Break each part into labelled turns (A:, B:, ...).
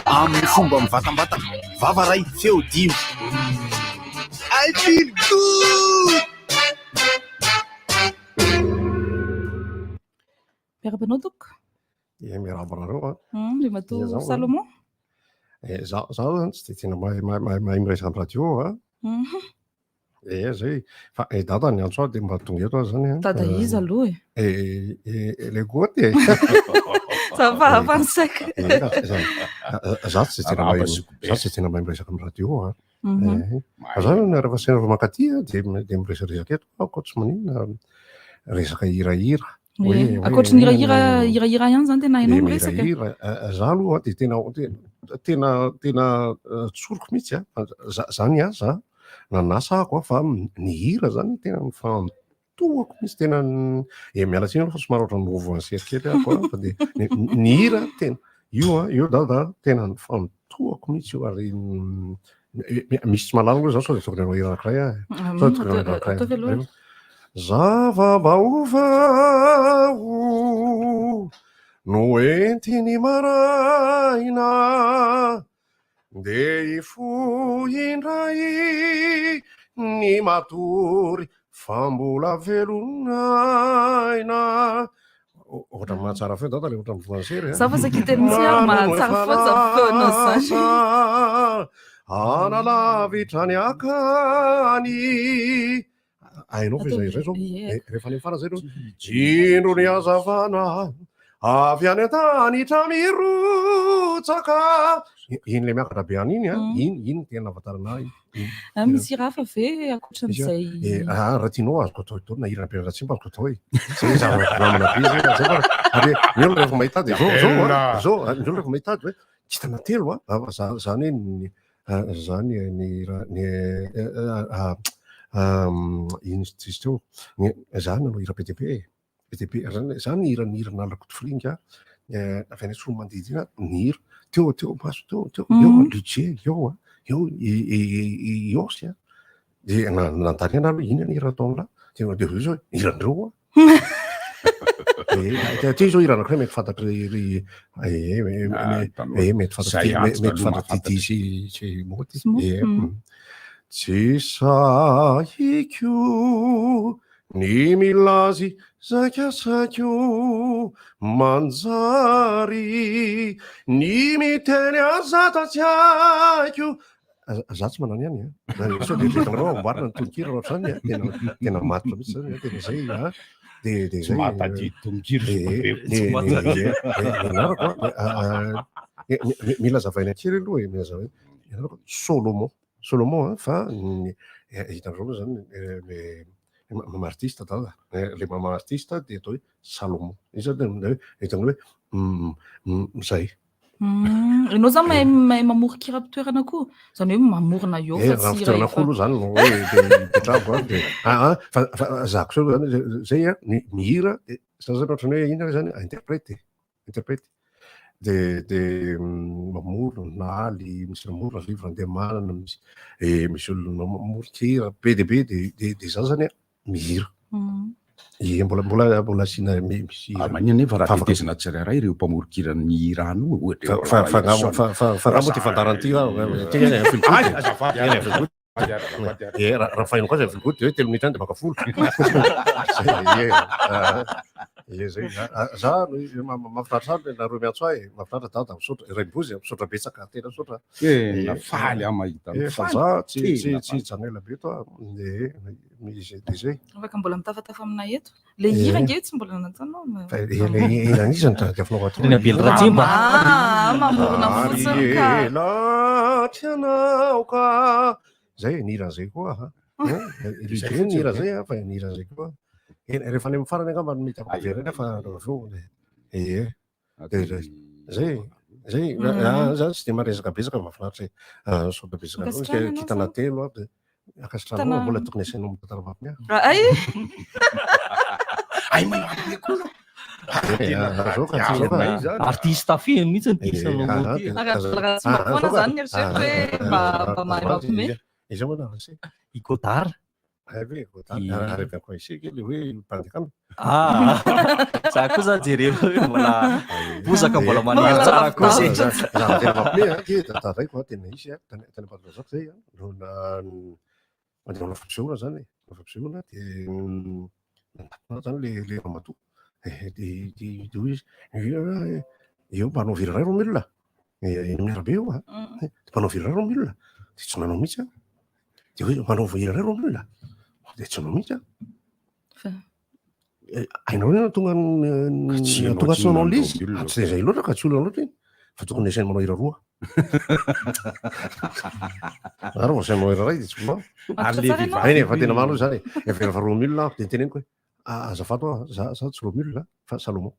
A: Amin'ny fomba mivantambatana, vava ray, feo dimy. I feel good!
B: Miarahaba anao tompoko.
C: Eh, miarahaba anareo a.
B: Andriamatoa
C: Iza zao,
B: Salomon.
C: Eh, za za zany tsy dia tena mahay mahay mahay mahay miresaka amin'ny radio a. Eh, zay. Fa eh, dada niantso ahy dia mba tonga eto aho zany a.
B: Dada iza aloha e?
C: Eh, eh, eh, le goty e.
B: Za fa hafa ny saiko.
C: Eh, za tsy dia tena mahay
D: Arahaba zokibe.
C: za tsy dia tena mahay miresaka amin'ny radio a. Eh,
D: Mahay.
C: Za rehefa sendra mankaty a dia dia miresadresaka eto aho koa tsy maninona resaka hirahira. Hoe
B: Ie.
C: hoe
B: Ankoatry ny hirahira hirahira ihany zany tena hainao
C: dia
B: miresaka.
C: mihirahira. Za aloha dia tena tena tena tsoriko mihitsy a. Fa zany aho za nanasa aho fa ny hira zany tena nifantohako mihitsy tena e miala tsiny aloha fa somary ohatran'ny rovoansery kely aho a, fa dia ny hira tena io a io dada tena nifantohako mihitsy io ary misy tsy mahalala aloha zao sao dia tokony hanao hira anankiray aho e. Sao dia tokony hanao hira anankiray.
B: Ataovy aloha.
C: Zava-baovao no entiny maraina Ndeha hifoha indray ny matory fa mbola velon'aina. Ohatran'ny mahatsara feo dada le ohatran'ny voansery a.
B: Za fa saika hiteny mihitsy hoe mahatsara feo zany feonao zany.
C: Analavitra ny akany. Hainao ve izay izay zao?
B: Ie.
C: Eh, Rehefa any amin'ny farany izay aloha. Indro ny hazavana avy any an-danitra mirotsaka. Iny le miakatra be any iny a, iny iny tena nahafantarana ahy. Iny.
B: Ah, misy hira hafa ve ankoatran'izay?
C: Eh, ah, raha tianao azoko atao daholo na hira be Ratsimba azoko atao e. Zay zavatra namana be zay, zay fa ary ny olona rehefa mahita ahy dia zao zao a, zao a, ny olona rehefa mahita ahy dia hoe kintana telo a, ah, zany hoe ny Zany ny raha ny ino izy izy teo ny za nanao hira be dia be e, be dia be zany za nihira ny hiran'i Nala Rakotofiringa avy any Antsohimandidy iny aho nihira teo teo maso teo teo eo Ludger eo a eo i i Osy a dia nanontany ahy hoe inona ny hira ataon'lah dia dia hoy izy hoe hiran'ireo hoa Eh, ty zao hira anankiray mety fantatry ry eh, eh, mety fantatry mety fantatry Didi sy sy Moty. Eh, Tsy sahiko ny milazy saikasaiko manjary ny miteny aza tsy haiko Za tsy manana ihany a. Sao dia eritreretinareo amboarina ny tononkira raha ohatr'izany a. Tena tena matotra mihitsy zany a, tena zay a. Dia dia
D: Tsy
C: zay.
D: mahatadidy tononkira
C: Dia
D: zokibe.
C: dia dia ny anarako a, mila azavaina kely aloha e, mila azavaina. Ny anarako Solomon, Solomon a, fa ny hitanareo moa zany le mama artiste dada, le mama artiste dia atao hoe Salomon. Io zany tena hoe hitanao hoe zay.
B: Ianao zany mahay mahay mamoron-kira am-pitoerana koa? Izany hoe mamorona eo
C: Eh,
B: fa
C: raha
B: tsy hira
C: fitoerana
B: efa
C: koa aloha zany no hoe de ipetrahako a, de aa fa fa za kosa aloha zany zay a, ny mihira de za zany ohatran'ny hoe inona zany interprète, interprète de de mamorona Naly, misy mamorona Rivo Randriamanana, misy eh misy olona mamoron-kira be dia be de de de za zany a mihira. Ie, mbola mbola mbola asiana misy
D: Ary maninona nefa raha
C: Fa afaka-
D: tetezina tsirairay ireo mpamoron-kiran'ny Iran io, ohatra eo
C: Fa fa
D: Raha
C: fa fa fa raha moa ty fandaharana ty raha ty any feel good.
D: Ay, azafady,
C: Ty any feel good.
D: azafady, azafady.
C: Ie, raha raha fahaino koa zay feel good de hoe telo minitra any de maka folo. Zay, ie, ah, ie, zay. Ah, za mahafinaritra ahy nareo miantso ahy, mahafinaritra dada, misaotra, Rainibozy, misaotra betsaka, tena misaotra.
D: Tena faly aho mahita anao.
C: Ie, fa
D: Faly.
C: za tsy tsy
D: Tena
C: tsy
D: faly.
C: hijanona ela be eto aho. Ie, Misy dia zay.
B: Afaka mbola mitafatafa aminay eto. Le hira ange tsy mbola nataonao.
C: Fa le hira an'iza no tadiavinao atao?
E: Ny Abel Ratsimba.
B: Ah, mamorona fotsiny ka.
C: Ary ela tsy anao ka. Zay ny hira zay koa ha. Zay ny hira zay fa ny hira zay koa. Rehefa any amin'ny farany angamba no mety afaka jerena fa avy eo. Ie. Zay. Zay, za tsy dia maresaka betsaka mahafinaritra e. Misaotra betsaka anao.
B: Ankasitrahana anao
C: Kintana
B: zany.
C: telo aho dia ankasitrahana anao mbola tokony asainao mitantara mampiomehy ahy.
B: Ay!
D: Ay mampiomehy koa anao.
C: Zao ka tsy zao ka.
E: Artiste feno mihitsy ity Salomon ity.
B: Raha tsy mba foana zany ny eritreritra hoe mba mba mahay mampiomehy.
C: Iza moa nareo se?
E: I Godard.
C: Hay ve,
E: Ie.
C: ary avy any isika le hoe mpanjakana.
E: Ah, za koa zany jereo hoe mbola bozaka mbola maniry tsara koa zay.
C: Raha tena mampime a, ty tantaraiko a, tena izy a, tany tany Ambatondrazaka zay a, no na mandeha manao fampisehoana zany e, manao fampisehoana de nanatona zany le ramatoa. Eh, de hoy izy, "Eh, eo mpanao vira iray Romule, eny amin'ny arabe eo a, de mpanao vira iray Romule, de tsy nanao mihitsy a, de hoe mpanao vira iray Romule, de tsy nanao mihitsy a.
B: Fa-
C: Eh, hainao hoe tonga
D: Ka tsy ianao
C: tonga
D: tsy
C: tsy nanao
D: nanao
C: le izy.
D: olona.
C: Ah, tsy zay loatra ka tsy olona loatra iny fa tokony asainy manao hira roa. Ary vao asainy manao hira iray de tsy manao.
D: Ary le
B: Matotra tsara ianao.
D: vehivavy
C: Eny e, fa tena marina zany e. Efa efa Romule aho, de niteneniko hoe "Ah, azafady hoa, za tsy Romule fa Salomon.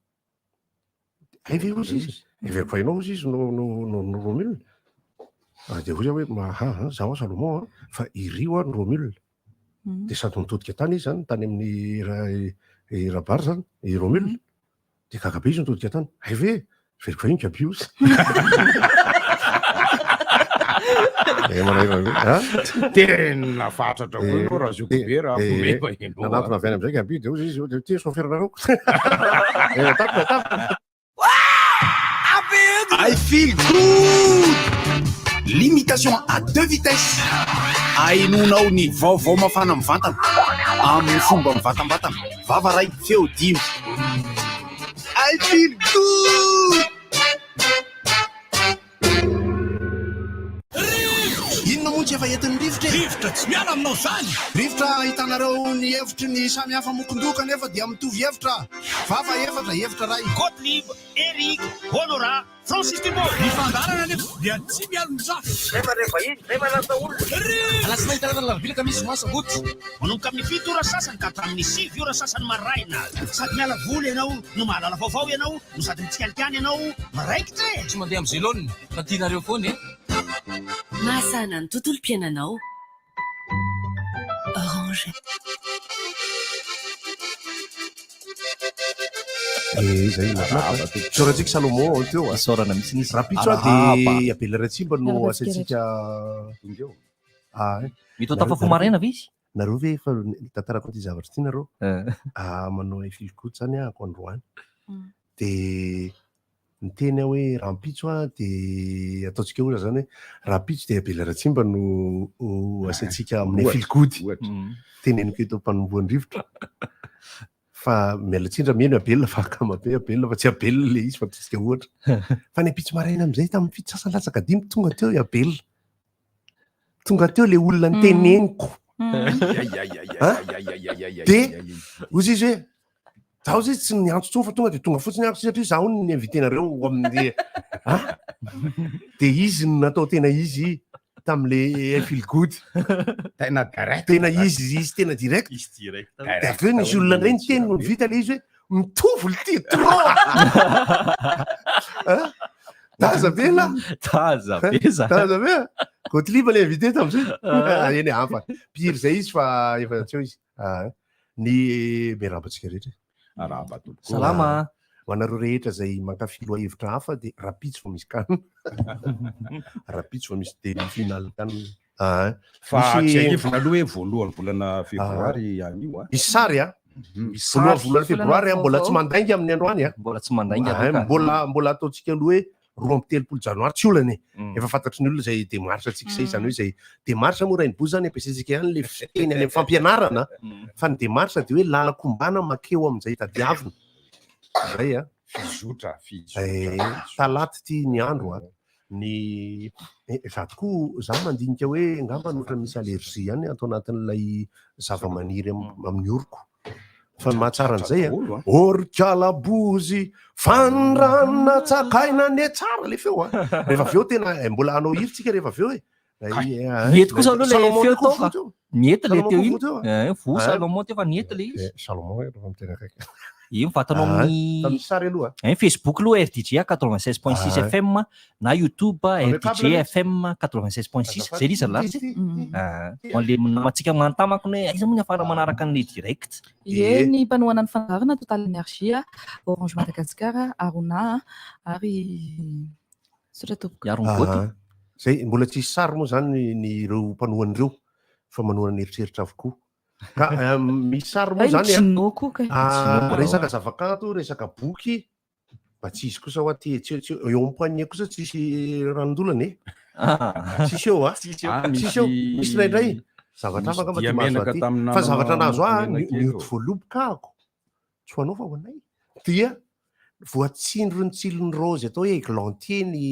C: Hay ve hozy izy? Heveriko fa ianao hozy izy no Romule. Ah, de hoy aho hoe "Ma- ah, ah, zaho Salomon a, fa iry hoa no Romule. De sady nitodika tany izy zany, tany amin'ny i Rabary zany, i Romule. De gaga be izy nitodika tany. Hay ve, heveriko fa iny Gabi hozy. Eh, manahirana be. Ah?
D: Tena fatratra koa
C: Eh,
D: ianao raha zoky be raha
C: eh,
D: momeba ianao.
C: Nanatona avy any amizay Gabi, de hozy izy, de ty chauffeur-nareo. Eh, tapitra, tapitra.
A: I feel good. Limitation à deux vitesses. Ainonao ny vaovao mafana mivantana amin'ny fomba mivantambatana. Vava ray, feo dimy. I feel good. Inona moa tsy efa entin'ny rivotra e?
F: Rivotra tsy miala aminao zany.
A: Rivotra ahitanareo ny hevitry ny samy hafa mokondoka nefa dia mitovy hevitra. Vava efatra, hevitra ray.
F: Gottlieb, Eric, Honora, Francis Dubois. Ny fandaharana nefa dia tsy mialon-jafy.
A: Alatsinainy talata alarobia alakamisy zoma sabotsy.
F: Manomboka amin'ny 7 ora sasany ka hatramin'ny 9 ora sasany maraina. Sady miala voly ianao no mahalala vaovao ianao no sady mitsikalikany ianao miraikitra e.
G: Tsy mandeha amin'ny zelone fa tianareo foana e.
H: Mahasahana ny tontolom-piainanao. Orange.
C: Eh, zay mahafinaritra. Isaorantsika Salomon teo a.
E: Isaorana mihitsy izy.
C: Rahampitso a
E: Arahaba.
C: de Abel Ratsimba no
B: Miarahaba antsika
C: asaintsika
D: Tonga eo.
C: Ah, eh.
E: Mety ho tafafoha maraina ve izy?
C: Nareo ve efa tantarako ty zavatra ty nareo?
E: Eh.
C: Ah, manao I feel good zany ahako androany. De niteny aho hoe rahampitso a de ataontsika ohatra zany hoe rahampitso de Abel Ratsimba no ho asaintsika amin'ny I feel good.
D: Ohatra.
C: Teneniko eto am-panombohan'ny rivotra. Fa miala tsindra mino Abel fa akama be Abel fa tsy Abel le izy fa ataontsika ohatra. Fa ny ampitso maraina amin'izay tamin'ny 6 sasany latsaka 5 tonga teo i Abel. Tonga teo le olona niteneniko. De hozy izy hoe zaho izy tsy niantso intsony fa tonga de tonga fotsiny aho satria zaho no invité-nareo ho amin'ny ah de izy no natao tena izy tamin'le I feel good.
D: Tena direct.
C: Tena izy izy tena direct.
E: Izy direct.
C: De avy eo nisy olona indray niteny no vita le izy hoe mitovy le ty trop. Ah? Taza be lah.
E: Taza be za.
C: Taza be. Gottlieb le invité tamin'izay. Ah, eny hafa. Pire zay izy fa efa tsy eo izy. Ah, ny miarahaba antsika rehetra.
D: Arahaba tompoko.
E: Salama.
C: Ho anareo rehetra zay mankafy lohahevitra hafa de rahampitso vao misy kan. Rahampitso vao misy demi-finale kan. Ah,
D: Fa
C: Misy-
D: tsy aivina aloha hoe voalohany volana febroary anio a.
C: misy sary a.
E: Misy
C: Voalohany
E: sary.
C: volana febroary a, mbola tsy mandainga amin'ny androany a.
E: Mbola tsy mandainga
C: Ah,
E: aloha ka.
C: mbola ataontsika aloha hoe 32 janoary tsy olana e.
E: Mm.
C: Efa fantatry ny olona izay démarche antsika izay, izany hoe izay démarche moa raha ny bozy zany ampiasaintsika ihany le fiteny any amin'ny fampianarana, fa ny démarche de hoe lalan-kombana makeo amin'izay tadiavina. Zay a.
D: Fizotra, fizotra.
C: Eh, talaty ty ny andro a. Ny za tokoa za mandinika hoe angamba ohatra misy allergie ihany ato anatin'ilay zava-maniry amin'ny oroko. Fa ny mahatsara an'izay a.
D: Daholo, a.
C: Orikalabozy fandrana tsakaina ne tsara le feo a. Rehefa avy eo tena mbola hanao hira tsika rehefa avy eo e.
E: Nety kosa aloha le
C: Salomon
E: feo
C: koa
E: tao fa.
C: voa teo.
E: Nety le
C: Salomon
E: teo
C: koa
E: iny.
C: voa teo a.
E: Eh, voa
C: Ah.
E: Salomon teo fa nety le izy.
C: Eh, Salomon rehefa miteny akaiky.
E: Io mivatanao
C: Ah,
E: amin'ny
C: Tamin'ny sary aloha.
E: Eh, Facebook aloha RDJ 96.6
C: Ah.
E: FM na YouTube
C: Avec
E: RDJ
C: câble,
E: FM 96.6
C: Azafady.
E: zay le izy latsy.
C: Ty, ty,
E: Ah, ho an'le namantsika mantamako ny hoe aiza moa ny afahana manaraka an'le direct.
B: Ie, ny mpanohana ny fandaharana Total Energie, Orange Madagascar, Aruna ary sotra tompoko.
E: Iaro ny goty.
C: Ah, Zay mbola tsisy sary moa zany ny ireo mpanohana ireo fa manohana ny eritreritra avokoa. Ka misy sary moa
B: Ay,
C: zany a.
B: Gino koa kay.
C: Ah, resaka zavakanto, resaka boky, mba tsy hisy kosa hoa ty tsy eo amin'ny poignet kosa tsisy ranondolana e. Tsisy eo a.
E: Tsisy eo.
D: Ah,
C: Tsisy eo. Misy indraindray zavatra
D: misy
C: hafa angamba
D: dia
C: ty mahazo
D: menaka
C: aty.
D: tamin'ny
C: Fa zavatra
D: namana
C: nahazo ahy
D: menaka
C: ny
D: kely
C: ody
D: eo.
C: voaloboka ahako. Tsy ho anao fa ho anay. Dia voatsindron'ny tsilin'ny raozy atao hoe églantier ny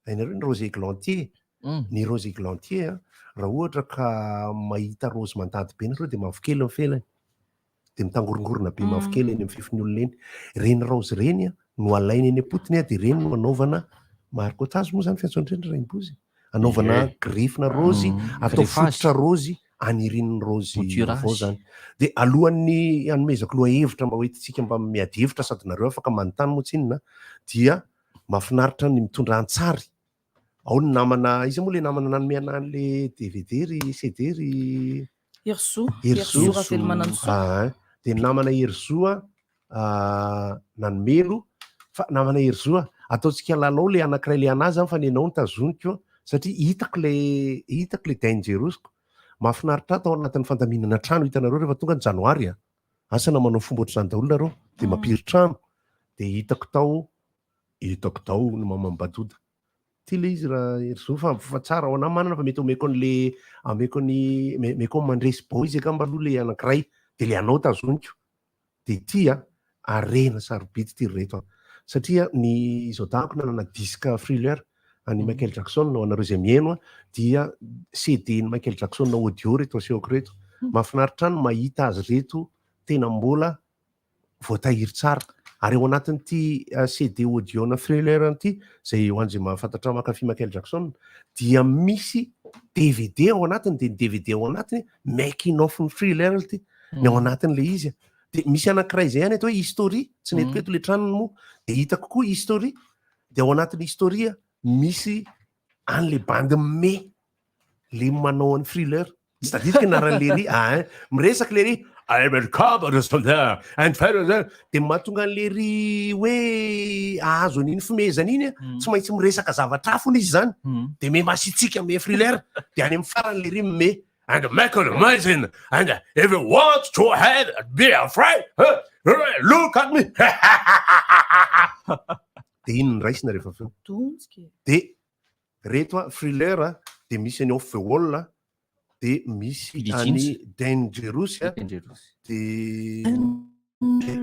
C: hainareo ny rose églantier. Ny rose églantier a, raha ohatra ka mahita rose mandady be nareo dia mavokely ny felany. Dia mitangorongorona be mavokely eny amin'ny fifin'ny olona eny. Ireny raozy ireny a, no alaina eny am-potony a, dia ireny no anaovana marcotage moa izany fiantsoana an'ireny raimbozy. Anaovana
E: Ie.
C: greffe-na raozy, atao
E: Greffage.
C: fototra raozy anirian'ny raozy
E: Bouturage.
C: vaovao izany. Dia alohan'ny hanomezako lohahevitra mba hoentintsika mba miady hevitra sady nareo afaka manontany moa tsinona dia mahafinaritra ny mitondra an-tsary. Ao ny namana, iza moa le namana nanome anah an'le DVD ry CD ry
B: Herizo.
C: Herizo.
B: Herizo Ravelomanantsoa.
C: Ah, dia ny namana Herizo a, ah, nanome aloha fa namana Herizo a, ataontsika lalao le anankiray le anahy zany fa ny anao no tazoniko satria hitako le hitako le dangerous-ko. Mahafinaritra ahy tao anatin'ny fandaminana trano hitanareo rehefa tonga ny janoary a. Asa na manao fomba ohatr'izany daholo nareo dia mampiry trano dia hitako tao hitako tao ny maman'i Badoda. Ty le izy raha Herizo fa fa tsara ho anahy manana fa mety omeko an'le ameko ny meko an'i Mandresy Boys angamba aloha le anankiray dia le anao tazoniko. Dia ity a, harena sarobidy ity ry reto a. Satria ny izao dahako nanana disque Thriller an'i Michael Jackson, ho anareo izay mihaino a, dia CD-n'i Michael Jackson audio reto asehoko reto. Mahafinaritra ahy ny mahita azy reto tena mbola voatahiry tsara. Ary ao anatin'ity CD audio-na Thriller ity, izay ho an'izay mahafantatra mankafy Michael Jackson, dia misy DVD ao anatiny, dia ny DVD ao anatiny making of ny Thriller ity, ny ao anatin'ilay izy. Dia misy anankiray izay ihany atao hoe history, tsy nentiko eto ilay tranony moa, dia hitako koa history, dia ao anatin'ny history misy an'ilay bandy me, le manao an'ny Thriller. Tsy tadidiko ny anaran'i Lery, ah hein, miresaka Lery, I am a cop and fire, dia mahatonga an'i Lery hoe ahazo an'iny fimehezana iny, tsy maintsy miresaka zavatra hafa hono izy izany, dia me masitsiaka me Thriller, dia any amin'ny farany Lery me and make an amazing and if you want to have be afraid, look at me. Dia iny no raisina rehefa avy eo.
B: Donjika e.
C: Dia reto a, Thriller a, dia misy an'i Off the Wall a, dia misy
E: Billie
C: an'i
E: Jeans.
C: Dangerous a,
E: Dangerous.
C: dia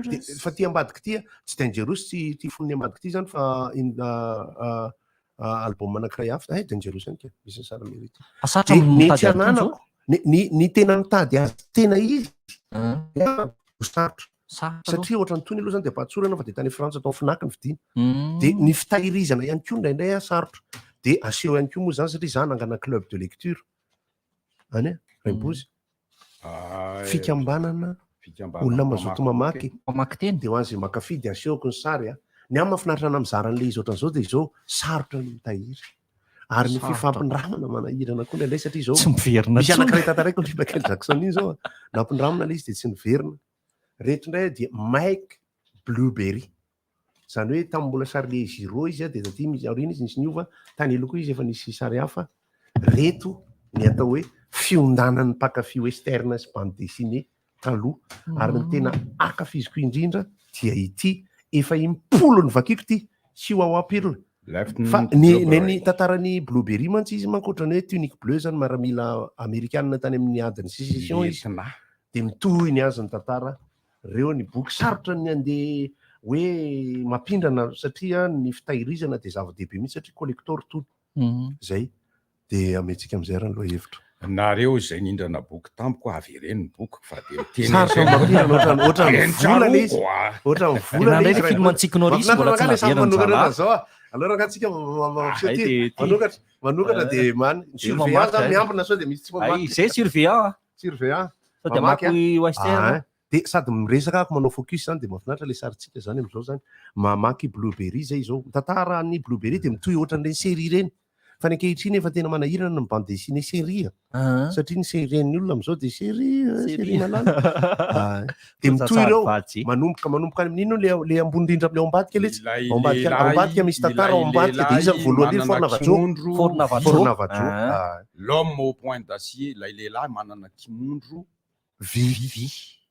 C: dia- fa ty ambadika ty a, tsy Dangerous ty ty fonony ambadika ty zany fa in, ah, ah, album anankiray hafa, eh Dangerous ihany ka, misy ny sary mérite.
E: Fa sarotra
C: Dia ny
E: mitady
C: tsy
E: azy koa
C: ananako, ny tena mitady azy tena izy, dia ho sarotra.
E: Sarotra aloha.
C: Satria ohatran'ny tony aloha zany dia ampahatsorana fa dia tany Frantsa tao Fnac ny vidiana. Dia ny fitahirizana ihany koa indraindray a sarotra. Dia aseho ihany koa moa zany satria za nangana club de lecture. Any a, Raimbozy.
D: Ah,
C: Fikambanana
D: fikambanana
C: olona mazoto
D: mpamaky
C: mamaky.
E: Mpamaky teny.
C: Dia ho an'izay mankafy dia asehoko ny sary a. Ny ahy mahafinaritra anah mizara an'ilay izy ohatran'izao dia izao sarotra ny mitahiry. Ary ny
E: Sarotra.
C: fifampindramana manahirana koa indraindray satria izao
E: Tsy miverina
C: misy
E: intsony.
C: anankiray tantaraiko ny Michael Jackson iny izao a. Nampindramina ilay izy dia tsy niverina. Reto indray dia Mike Blueberry. Izany hoe tamin'ny mbola Charlie Giraud izy dia taty misy aoriana izy nisy niova, tany aloha koa izy efa nisy sary hafa. Reto ny atao hoe fiondanan'ny mpankafy western sy bande dessinée taloha. Ary ny tena ankafiziko indrindra dia ity, efa impolo novakiko ity, Chihuahua Pearl.
D: Left
C: Fa
D: ny
C: ny ny
D: Blueberry.
C: ny tantaran'ny Blueberry mantsy izy manko ohatran'ny hoe tunique bleue zany maramila amerikanina tany amin'ny adin'ny sécession izy.
D: Lieutenant.
C: Dia mitohy ny azy ny tantara. Reo ny boky sarotra ny andeha hoe mampindrana satria ny fitahirizana dia zava-dehibe mihitsy satria collector tony. Zay. Dia amentsika amin'izay ary ny lohahevitra.
D: Nareo izay nindrana boky tamiko avereno ny bokiko fa dia miteny
C: Sarotra
D: an'izay
C: mampindrana ohatran'ny ohatran'ny
D: Eny
C: vola le izy.
D: tsaroako a.
C: Ohatran'ny vola
E: Tena
C: le
E: indray
C: izy
E: le film
C: raha
E: an'i Tsiky Norris
C: Mahafinaritra
E: mbola tsy
C: rangahy le samy
E: naveriny
C: manokatra
E: zalahy.
C: zao a. Aleo rangahy tsika mampiseho
E: Ay,
C: ty.
E: dia ty.
C: Manokatra, manokatra dia man
E: Io
C: surveillant
E: mamaky
C: zany
E: zay.
C: miambina sao dia misy tsy
E: Ay,
C: mamaky.
E: zay surveillant a.
C: Surveillant.
E: Sao dia
C: Mamaky a.
E: mamaky western.
C: Ah, dia sady miresaka ako manao focus zany dia mahafinaritra le sarintsika zany amin'izao zany. Mamaky Blueberry zay izao. Mitantara ny Blueberry dia mitohy ohatran'ireny série ireny. Fa ny ankehitriny efa tena manahirana ny bande dessinée série a. Satria ny série-n'ny olona amin'izao dia série, série malala. Ah, dia mitohy ireo manomboka manomboka any amin'ino le le ambony indrindra amin'ilay ao ambadika letsy.
D: Ilay
C: Ao ambadika ao
D: lehilahy
C: ambadika misy tantara ao
D: ilay
C: ambadika dia iza ny
D: lehilahy
C: voalohany indrindra
D: manana
C: Fort Navajo.
D: kimondro
E: Fort Navajo.
C: Fort Navajo.
E: Ah.
C: Ah.
D: L'homme au point d'acier, ilay lehilahy manana kimondro.
C: Vy.
E: Vy.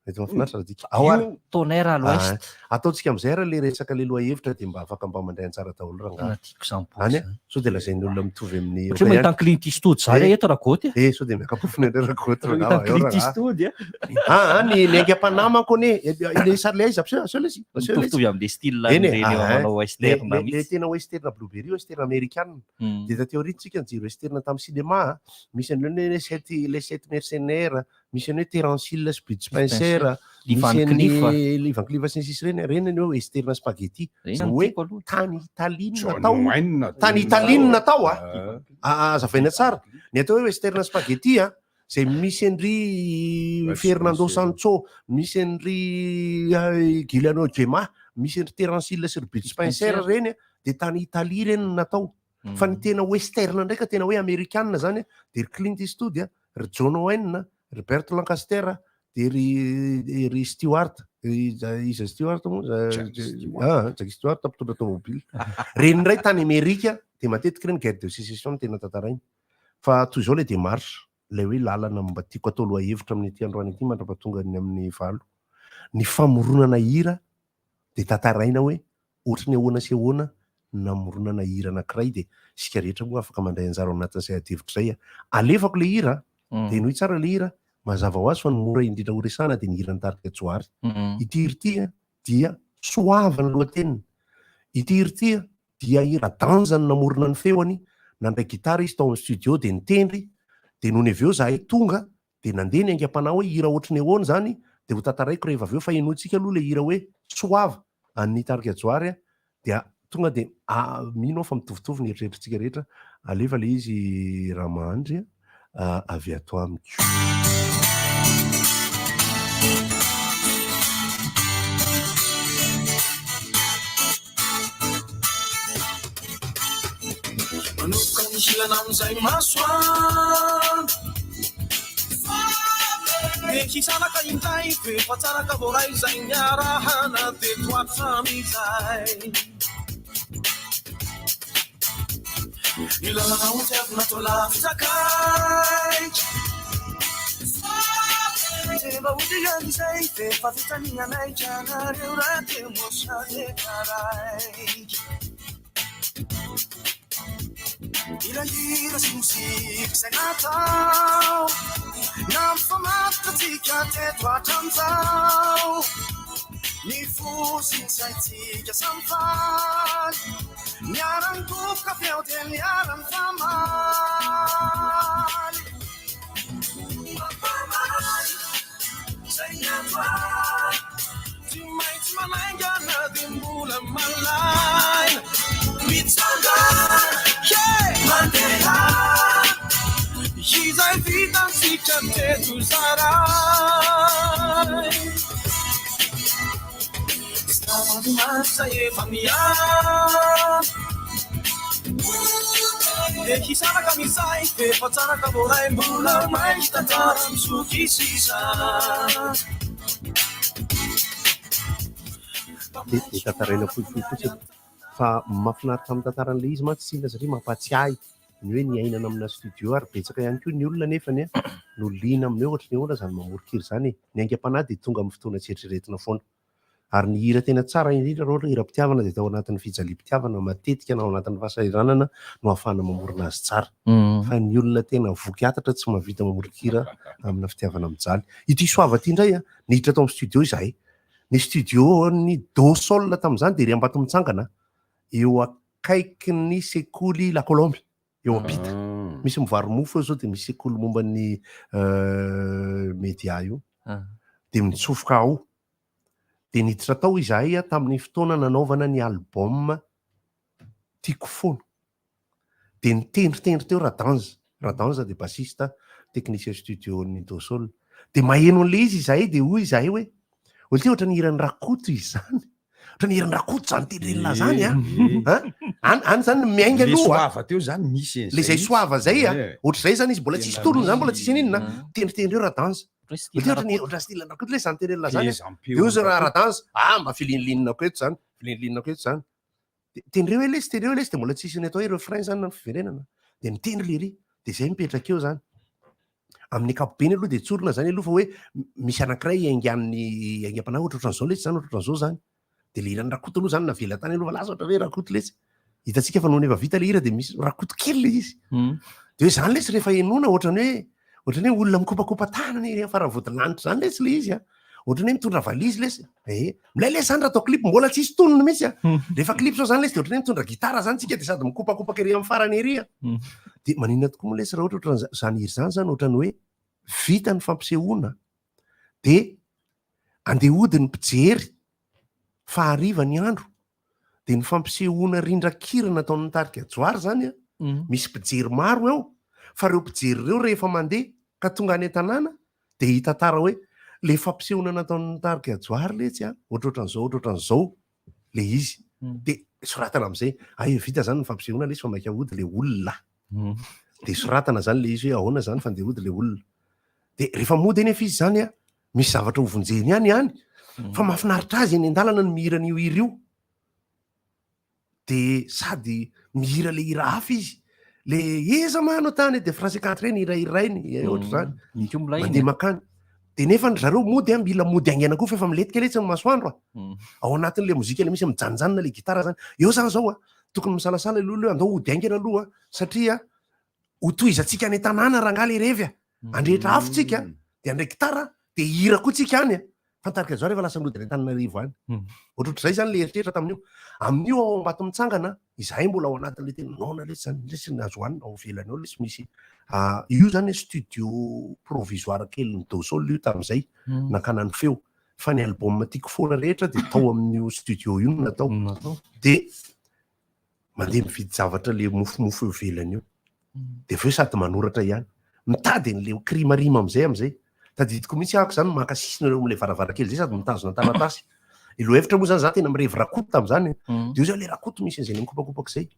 C: Mety mahafinaritra raha dika. Ao ary.
E: Io tonnerre à l'ouest.
C: Ah, ataontsika amin'izay ary le resaka le lohahevitra dia mba afaka mba mandray anjara daholo rangahy.
E: Tena tiako izany boky
C: Any a,
E: izany.
C: sao dia lazain'ny olona mitovy amin'ny
E: Ohatra hoe mahita an'i Clint Eastwood zany
C: Eh.
E: eto Ragoty a.
C: Eh, sao dia miaka-pofona indray Ragoty
E: Mahita
C: rangahy.
E: an'i
C: Eo
E: Clint
C: rangahy.
E: Eastwood a.
C: Ah, ah, ny ny aingam-panahy manko anie, le sary le aiza, aseho aseho le izy, aseho le izy.
E: Mitovitovy amin'le style
C: Eny e,
E: an'ireny
C: ah,
E: manao
C: le
E: western
C: le le
E: mihitsy.
C: tena western blueberry, western amerikana. Dia taty aoriana tsika nijery western tamin'ny cinéma, ah, misy an'ireny hoe les sept les sept mercenaires, misy an'ny hoe Terence Hill sy Bud Spencer,
E: Lee
C: misy
E: Van
C: an'ny
E: Cleef.
C: Lee Van Cleef sy ny sisa ireny, ireny ny hoe western spaghetti.
E: Ireny
C: Izany
E: no
C: hoe
E: tiako aloha.
C: tany Italie no
D: John
C: natao.
D: Wayne
C: Tany Italie no natao ah.
D: Ah.
C: Ah, azavaina tsara. Ny atao hoe western spaghetti ah, izay misy an-dry
D: Bud
C: Fernando
D: Spencer.
C: Sancho, misy an-dry Giuliano Gemma, misy an-dry Terence Hill sy ry Bud Spencer
E: Spencer.
C: ireny, dia tany Italie ireny no natao. Fa ny tena western ndraika tena hoe amerikana zany dia ry Clint Eastwood, ry John Wayne, ry Burt Lancaster, dia ry ry Stewart, iza iza Stewart moa?
D: Jack Stewart.
C: Ah, Jack Stewart mpitondra tomobile. Ireny indray tany Amerika dia matetika ireny guerre de sécession no tena tantarainy. Fa toy izao ilay démarche, ilay hoe lalana mba tiako atao lohahevitra amin'ity androany ity mandra-pahatonga ny amin'ny valo. Ny famoronana hira dia tantaraina hoe ohatry ny ahoana sy ahoana ny namoronana hira anankiray dia isika rehetra moa afaka mandray anjara ao anatin'izay adihevitra izay. Alefako ilay hira dia henoy tsara ilay hira, mazava ho azy fa ny mora indrindra ho resahana dia ny hiran'ny tarika Johary. Ity hira ity dia soava ny lohateniny. Ity hira ity dia i Radanza no namorona ny feony, nandray gitara izy tao amin'ny studio dia nitendry, dia nony avy eo izahay tonga dia nandeha ny aingam-panahy hoe hira ohatry ny ahoana izany dia ho tantaraiko rehefa avy eo fa henointsika aloha ilay hira hoe Soava an'ny tarika Johary a, dia tonga dia mino aho fa mitovitovy ny eritreritritsika rehetra, alefa ilay izy Ramandry a, avy ato amiko.
I: Manomboka mihilana amin'izay masoandro Dia hisanaka indray F'efa tsara ka voaray izay niarahana teto hatramin'izay Ny lalana ho tiavina toa lavitra akaiky Tsy mba ho dian'izay F'efa vita ny anaiky anareo rahateo moa sady taraiky Hirahira sy mozika izay natao Nampifamatotra antsika teto hatramin'izao Ny fo sy ny saintsika samy faly Niara-nitofoka avy eo dia niara-nifamaly Mampamaly izay niandohana Tsy maintsy manainga na dia mbola malaina Mitsangana, yeah, mandeha Izay vitantsika teto zaraina Zava-mahafinaritra efa miala Dia hisaraka amin'izay Efa tsara ka voaray Mbola mainty tantara misoky sisa
C: Dia dia tantaraina fohifohy fotsiny. Fa mahafinaritra amin'ny tantaran'ilay izy mantsy tsinona satria mampahatsiahy ny hoe niainana amina studio ary betsaka ihany koa ny olona nefany no liana amin'ny hoe ohatry ny ahoana izany mamoron-kira izany e. Ny aingam-panahy dia tonga amin'ny fotoana tsy eritreretina foana. Ary ny hira tena tsara indrindra raha ohatra hiram-pitiavana dia tao anatin'ny fijaliam-pitiavana matetika na ao anatin'ny fahasahiranana no ahafahana mamorona azy tsara. Fa ny olona tena voky hatatra tsy mahavita mamoron-kira amina fitiavana mijaly. Ity Soava ity indray a, niditra tao amin'ny studio izahay. Ny studio ny Do Sol tamin'izany dia ery Ambatomitsangana eo akaikin'ny sekoly La Colombe eo ampita. Misy mivaro-mofo eo izao dia misy sekoly momba ny media io. Dia mitsofoka ao. Dia niditra tao izahay tamin'ny fotoana nanaovana ny album Tiako Foana. Dia nitendritendry teo Radanz. Radanz dia bassiste, technicien studio ny Dosol. Dia maheno an'ilay izy izahay dia hoy izahay hoe, Ity ohatran'ny hiran'i Rakoto izany. Ohatran'ny hiran'i Rakoto izany tendrenina izany an. Any, any izany no miainga
D: Le
C: aloha.
D: soava teo izany misy an'izay
C: Le izay
D: mihitsy.
C: soava izay an.
D: Eh.
C: Ohatr'izay izany izy, mbola tsisy
D: Tena
C: tolona izany, mbola
D: misy.
C: tsisy n'inona. Tendritendry eo Radanz.
E: Ohatran'ny style
C: Ity ohatran'ny
E: Rakoto.
C: ohatran'ny style Rakoto ilay izany tenenina izany an.
D: Fehezam-peo
C: Dia hoy izy
D: Rakoto.
C: Radanz, ah mba filinilinako eto izany, filinilinako eto izany. Dia tendreo ela izy, tendreo ela izy, dia mbola tsisy ny atao hoe refrain izany na ny fiverenana. Dia mitendry lery, dia izay mipetraka eo izany. Amin'ny ankapobeny aloha dia tsorina zany aloha fa hoe misy anankiray iaingan'ny aingam-panahy ohatra ohatran'izao letsy zany, ohatra ohatran'izao zany. Dia le hiran'i Rakoto aloha zany navela tany aloha fa lasa ohatra hoe Rakoto letsy. Hitantsika fa nony efa vita le hira dia misy Rakoto kely le izy. Dia hoe zany letsy rehefa henoina ohatran'ny hoe ohatran'ny hoe olona mikopakopa-tanana ery amin'ny faravodilanitra zany letsy le izy a. Ohatran'ny hoe mitondra valizy lesy. Eh, milay lesy zany raha atao clip mbola tsisy tonony mihitsy a. Rehefa clip zao zany lesy dia ohatran'ny hoe mitondra gitara zany tsika dia sady mikopakopaka ery amin'ny farany ery a. Dia maninona tokoa moa lesy raha ohatra ohatran'izany hira izany zany ohatran'ny hoe vita ny fampisehoana dia andeha hody ny mpijery fa hariva ny andro dia ny fampisehoana rindran-kira nataon'ny tarika Johary zany a, misy mpijery maro eo fa ireo mpijery ireo rehefa mandeha ka tonga any an-tanàna dia hitantara hoe le fampisehoana nataon'ny tarika Johary letsy a, ohatrohatran'izao ohatrohatran'izao le izy. Dia soratana amin'izay, ay vita zany ny fampisehoana lesy fa maika hody le olona. Dia soratana zany le izy hoe ahoana zany fa ndeha hody le olona. Dia rehefa mody anefa izy zany a, misy zavatra ho vonjeny ihany any, fa mahafinaritra azy eny an-dalana ny mihira an'io hira io. De sady mihira le hira hafa izy, le eza ma no tany de français quatre eny hirahirainy, eh, ohatr'izany.
E: Iny koa milay iny.
C: Mandeha makany. De nefa ry zareo mody a, mila mody haingana koa fa efa milentika letsy ny masoandro a. Ao anatin'le mozika le misy mijanonjanona le gitara zany. Eo zany zao a, tokony misalasala aloha le hoe andao hody haingana aloha satria ho tohizantsika any an-tanàna rangahy le revy a. Andrehitra afo tsika, de handray gitara, de hihira koa tsika any a. Fantarika zao rehefa lasa nody any Antananarivo any. Ohatrohatr'izay zany le eritreritra tamin'io. Amin'io ao Ambatomitsangana, izahay mbola ao anatin'le tena noana lesy zany, lesy ny azo hohanina ao ivelany ao lesy misy io zany studio provisoire kelin'ny Dosol io tamin'izay, nakana ny feo. Fa ny album tiako foana rehetra dia tao amin'io studio io no natao. Dia mandeha mividy zavatra le mofomofo eo ivelany io de avy eo sady manoratra ihany mitady an'le kirimarima am'izay am'izay tadidiko mihitsy ahako zany maka sisiny eo am'le varavarankely zay sady mitazona taratasy ilo hevitra moa zany za tena mirevy rakoto tam'zany de io zany le rakoto misy an'izay le mikopakopaka zay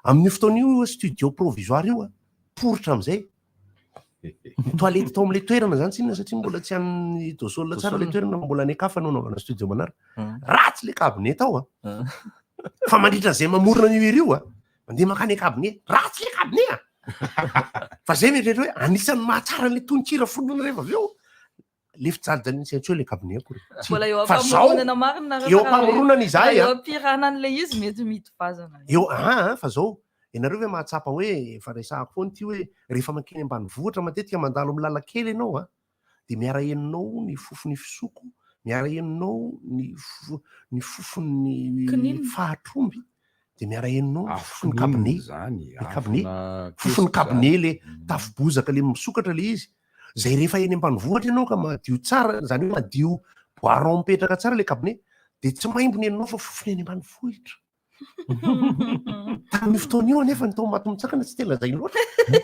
C: amin'io fotoana io studio provisoire io a poritra am'izay Ny toilette tao amin'ilay toerana zany tsinona satria mbola tsy an'ny Dosol tsara ilay toerana mbola any an-kafa no anaovana studio manaraka. Ratsy ilay cabinet tao a. Fa mandritra izay mamorona an'io hira io a, mandeha mankany an-cabinet, ratsy ilay cabinet a. Fa zay mieritreritra hoe anisan'ny mahatsara an'ilay tononkira foronina rehefa avy eo. Le fijalijalin'ny saintso eo le cabinet akory.
B: Mbola eo
C: Fa zao,
B: am-pamoronana marina nareo
C: eo
B: fa raha hoe-
C: am-pamoronana izahay
B: raha
C: a.
B: eo am-pirana an'ilay izy mety mitovazana.
C: Eo aa fa zao, ianareo ve mahatsapa hoe efa resahako foana ity hoe rehefa mankeny ambanivohitra matetika mandalo amin'ny lalan-kely ianao a, dia miara-henonao ny fofon'ny fisoko, miara-henonao ny fo- ny fofon'ny
B: Kininina.
C: fahatr'omby, dia miara-henonao ny fofon'ny
D: Afo
C: cabinet,
D: zany,
C: ny cabinet,
D: afona
C: fofon'ny
D: kesika
C: cabinet
D: zany.
C: le tafo bozaka le misokatra le izy, Zay rehefa eny ambanivohitra ianao ka madio tsara, zany hoe madio bois rond mipetraka tsara le cabinet, dia tsy maimbo ny henonao fa fofona eny ambanivohitra. Tamin'io fotoana io anefa ny tao Ambatomitsangana tsy tena zay loatra.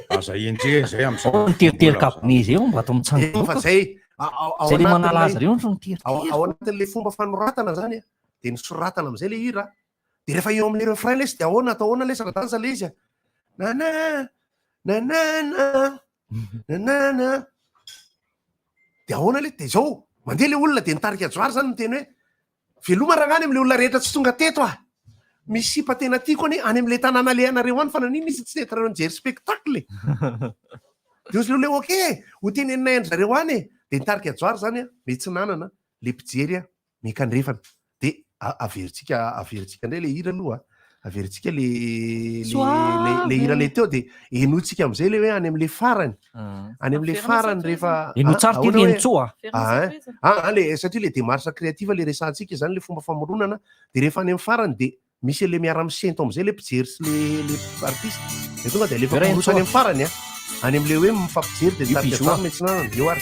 D: Aza enjehina zay amin'izao.
E: Ao ny teritery cabinet zay ao Ambatomitsangana.
C: Fa zay ao
E: Zay le manala azy ireo no miteritery.
C: Ao anatin'le fomba fanoratana zany dia nosoratana amin'izay le hira. Dia rehefa eo amin'le refrain lesy dia ahoana atao ahoana lesy radansa le izy a. Na na na na na Nanana. Dia ahoana le? Dia izao, mandeha le olona dia nitarika Johary zany miteny hoe veloma rangah any amin'le olona rehetra tsy tonga teto ah. Misy sipa tena tiako anie any amin'le tanàna alehanareo any fa naninona izy tsy nentinareo nijery spectacle e. Dia hozy le olona hoe ok, ho teneninay an-dry zareo any e. Dia nitarika Johary zany ah, mihetsinanana le mpijery ah. Miankandrefana. Dia averintsika averintsika indray le hira aloha. Averintsika le le le hira le teo dia henointsika amin'izay le hoe any amin'le farany. Any amin'le farany rehefa
E: Henoy tsara ity ry Henintsoa
C: a. Ah, le satria le démarche créative le resahantsika izany le fomba famoronana dia rehefa any amin'ny farany dia misy an'le miara-misento amin'izay le mpijery sy le le artiste. Dia tonga dia alefa miroso any amin'ny farany a. Any amin'le hoe mifampijery dia mitarika drame miatsinanana. Eo ary.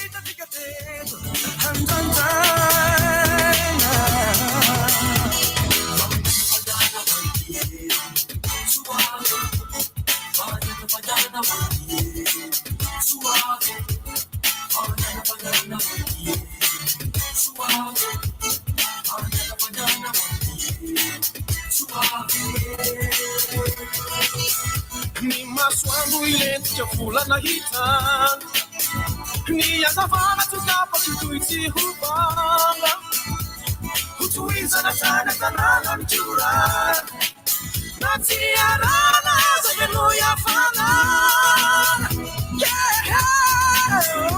I: Ny masoandro hilentika volana hita Ny hazavana tsy tapaky toy tsy ho banga Ho tohizana hatrany an-tanàna mikorana Na tsy iarahana aza henoy hafanana Yeah.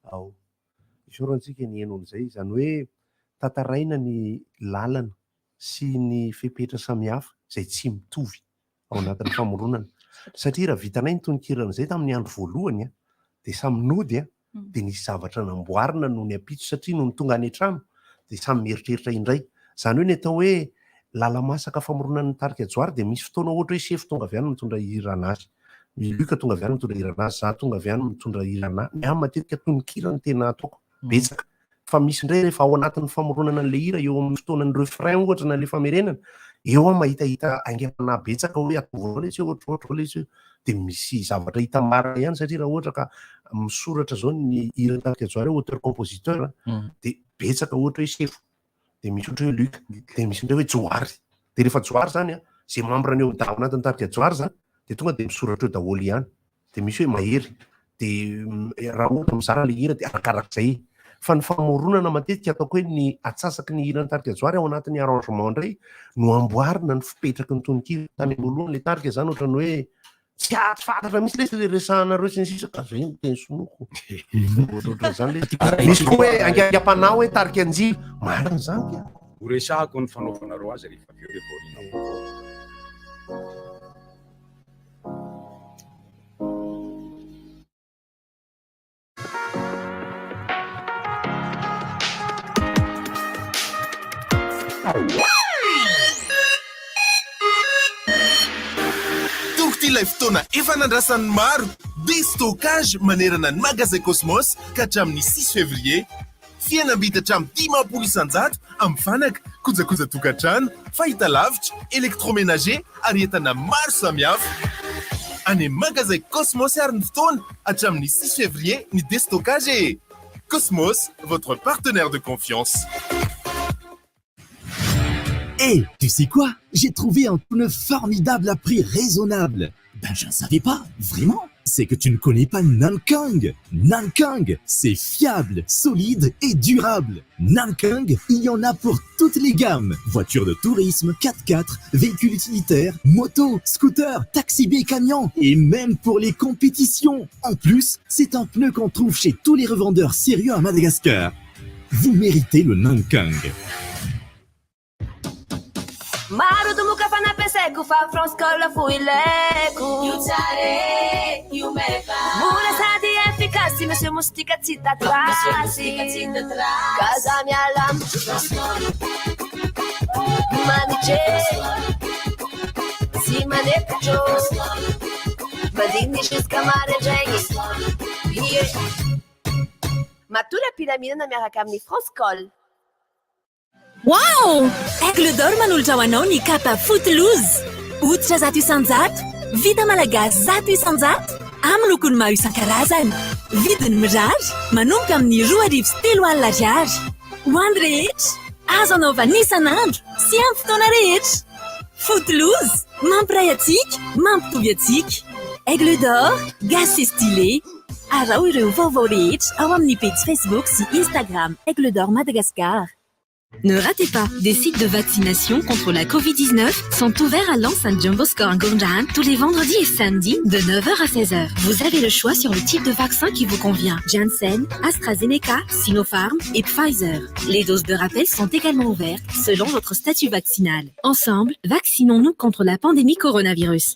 C: Ao. Isaorantsika ny heno an'izay, izany hoe tantaraina ny lalana sy ny fepetra samihafa izay tsy mitovy ao anatin'ny famoronana. Satria raha vitanay ny tononkiran'izay tamin'ny andro voalohany a, dia samy nody a, dia nisy zavatra namboarina noho ny ampitso satria nony tonga any an-trano dia samy mieritreritra indray. Izany hoe ny atao hoe lala-masaka famoronana ny tarika Johary dia misy fotoana ohatra hoe sefo tonga avy any mitondra hira an'azy, Luc tonga avy any mitondra hira an'azy, za tonga avy any mitondra hira an'ahy. Ny ahy matetika tononkira no tena ataoko betsaka. Fa misy indray rehefa ao anatin'ny famoronana an'ilay hira eo amin'ny fotoanan'ny refrain ohatra na ilay famerenana, eo aho mahitahita aingam-panahy betsaka hoe ataovy izao ilay izy hoe ohatrohatry izao ilay izy hoe dia misy zavatra hita marina ihany satria raha ohatra ka misoratra izao ny hiran'ny tarika Johary hoe auteur compositeur dia betsaka ohatra hoe Sefo dia misy ohatra hoe Luc dia misy indray hoe Johary dia rehefa Johary izany an, izay membre ny eo ao anatin'ny tarika Johary izany dia tonga dia misoratra eo daholo ihany dia misy hoe mahery dia raha ohatra mizara ilay hira dia arakarak'izay fa ny famoronana matetika ataoko hoe ny atsasaky ny hiran'ny tarika Johary ao anatin'ny arrangement indray no amboarina ny fipetraky ny tononkira tany am-boalohany ilay tarika izany ohatran'ny hoe tsy tsy fantatra mihitsy ilay ilay resahanareo sy ny sisa ka zay ny teny sinoako ohatrohatran'izany ilay misy koa hoe aingam-panahy hoe tarika Njila marina izany ka
D: Ho resahako ny fanaovanareo azy rehefa avy eo rehefa aoriana vaovao.
J: Tonga ity ilay fotoana efa nandrasan'ny maro, déstockage manerana ny magasin Cosmos ka hatramin'ny six février. Fihenam-bidy hatramin'ny 50% amin'ny fanaka, kojakoja tokantrano, fahitalavitra, électroménager ary entana maro samihafa. Any amin'ny magasin Cosmos ary ny fotoana hatramin'ny six février ny déstockage e! Cosmos, votre partenaire de confiance.
K: Eh, tu sais quoi? J'ai trouvé un pneu formidable à prix raisonnable. Ben, je ne savais pas, vraiment. C'est que tu ne connais pas Nankang. Nankang, c'est fiable, solide et durable. Nankang, il y en a pour toutes les gammes. Voitures de tourisme, 4x4, véhicules utilitaires, moto, scooter, taxi B, camion et même pour les compétitions. En plus, c'est un pneu qu'on trouve chez tous les revendeurs sérieux à Madagascar. Vous méritez le Nankang.
L: Maro domoka fa nampiasaiko fa France Call fo ilaiko. Io tsara e, io meva. Mora sady efficace, Monsieur Moustique tsy hita trace. Ka za miala am France Call. Manitry tsy manepotro. Mandigny jusqu'à maraindraigny. Yeah.
M: Matory am-pilaminana miaraka amin'ny France Call.
H: Wow! Aigle d'Or manolotra ho anao ny kapa Footloose. Hoditra 100%, vita malagasy 100%, amin'ny lokony maro isan-karazany. Vidiny mirary, manomboka amin'ny 3002 ariary. Ho an'ny rehetra, azo anaovana isan'andro sy amin'ny fotoana rehetra. Footloose, mampiray antsika, mampitovy antsika. Aigle d'Or, gasy sy stylé. Araho ireo vaovao rehetra ao amin'ny pejy Facebook sy Instagram Aigle d'Or Madagascar.
N: Ne ratez pas, des sites de vaccination contre la Covid-19 sont ouverts à l'enceinte Jumbo Score Ankorondrano tous les vendredis et samedis de 9h à 16h. Vous avez le choix sur le type de vaccin qui vous convient. Janssen, AstraZeneca, Sinopharm et Pfizer. Les doses de rappel sont également ouvertes selon votre statut vaccinal. Ensemble, vaccinons-nous contre la pandémie coronavirus.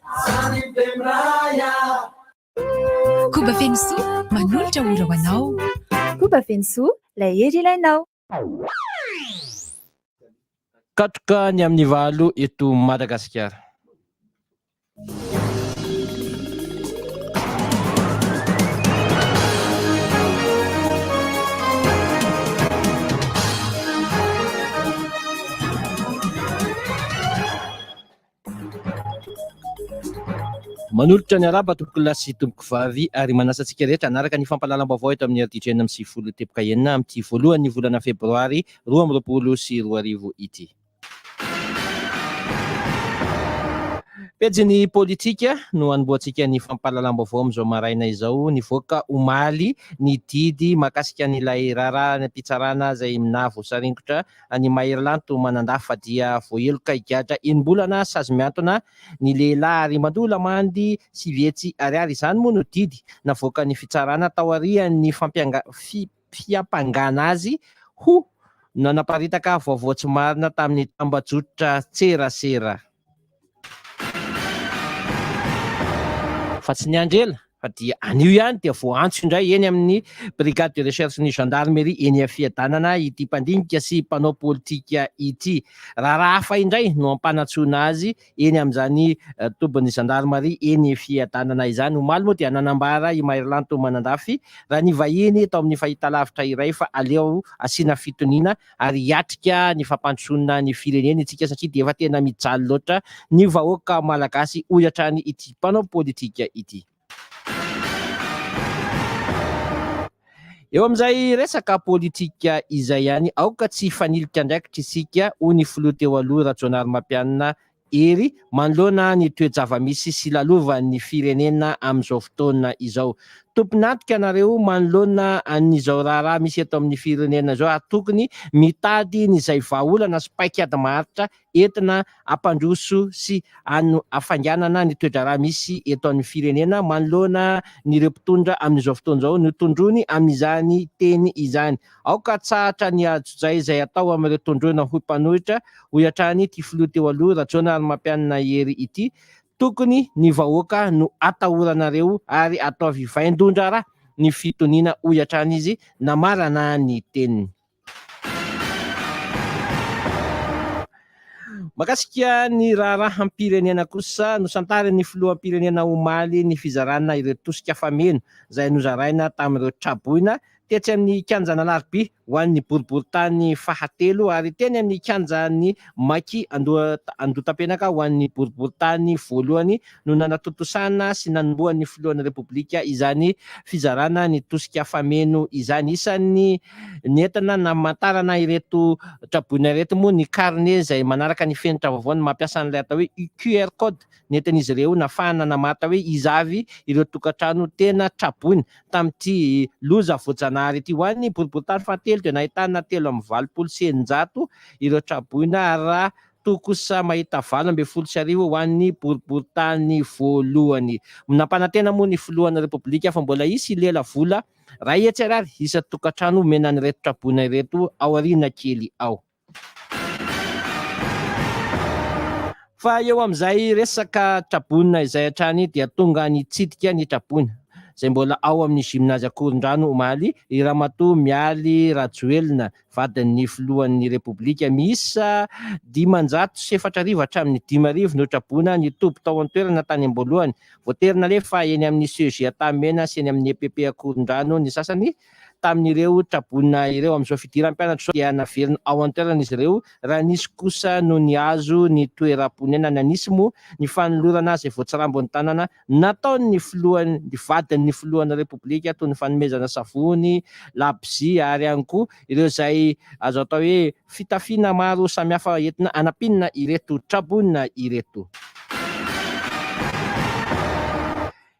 O: Koba Fenosoa, manolotra ora ho anao.
P: Koba Fenosoa, ilay hery ilainao.
Q: Katroka ny amin'ny valo eto Madagasikara. Manolotra ny arahaba tompokolahy sy tompokovavy ary manasa antsika rehetra hanaraka ny fampahalalam-baovao eto amin'ny RDJ 96.6 amin'ity voalohan'ny volana febroary 2022 ity. Pejin'ny politika no hanombohantsika ny fampahalalam-baovao amin'izao maraina izao. Nivoaka omaly ny didy mahakasika an'ilay raharaham-pitsarana izay nahavoasaringotra an'i Maherilanto Manandafy fa dia voaheloka higadra enim-bolana sazy mihantona ny lehilahy ary mandoa lamandy 900 ariary. Izany moa no didy navoakan'ny fitsarana taorian'ny fiampangana azy ho nanaparitaka vaovao tsy marina tamin'ny tambajotran-tserasera. Fa tsy niandry ela fa dia anio ihany dia voaantso indray eny amin'ny brigade de recherche ny gendarmerie eny Fiadanana ity mpandinika sy mpanao politika ity. Raharaha hafa indray no ampanantsoina azy eny amin'izany tobin'ny zandarimaria eny Fiadanana izany. Omaly moa dia nanambara i Maherilanto Manandafy raha nivahiny tao amin'ny fahitalavitra iray fa aleo asiana fitoniana ary hiatrika ny fampandrosoana ny firenena isika satria dia efa tena mijaly loatra ny vahoaka malagasy, hoy hatrany ity mpanao politika ity. Eo amin'izay resaka politika izay ihany, aoka tsy hifanilika andraikitra isika, hoy ny filoha teo aloha Rajaonarimampianina Hery, manoloana ny toe-javamisy sy lalovan'ny firenena amin'izao fotoana izao. Tompon'antoka ianareo manoloana an'izao raharaha misy eto amin'ny firenena izao ary tokony mitady ny izay vahaolana sy paikady maharitra entina hampandroso sy hafainganana ny toe-draharaha misy eto amin'ny firenena manoloana ny ireo mpitondra amin'izao fotoana izao no tondroiny amin'izany teny izany. Aoka hatsahatra ny antsojay izay atao amin'ireo tondroina ho mpanohitra, hoy hatrany ity filoha teo aloha Rajaonarimampianina Hery ity. Tokony ny vahoaka no atahoranareo ary ataovy vaindohan-draharaha ny fitoniana, hoy hatrany izy namarana ny teniny. Mahakasika ny raharaham-pirenena kosa, nosantarin'ny filoham-pirenena omaly ny fizarana ireo tosika fameno izay nozaraina tamin'ireo traboina tetsy amin'ny kianjan'Alarobia ho an'ny boriborintany fahatelo ary teny amin'ny kianjan'ny Maki Andohatapenaka ho an'ny boriborintany voalohany no nanatontosana sy nanombohan'ny filohan'ny Repoblika izany fizarana ny tosika fameno izany. Isan'ny nentina namantarana ireto traboina ireto moa ny carnet izay manaraka ny fenitra vaovao ny mampiasa an'ilay atao hoe QR code nentin'izy ireo nafahana namaritra hoe iza avy ireo tokantrano tena traboina tamin'ity loza voajanahary ity. Ho an'ny boriborintany fahatelo dia nahitana 683 ireo traboina ary raha toa kosa mahita 1018 ho an'ny boriborintany voalohany. Nampanantena moa ny filohan'ny Repoblika fa mbola hisy lela vola 100 ariary isan-tokantrano homena an'ireto traboina ireto aoriana kely ao. Fa eo amin'izay resaka traboina izay hatrany dia tonga nitsidika ny traboina izay mbola ao amin'ny Gymnase Ankorondrano omaly i Ramatoa Mialy Rajoelina vadin'ny filohan'ny Repoblika. Miisa 4500 hatramin'ny 5000 no traboina nitoby tao an-toerana tany am-boalohany. Voatery nalefa eny amin'ny CEG Antanimena sy eny amin'ny EPP Ankorondrano ny sasany tamin'ireo traboina ireo. Amin'izao fidiran'ny mpianatra izao dia naverina ao an-toerana izy ireo raha nisy kosa no nihazo ny toeram-ponenana. Nisy moa ny fanolorana izay voatsirambin'ny tanana nataon'ny filohan'ny vadin'ny filohan'ny Repoblika toy ny fanomezana savony, labozia ary ihany koa ireo izay azo atao hoe fitafiana maro samihafa entina hanampiana ireto traboina ireto.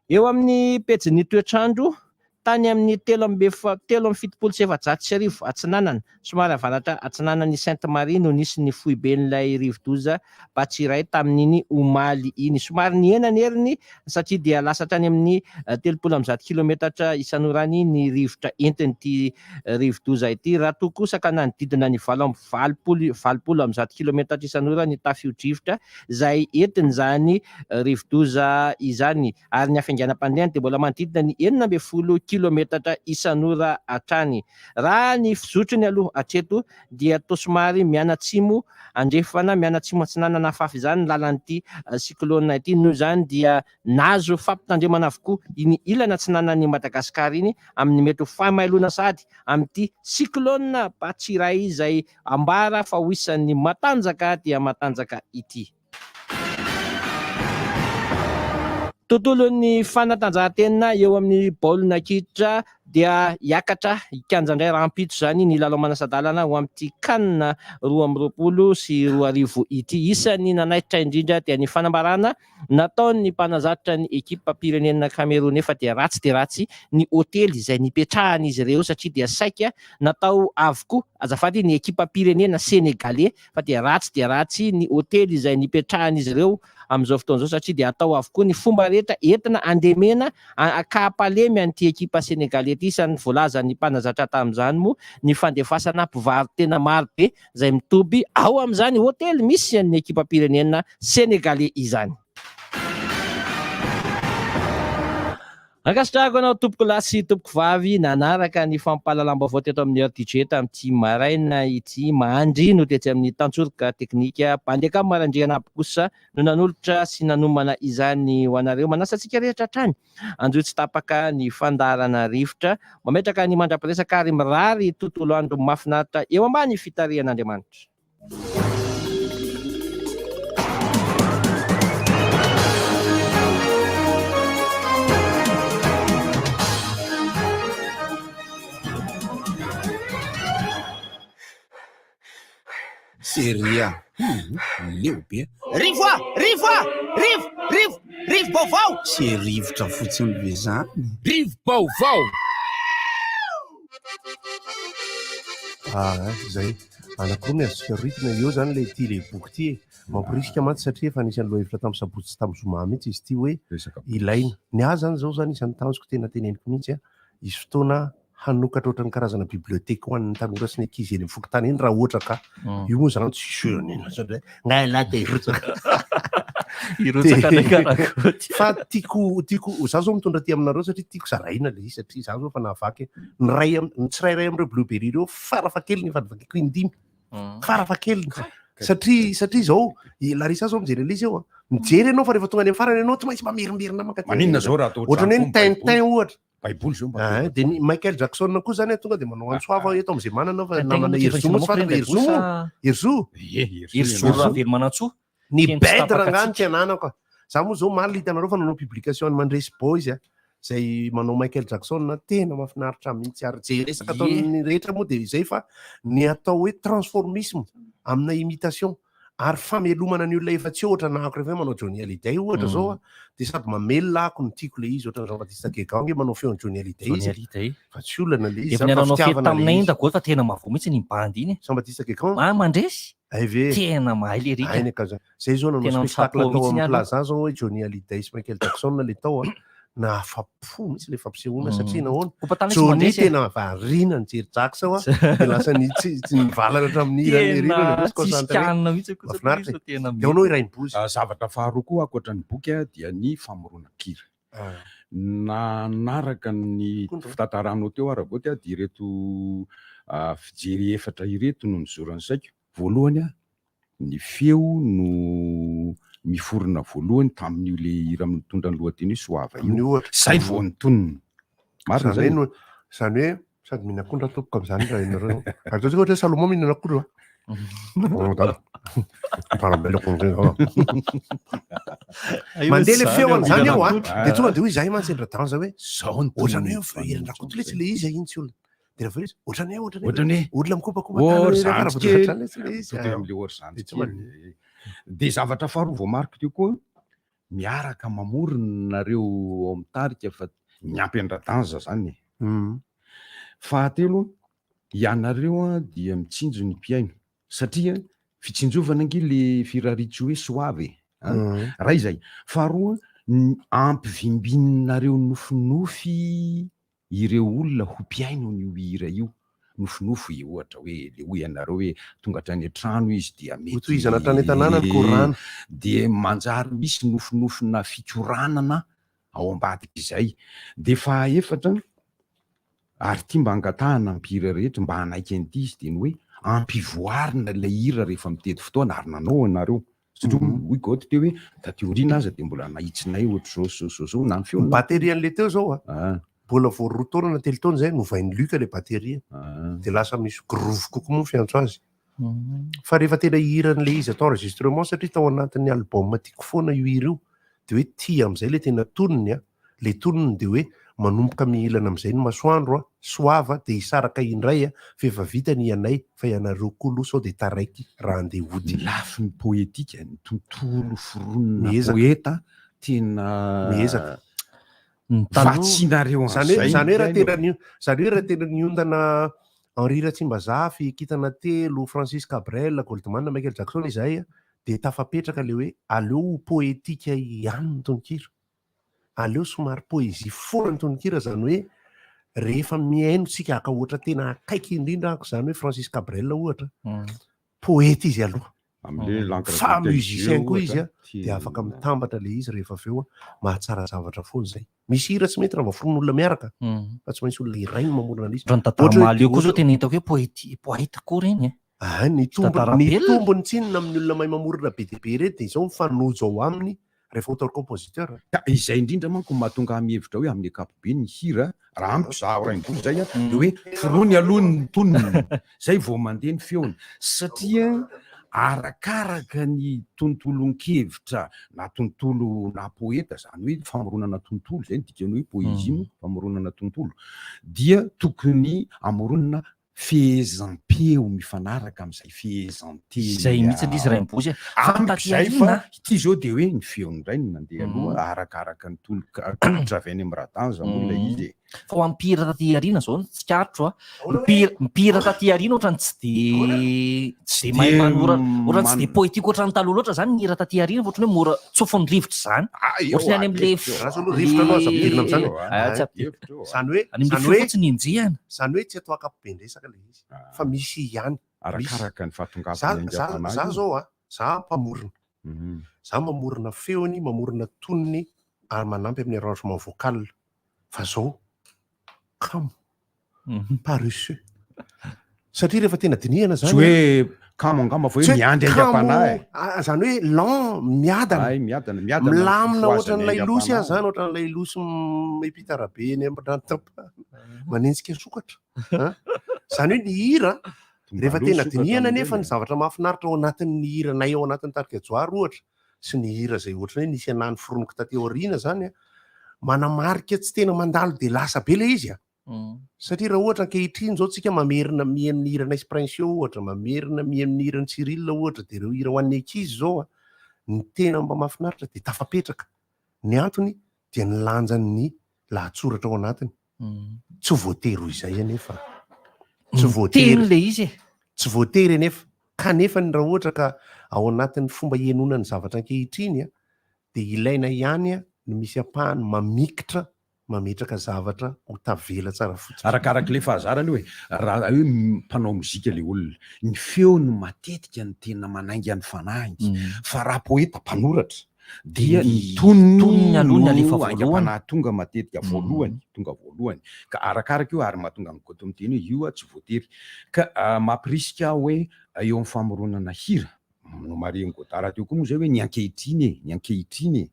Q: Eo amin'ny pejin'ny toetr'andro, Tany amin'ny 1473 atsinanana, somary avaratra atsinanan'i Sainte Marie no nisy ny foiben'ilay rivodoza Batsirai tamin'iny omaly iny. Somary nihena ny heriny satria dia lasa hatrany amin'ny 130 kilometatra isan'ora any ny rivotra entin'ity rivodoza ity, raha toa kosa ka nanodidina ny 88 180 kilometatra isan'ora ny tafio-drivotra izay entin'izany rivodoza izany. ary ny hafainganam-pandehany dia mbola manodidina ny 16 kilometatra isan'ora hatrany. Raha ny fizotriny aloha hatreto dia toa somary mianatsimo andrefana, mianatsimo atsinanana afafy izany ny lalan'ity cyclone ity. Noho izany dia nahazo fampitandremana avokoa iny ilany atsinanan'i Madagasikara iny amin'ny mety ho fahamailoana sahady amin'ity cyclone Batsirai izay ambara fa ho isan'ny matanjaka dia matanjaka ity. Tontolon'ny fanatanjahantena eo amin'ny baolina kitra dia hiakatra hikianja indray rahampitso izany ny lalao manasa-dalana ho amin'ity Can 2022 ity. Isan'ny nanaitra indrindra dia ny fanambarana nataon'ny mpanazatra ny ekipam-pirenena Camerounais fa dia ratsy dia ratsy ny hotely izay nipetrahan'izy ireo satria dia saika natao avokoa, azafady, ny ekipam-pirenena Senegalais fa dia ratsy dia ratsy ny hotely izay nipetrahan'izy ireo amin'izao fotoana izao satria dia atao avokoa ny fomba rehetra entina handemena ka hampalemy an'ity ekipa Senegalais ity. Isan'ny voalazan'ny mpanazatra tamin'izany moa ny fandefasana mpivaro-tena maro be izay mitoby ao amin'izany hotely misy an'ny ekipam-pirenena Senegalais izany. Ankasitrahako anao tompoko lahy sy tompoko vavy nanaraka ny fampahalalam-baovao teto amin'ny RTG tamin'ity maraina ity. Mahandry no tetsy amin'ny tantsoroka teknika. Mpandekam Randrianabo kosa no nanolotra sy nanomana izany ho anareo. Manasa antsika rehetra hatrany hanjohy tsy tapaka ny fandaharana Rivotra. Mametraka ny mandra-piresaka ary mirary tontolo andro mahafinaritra eo ambany fitarihan'Andriamanitra.
A: Seria, leo be.
F: Rivo a! Rivo a! Rivo! Rivo! Rivo-baovao!
A: Tsy rivotra fotsiny ve zany?
G: Rivo-baovao!
C: Ah, zay. Anankiroa ny azontsika rohitina eo zany le ity le boky ity e. Mamporisika mantsy satria efa anisan'ny lohahevitra tamin'ny sabotsy sy tamin'ny zoma mihitsy izy ity hoe ilaina. Ny ahy zany zao zany isan'ny tanjoko tena teneniko mihitsy a, hisy fotoana hanokatra ohatran'ny karazana bibliothèque ho an'ny tanora sy ny ankizy eny amin'ny fokontany eny raha ohatra ka. Io moa zany tsy sûr ny an'azy hoe nga ialahy te hirotsaka.
E: Hirotsaka indray karakoty.
C: Fa tiako tiako za zao mitondra aty aminareo satria tiako zaraina le izy satria za zao efa nahavaky ny ray am- ny tsirairay amin'ireo blueberry ireo farafahakeliny efa novakiko indimy farafahakeliny satria satria zao i Larissa zao mijery an'ilay izy eo a mijery ianao fa rehefa tonga any amin'ny farany ianao tsy maintsy mamerimberina mankaty
D: Maninona zao raha atao
C: ohatran'ny hoe ny
D: ohatran'ny koa ny
C: Tintin ohatra
D: Baiboly zao mba
C: Ah, dia ny Michael Jackson koa zany tonga dia manao antso avo eto amin'izay manana fa
E: Tintin
C: namana
E: moa tsy efa
C: Herzo moa tsy
E: nisy
C: fantatra
E: namoaka
C: Herzo moa
E: sa-
C: Herzo
D: Ie,
E: Herzo Ravelomanantsoa.
C: Ny
E: Teny tsy
C: bed
E: tapaka
C: rangahy no
E: antsika.
C: tsy ananako a. Za moa zao omaly hitanareo fa nanao publication an'i Mandresy Boys a, izay manao Michael Jackson tena mahafinaritra mihitsy ary izay resaka
E: Ie.
C: ataon'ny rehetra moa dia izay fa ny atao hoe transformisme amina imitation ary famelomana ny olona efa tsy eo ohatra nahako rehefa hoe manao Johnny Hallyday ohatra zao a dia sady mamelona ako no tiako le izy ohatra Jean Baptiste Guégan nge manao feon'i Johnny Hallyday
E: Johnny
C: izy
E: Hallyday.
C: fa tsy olana le izy
E: Efa
C: zany fa
E: niara-nanao fety
C: fitiavana le
E: taminay
C: izy
E: Dago fa tena mahavoa mihitsy iny bandy iny.
C: Jean Baptiste Guégan
E: Ah mandresy.
C: Hay ve?
E: Tena mahay le rika.
C: Hainy ka zany. Zay zao nanao
E: Tena
C: spectacle
E: mitsapo
C: tao
E: mihitsy
C: amin'ny
E: aloha.
C: Plaza zao hoe Johnny Hallyday sy Michael Jackson le tao a. Nahafa-po mihitsy le fampisehoana satria nahoana?
E: Kopa tany tsy
C: Johnny
E: mandresy e.
C: tena variana nijery Jax ao a. Dia lasa ni- tsy tsy nivalana hatramin'ny hirany ery
E: Tena
C: ireo le tsy
E: tsisy
C: concentré.
E: kianina mihitsy koa satria
C: Mahafinaritra
E: izy
C: e.
E: tena
C: Dia anao i Rainibozy.
D: Ah, zavatra faharoa koa ankoatra ny boky a, dia ny famoronan-kira. Nanaraka ny fitantaranao teo aho Ragoty a, dia ireto ah, fijery efatra ireto no nizoran'ny saiko. Voalohany a, ny feo no miforona voalohany tamin'io le hira mitondra ny lohateny hoe Soava io. Zay vao ny tonony. Marina
C: Zany
D: zay?
C: hoe zany hoe sady mihinana akondro aho tompoko amin'izany raha ianareo. Ary ataontsika ohatra hoe Salomon mihinana akondro a. Mandeha le feo an'izany eo a, dia tonga dia hoy izahay mantsy indra danza hoe
D: Zao ny
C: ohatran'ny
D: tonony.
C: hoe hiran-dRakoto letsy le izy iny tsy olona. Dia rehefa izy ohatran'ny hoe
D: Ohatran'ny hoe
C: olona mikopakopa tanana
D: Or
C: eny
D: zandry
C: an-karaha
D: kely.
C: voatrany letsy le izy.
D: Tonga eo amin'le or zandry
C: Dia tsy
D: kely.
C: maninona.
D: Dia zavatra faharoa voamariko teo koa, miaraka mamorona nareo ao amin'ny tarika fa miampy an-dRadanza zany e. Fahatelo, ianareo dia mitsinjo ny mpihaino satria fitsinjovana ange le firariantsoa hoe soava e. An? Ray izay. Faharoa, ny ampivimbininareo nofinofy ireo olona ho mpihaino an'io hira io, nofinofy ohatra hoe le hoy ianareo hoe tonga hatrany an-trano izy dia mety
C: Hotohizana hatrany an-tanàna ny korana.
D: Dia manjary misy nofinofina fikoranana ao ambadik'izay. Dia fahaefatra, ary ity mba angatahana ny mpihira rehetra mba hanaiky an'ity izy dia ny hoe ampivoarina ilay hira rehefa mitety fotoana ary nanao ianareo. Satria hoy God teo hoe taty aoriana aza dia mbola nahitsinay ohatr'izao sy izao sy izao na ny feony.
C: Ny batterie an'ilay teo izao a, mbola vao roa taona na telo taona izay novain'i Luc ilay batterie. Dia lasa misy groove kokoa moa ny fiantso azy. Fa rehefa tena hiran'ilay izy atao enregistrement satria tao anatin'ny album tiako foana io hira io. De hoe tia amin'izay le tena tonony a, le tonony de hoe manomboka mihilana amin'izay ny masoandro a, soava de hisaraka indray a, f'efa vita ny anay fa ianareo koa aloha sao de taraiky raha andeha hody.
D: Ny lafiny poetika, ny tontolo foronina
C: Miezaka.
D: poeta tena
C: Miezaka.
D: Vatsianareo
C: Zany hoe
D: an'izay
C: zany hoe raha
D: indray
C: tena ny zany hoe raha tena niondana Henri Ratsimbazafy, Kintana Telo, Francis Cabrel, Goldman, Michael Jackson izahay a, dia tafapetraka le hoe aleo ho poetika ihany ny tononkira. Aleo somary poésie foana ny tononkira zany hoe rehefa mihaino tsika haka ohatra tena akaiky indrindra ahako zany hoe Francis Cabrel ohatra, poeta izy aloha.
D: Amle l'encre
C: Fa
D: de tes
C: musicien
D: yeux
C: koa izy
D: ohatra,
C: a, dia afaka mitambatra le izy rehefa avy eo a, mahatsara zavatra foana izay. Misy hira tsy mety raha vao foron'olona miaraka, fa tsy maintsy olona iray no mamorona an'izy.
E: Raha ny tantara
C: Ohatra hoe-
E: Mahaleo koa zao
C: ohatra-
E: tena hitako hoe poety, poeta koa ireny e.
C: Ah, ny tombony,
E: Tantara
C: ny
E: velona.
C: tombony tsinona amin'ny olona mahay mamorona be dia be ireny dia izao mifanojo ao aminy rehefa auteur compositeur.
D: Ka izay indrindra manko no mahatonga ahy mihevitra hoe amin'ny ankapobeny ny hira, raha amiko izaho Rainibola izay an, dia hoe forony aloha ny tonony, zay vao mandeha ny feony, satria arakaraka ny tontolon-kevitra na tontolo na poeta, izany hoe famoronana tontolo, izay no dikan'ny hoe poésie moa, famoronana tontolo, dia tokony amoronina fehezam-peo mifanaraka amin'izay fehezan-teny
E: Izay mihitsy ilay izy Rainibozy a. Fa
D: Amiko
E: taty
D: izay fa
E: aoriana
D: ity izao dia hoe ny feony indray no nandeha aloha arakaraka ny tolotra avy any amin'ny Radanza moa ilay izy e.
E: Fa ho an'ny mpihira taty aoriana izao no tsikaritro a, mpihira mpihira taty aoriana ohatran'ny tsy de tsy de mahay manoratra, ohatran'ny tsy de poétique ohatran'ny taloha loatra izany ny hira taty aoriana fa ohatran'ny hoe mora tsofin'ny rivotra izany. Ohatran'ny any amin'ilay
C: Raha zao aloha rivotra aloha aza ampidirina amin'izany e.
E: Ah, tsy ampidirina.
C: Izany hoe
E: Any amin'ilay
C: izany
E: feo
C: hoe
E: fotsiny enjehana.
C: Izany hoe tsy atao ankapoben-dresaka ilay izy fa misy ihany.
D: Arakaraka ny fahatongavan'ny
C: Za za
D: aingam-panahy
C: za
D: io.
C: zao a, za mpamorona. Za mamorona feony, mamorona tonony ary manampy amin'ny arrangement vocal. Fa zao kamo, paresseux. Satria rehefa tena dinihana
D: Tsy
C: zany
D: hoe kamo angamba fa hoe
C: Tsy hoe
D: miandry
C: kamo,
D: aingam-panahy e.
C: ah, zany hoe lent, miadana.
D: Ay, miadana, miadana ny
C: Milamina
D: fifohazan'ny
C: ohatran'ilay losy aho
D: aingam-panahy.
C: zany, ohatran'ilay losy miampita arabe eny am-ranotampahana, manenjika sokatra. An? Zany hoe ny hira,
D: Tonga
C: rehefa
D: aloha
C: tena
D: sokatra
C: dinihana
D: amin'ireny
C: anefa ny
D: e.
C: zavatra mahafinaritra ao anatin'ny hiranay ao anatin'ny tarika Johary ohatra, sy ny hira izay ohatran'ny hoe nisy anah noforoniko taty aoriana zany an, manamarika tsy tena mandalo dia lasa be ilay izy an. Satria raha ohatra ankehitriny izao tsika mamerina mihaino ny hiranay sy Princio ohatra, mamerina mihaino ny hiran'i Cyril ohatra, dia ireo hira ho an'ny ankizy izao an, ny tena mba mahafinaritra dia tafapetraka. Ny antony dia ny lanjan'ny lahatsoratra ao anatiny. Tsy voatery ho izay anefa. Tsy voatery.
E: Miteny ilay izy e.
C: Tsy voatery anefa. Kanefa ny raha ohatra ka ao anatin'ny fomba hihainoana ny zavatra ankehitriny an, dia ilaina ihany ny misy ampahany mamikitra mametraka zavatra ho tavela tsara fototra.
D: Arakarak'ilay fahazarana io e, raha hoe mpanao mozika ilay olona, ny feony matetika no tena manainga ny fanahiny, fa raha poeta mpanoratra dia ny tonony
E: tonony aloha ny alefa
D: no
E: voalohany.
D: aingam-panahy tonga matetika voalohany, tonga voalohany, ka arakaraka io ary mahatonga an'i Goto miteny hoe io tsy voatery, ka mampirisika aho hoe eo amin'ny famoronana hira, nomarihin'i Godard teo koa moa izay hoe ny ankehitriny e, ny ankehitriny e.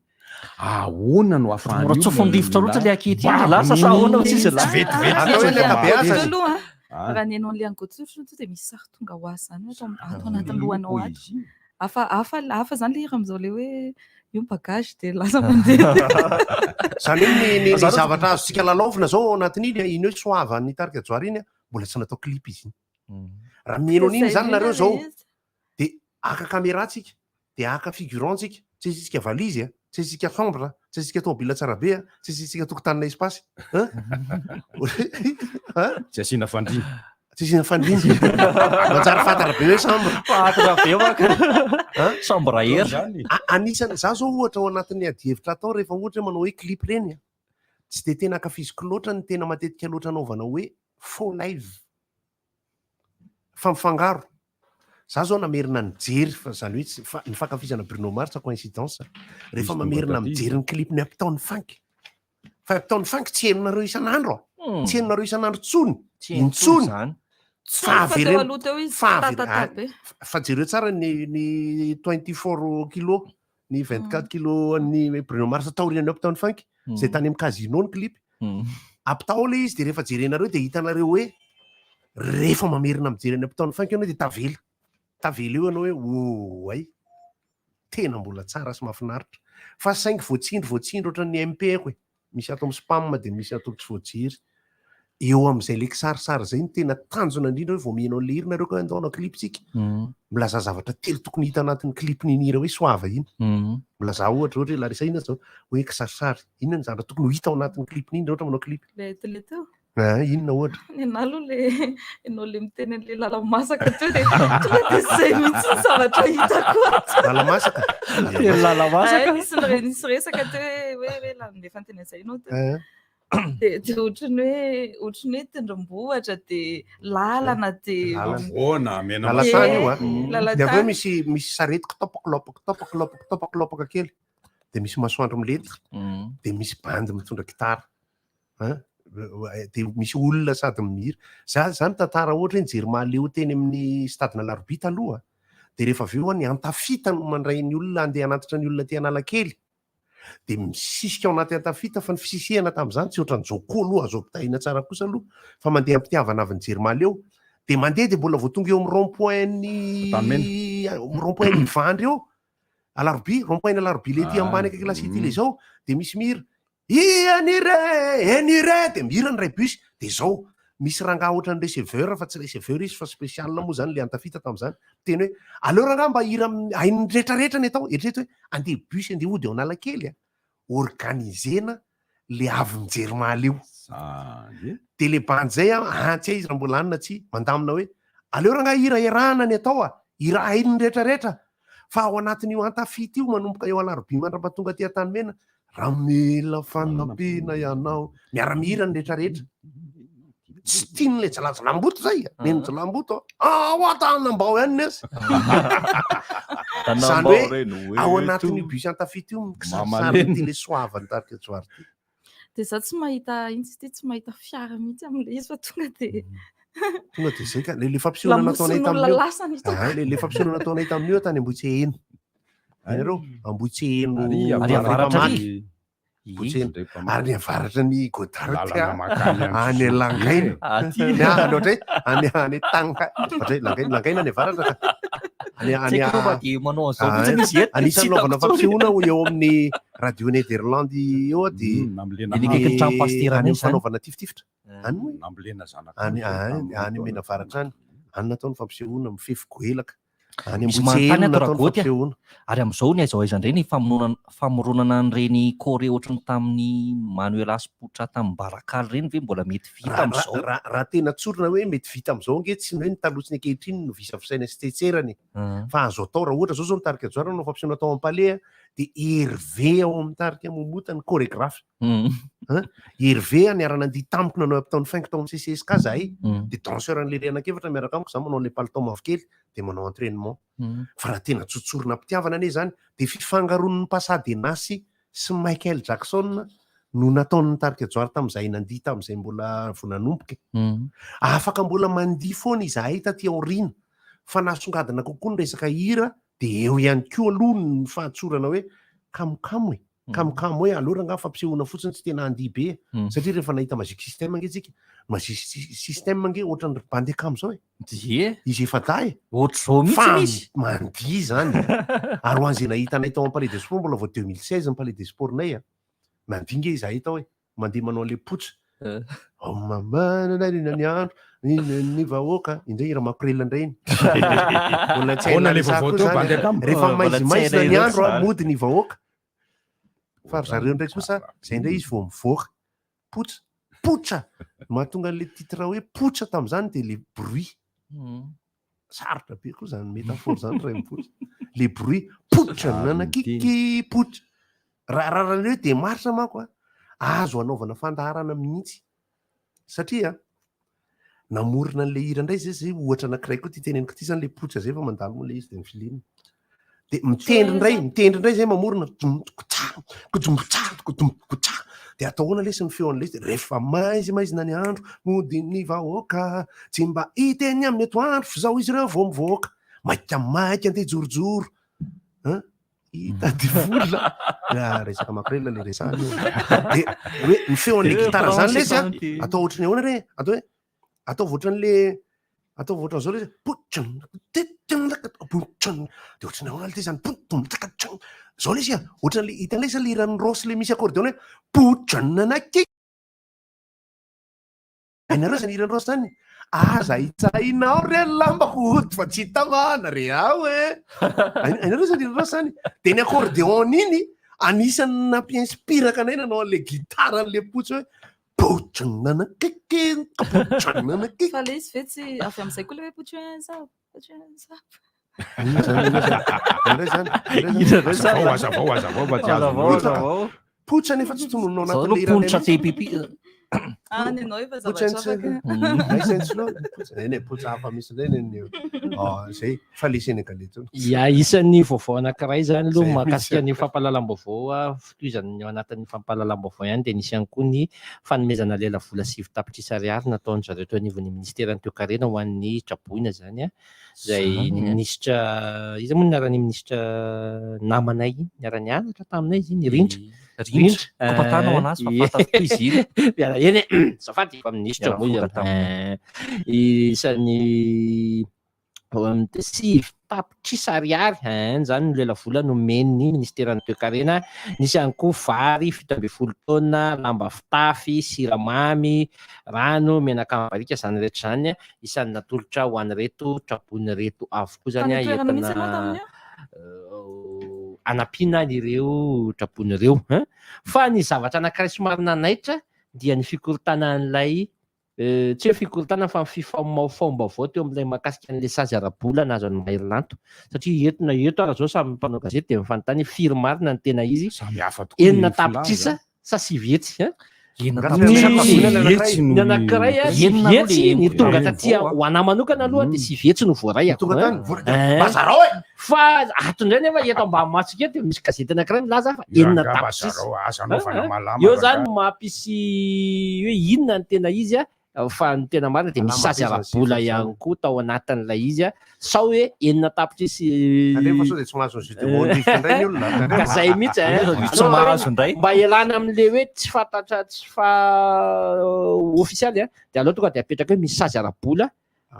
D: Ahoana no ahafahan'ny
E: Mora tsofin'ny-rivotra loatra ilay ankehitriny ry lasa sa ahoana hoy izy
D: Tsy vetivety
C: Atao hoe ny ankabeazany.
B: Aloha,
D: Ah.
B: raha ny hainao an'ilay angotsotro tonga dia misy sary tonga ho azy izany hoe ato anatin'ny lohanao ato. Hafa hafa hafa izany ilay hira amin'izao ilay hoe io ny bagage dia lasa mandeha.
C: Izany hoe ny ny ny zavatra azontsika lalaovina izao ao anatin'iny, iny hoe soavan'ny tarika Johary iny, mbola tsy natao clip izy iny. Raha mihaino an'iny izany nareo izao, dia haka caméra tsika, dia haka figurant tsika, tsy asiantsika valise a, tsy asiantsika chambre a, tsy asiantsika tomobile tsara be a, tsy asiantsika tokotanina espace a.
D: Tsy asiana fandriana.
C: Tsy asiana fandriana. Manjary fantatra be hoe chambre.
E: Fantatra be manko. Chambre air.
C: Anisan'ny, za zao ohatra ao anatin'ny adihevitra atao rehefa ohatra hoe manao hoe clip ireny a, tsy dia tena ankafiziko loatra ny tena matetika loatra anaovana hoe faux live. Fa mifangaro. Za zao namerina nijery fa zany hoe tsy fa ny fankafizana Bruno Mars coïncidence. Rehefa mamerina mijery ny clip ny Uptown Funk. Fa Uptown Funk tsy henonareo isan'andro a. Tsy henonareo isan'andro tsony.
E: Tsy heno tsony
C: Intsony.
E: zany.
C: Fa
B: Fa teo
C: avereno
B: aloha teo izy
C: fa avereno
B: tatatata be.
C: fa jereo tsara ny ny 24 kilo ny 24 kilo an'ny Bruno Mars taorian'ny Uptown Funk izay tany amin'ny casino ny clip. Ampitao ilay izy dia rehefa jerenareo dia hitanareo hoe rehefa mamerina mijery ny Uptown Funk ianao dia tavela. Tavela eo ianao hoe oay tena mbola tsara sy mahafinaritra. Fa saingy voatsindry voatsindry ohatran'ny MP ako e. Misy ato amin'ny spam dia misy ato tsy voajery. Eo amin'izay le kisarisary izay no tena tanjona indrindra hoe vao mihaino an'le hira nareo ka hoe andao hanao clip tsika. Milazà zavatra telo tokony hita anatin'ny clip-n'iny hira hoe Soava iny. Milazà ohatra ohatra hoe Larissa inona zao hoe kisarisary. Inona ny zavatra tokony ho hita ao anatin'ny clip-n'iny raha ohatra manao clip?
B: Le le teo.
C: Ah, inona ohatra?
B: Ny anah aloha le ianao le miteny an'le lala-masaka teo dia tonga dia izay mihitsy ny zavatra hitako ato.
C: Lala-masaka?
E: Teny lala-masaka.
B: Ah, nisy nire- nisy resaka teo hoe hoe hoe la- efa niteny an'izay ianao teo.
C: Ah.
B: Dia dia ohatran'ny hoe ohatran'ny hoe tendrombohitra dia lalana dia
C: Lalana.
D: Havoana, mena
C: Lalatany io a.
B: Ie,
C: Dia avy eo
B: lalatany.
C: misy misy sarety kitopakilopaka kitopakilopaka kitopakilopaka kely. Dia misy masoandro milentika. Dia misy bandy mitondra gitara. Hein? Dia misy olona sady mihira. Za za mitantara ohatra hoe nijery Mahaleo teny amin'ny stade Alarobia taloha. Dia rehefa avy eo ny Antafita no mandray ny olona handeha hanatitra ny olona aty Analakely. Dia misisika ao anaty Antafita fa ny fisisihana tamin'izany tsy ohatran'izao koa aloha azo ampitahiana tsara kosa aloha fa mandeha am-pitiavana avy nijery Mahaleo. Dia mandeha dia mbola vao tonga eo amin'ny rond point ny rond point ny Ivandry eo. Alarobia, rond point ny Alarobia le ety ambany akaiky La City le izao dia misy mihira. Ianire, enire, dia mihira ny iray bus, dia izao, misy rangahy ohatran'ny receveur fa tsy receveur izy fa spécial moa izany le antafita tamin'izany, miteny hoe aleo rangahy mba hira amin'ny hain'ny retraretra ny atao, eritrereto hoe andeha bus andeha hody ao Analakely a, organiser-na le avy mijery Mahaleo. Dia le bandy izay an, tsy hay izy raha mbola any na tsia, mandamina hoe aleo rangahy hira iarahana ny atao a, hira hain'ny retraretra, fa ao anatin'io antafita io manomboka eo Alarobia mandra-pahatonga aty Antanimena, Raha mila fanampiana ianao. Miara-mihira ny rehetrarehetra. Tsy tian'ilay jilajilamboto zay. Neny jilamboto. Ah, ao Antanambao ihany ny azy. Izany hoe ao anatin'io bus Antafita io mikisarisary ity ilay soava ny tarika Johary ity.
B: Dia za tsy mahita intsy ity, tsy mahita fiara mihitsy amin'ilay izy fa tonga dia
C: Tonga dia zay ka. Ilay fampisehoana nataonay
B: Lamosin'olona
C: tamin'io.
B: lasa ny hitako.
C: Ah, ilay fampisehoana nataonay tamin'io tany Ambohitseheno. Nareo Ambohitseheno
D: Ary
E: Ary avaratra ary.
C: Ambohitseheno. Ary ny avaratra ny Godard
D: Lalana mankany
C: any Langaina.
E: Aty.
C: Ny any ohatray any any Tanga. Ohatray Langaina, Langaina any avaratra ka. Any
E: Tsy
C: any
E: haiko aloha fa dia manao an'izao
C: Ah,
E: fotsiny izy eto.
C: Anisan'ny
E: Tsy hitako
C: naovana
E: intsony.
C: fampisehoana ho eo amin'ny radio Nederlandy eo dia
D: Nambolena
E: Eny akaikin'ny trano pasitera
C: any
E: any
C: amin'ny
E: izany.
C: fanaovana tifitifitra. Any moa e?
D: Nambolena zanaka.
C: Any any any Menavaratra any. Any natao ny fampisehoana mifefy goelaka. Any
E: Misy
C: Ambohitseheno
E: manontany ato
C: natao ny
E: Ragoty a.
C: fampisehoana.
E: Ary amin'izao ny aiza ho aiza indray ny famonoana famoronana an'ireny choré ohatry ny tamin'ny Manuela sy Potra tamin'ny Barakaly ireny ve mbola mety vita
C: Raha
E: amin'izao?
C: raha raha tena tsorina hoe mety vita amin'izao ange tsy ny hoe ny taloha sy ny ankehitriny no visavisaina sy tsetserana e. Fa azo atao raha ohatra izao zao ny tarika Johary nanao fampisehoana tao amin'ny Palais a, dia Hervé ao amin'ny tarika Momota ny chorégraphe. Hein? Hervé a niara-nandihy tamiko nanao Uptown Funk tao amin'ny CCSK zahay. Dia danseur an'ilay anankiefatra miaraka amiko, za manao an'ilay palitao mavokely dia manao entraînement. Fa raha tena tsotsorina am-pitiavana anie izany dia fifangaroan'ny Pasadenas sy Michael Jackson no nataon'ny tarika Johary tamin'izahay nandihy tamin'izay mbola vao nanomboka e. Afaka mbola mandihy foana izahay taty aoriana fa nasongadina kokoa ny resaka hira dia eo ihany koa aloha ny fahatsorana hoe kamokamo e. Kamokamo hoe aleo rangaha fampisehoana fotsiny tsy tena handihy be e. Satria rehefa nahita Magic System ange tsika, Magic System ange ohatran'ny ry bandy akamo izao e.
E: Ie.
C: Izy efa-dahy e.
E: Ohatr'izao mihitsy
C: Fa
E: izy.
C: mandihy izany. Ary ho an'izay nahita anay tao amin'ny Palais des Sports, mbola vao 2016 ny Palais des Sports-nay a. Nandihy nge izahay tao e. Mandeha manao an'ilay potsa. Ao mamanana ny ny andro, ny ny ny vahoaka. Indray hira makorelina indray iny. Mbola tsy
D: Ahoana ilay
C: hainà
D: vaovao
C: koa
D: teo,
C: izany.
D: bandy akama?
C: Rehefa
E: Mbola tsy
C: maizimaizina
E: hainay
C: ny andro a,
E: loatra.
C: mody ny vahoaka. Fa ry zareo indray kosa, izay indray izy vao mivoaka. Potsa. Potsa! Mahatonga an'ilay titre hoe potsa tamin'izany dia le bruit. Sarotra be koa izany métaphore izany raha mipoitra. Le bruit, potsa, nanakiky, potsa. Raha raha raha hoe démarche manko a, azo anaovana fandaharana mihitsy. Satria namorona an'ilay hira indray zay zay ohatra anankiray koa ity teneniko ity zany le potsa zay fa mandalo moa le izy dia mifilina. Dia mitendry indray, mitendry indray zay mamorona dom-kotsa, kodom-kotsa, kodom-kotsa. Dia atao ahoana lesy ny feo an'ilay izy? Rehefa maizimaizina ny andro, mody ny vahoaka, tsy mba hiteny amin'ny atoandro f'izao izy ireo vao mivoaka. Maika maika andeha hijorojoro. Hein? Hitady vola. Ah, resaka makorelina le resahana io. Dia hoe ny feon'ilay gitara zany lesy a, atao ohatran'ny ahoana re? Atao hoe ataovy ohatran'le ataovy ohatran'izao le izy, potsiny, titiny, potsiny, dia ohatran'ny ahoana le zany, potsiny, Zao lesy a, ohatran'le hitan'ilay sa le hiran'i Rossy le misy accordéon hoe Potrananake. Hainareo zany hiran'i Rossy zany? Aza hitsahinao re lambako hody fa tsy tamana re aho e. Hainareo zany hiran'i Rossy zany? De ny accordéon iny anisan'ny nampi-inspiraka anay nanao an'le gitara an'le potsy hoe Potrananakeke, potrananakeke.
B: Fa le izy ve tsy avy amin'izay koa le hoe potranza, potranza.
D: Azavao, azavao, azavao fa tsy azo.
E: Azavao, azavao.
C: Potra nefa tsy tononao
E: Zao
C: anatin'ilay
E: aloha
C: hira
E: ponitra
C: ilay
E: te pipi.
B: Ah, ny anao efa
C: Potra
B: zavatra
C: ny
B: afaka.
C: Aiza ny slow? Potra, eny e, potra hafa misy indray ny an'ny Ah, zay, fa le Sénégalais tony.
Q: Ya, isan'ny vaovao anankiray izany aloha
C: Zay
Q: mahakasika
C: mihitsy.
Q: ny fampahalalam-baovao a, fitohizan'ny ao anatin'ny fampahalalam-baovao ihany dia nisy ihany koa ny fanomezana lelavola 9 tapitrisa ariary nataon-dry zareo teo anivon'ny ministeran'ny toekarena ho an'ny traboina izany a. Izay
E: Zany,
Q: ny
E: eh.
Q: minisitra, iza moa ny anaran'ny minisitra namanay iny, niara-nianatra taminay izy iny, Rindra.
E: Rindra, kopa-tanana ho anazy fa fantatro koa izy iny.
Q: Miala eny e, azafady fa minisitra moa izy.
E: Niara-nivoaka taminy.
Q: Isan'ny 9 tapitrisa ariary hein, zany ny lelavola nomen'ny ministeran'ny toekarena. Nisy ihany koa vary 17 taonina, lamba fitafy, siramamy, rano, menaka barika, zany rehetra zany isan'ny natolotra ho an'ireto traboina ireto avokoa zany
B: Tany an-toerana mihitsy ianao
Q: entina
B: tamin'io?
Q: anampiana ireo traboina ireo hein. Fa ny zavatra anankiray somary nanaitra dia ny fikorontanan'ilay tsy hoe fikorontanana fa ny fifamahofaom-baovao teo amin'ilay mahakasika an'ilay sazy ara-bola nahazo an'i Mahery Lanto. Satria eto na eto ary zao samy mpanao gazety dia mifanontany hoe firy marina ny tena izy.
D: Samy hafa tokoa ny
Q: Enina
D: filaza.
Q: tapitrisa sa 900 hein?
E: Enina
Q: Ny
E: tapitrisa
Q: ny anankiray a,
E: Enina
Q: sivy hetsy
E: aloha le
Q: ny tonga
E: henoko.
Q: taty ho anahy manokana aloha dia 900 no voaray ako,
C: Tonga
Q: hein.
C: tany, voaray.
Q: Hein.
C: Bazarao e!
Q: Fa ato indray nefa eto ambany masoko eto dia misy gazety anankiray milaza fa enina
D: Rangah
Q: tapitrisa.
D: bazarao, aza anaovana
Q: Hein,
D: malama,
Q: Eo zany
D: rangah.
Q: mampisy hoe inona ny tena izy a, fa ny tena marina dia misy
C: Malama
Q: sazy
C: be zany
Q: ara-bola
C: chiffre
Q: ihany koa tao anatin'ilay izy a, sao hoe 6 tapitrisa
C: Tandremo fa sao dia tsy mahazo ny jus de rivotra indray ny olona.
Q: Ka zay mihitsy eh.
E: Tsy mahazo indray.
Q: Mba ialana amin'le hoe tsy fantatra tsy fa ofisialy a, dia aleo tonga dia apetraka hoe misy sazy ara-bola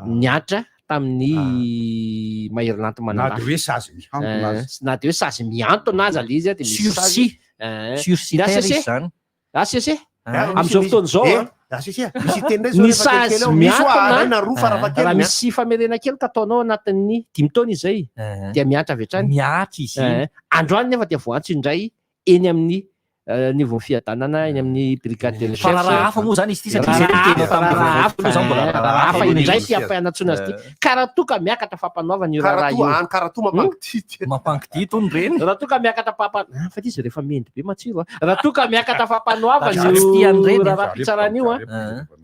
Q: niatra tamin'ny Mahery Lanto
D: Na
Q: Manandafy.
D: dia hoe sazy mihantona aza.
Q: Na dia hoe sazy mihantona aza le izy a dia misy
E: Sursis.
Q: sazy. Eh.
E: Sursis
Q: Ny
E: terre
Q: ACC?
E: izy zany.
Q: ACC?
C: Ah,
Q: Amin'izao
C: misy-
Q: fotoana izao
C: eh,
Q: a.
C: ACC, misy teny indray zao
Q: Ny
C: rehefa
Q: sazy
C: kelikely ao. Misy hoa
Q: mihantona
C: iray na roa farafahakeliny,
Q: raha
C: a.
Q: misy famerena kely ka ataonao anatin'ny 5 taona izay dia mihatra avy hatrany.
E: Mihatra izy iny.
Q: Eh, Androany nefa dia voantso indray eny amin'ny nivon'ny fiadanana eny amin'ny brigade de
E: Fa
Q: recherche.
E: raharaha hafa moa zany izy ity satria zay
Q: Raharaha
E: tena
Q: hafa,
E: tamin'ny
Q: raharaha hafa,
E: vaovao zany mbola
Q: eh,
E: raharaha
Q: raharaha
E: hafa
Q: hafa
E: aloha
Q: indray
E: izy.
Q: ty ampianantsoana azy ity. Ka raha toa ka miakatra fampanoavana io raharaha
C: Karatoa,
Q: io.
C: any karatoa mampangidity.
E: Mampangidity hono ireny.
Q: Raha toa ka miakatra pampa ah, fa izy rehefa mendy be matsiro a. Raha toa ka miakatra fampanoavana
E: Za tsy tia
Q: io
E: an'ireny.
Q: raharaham-pitsarana io a,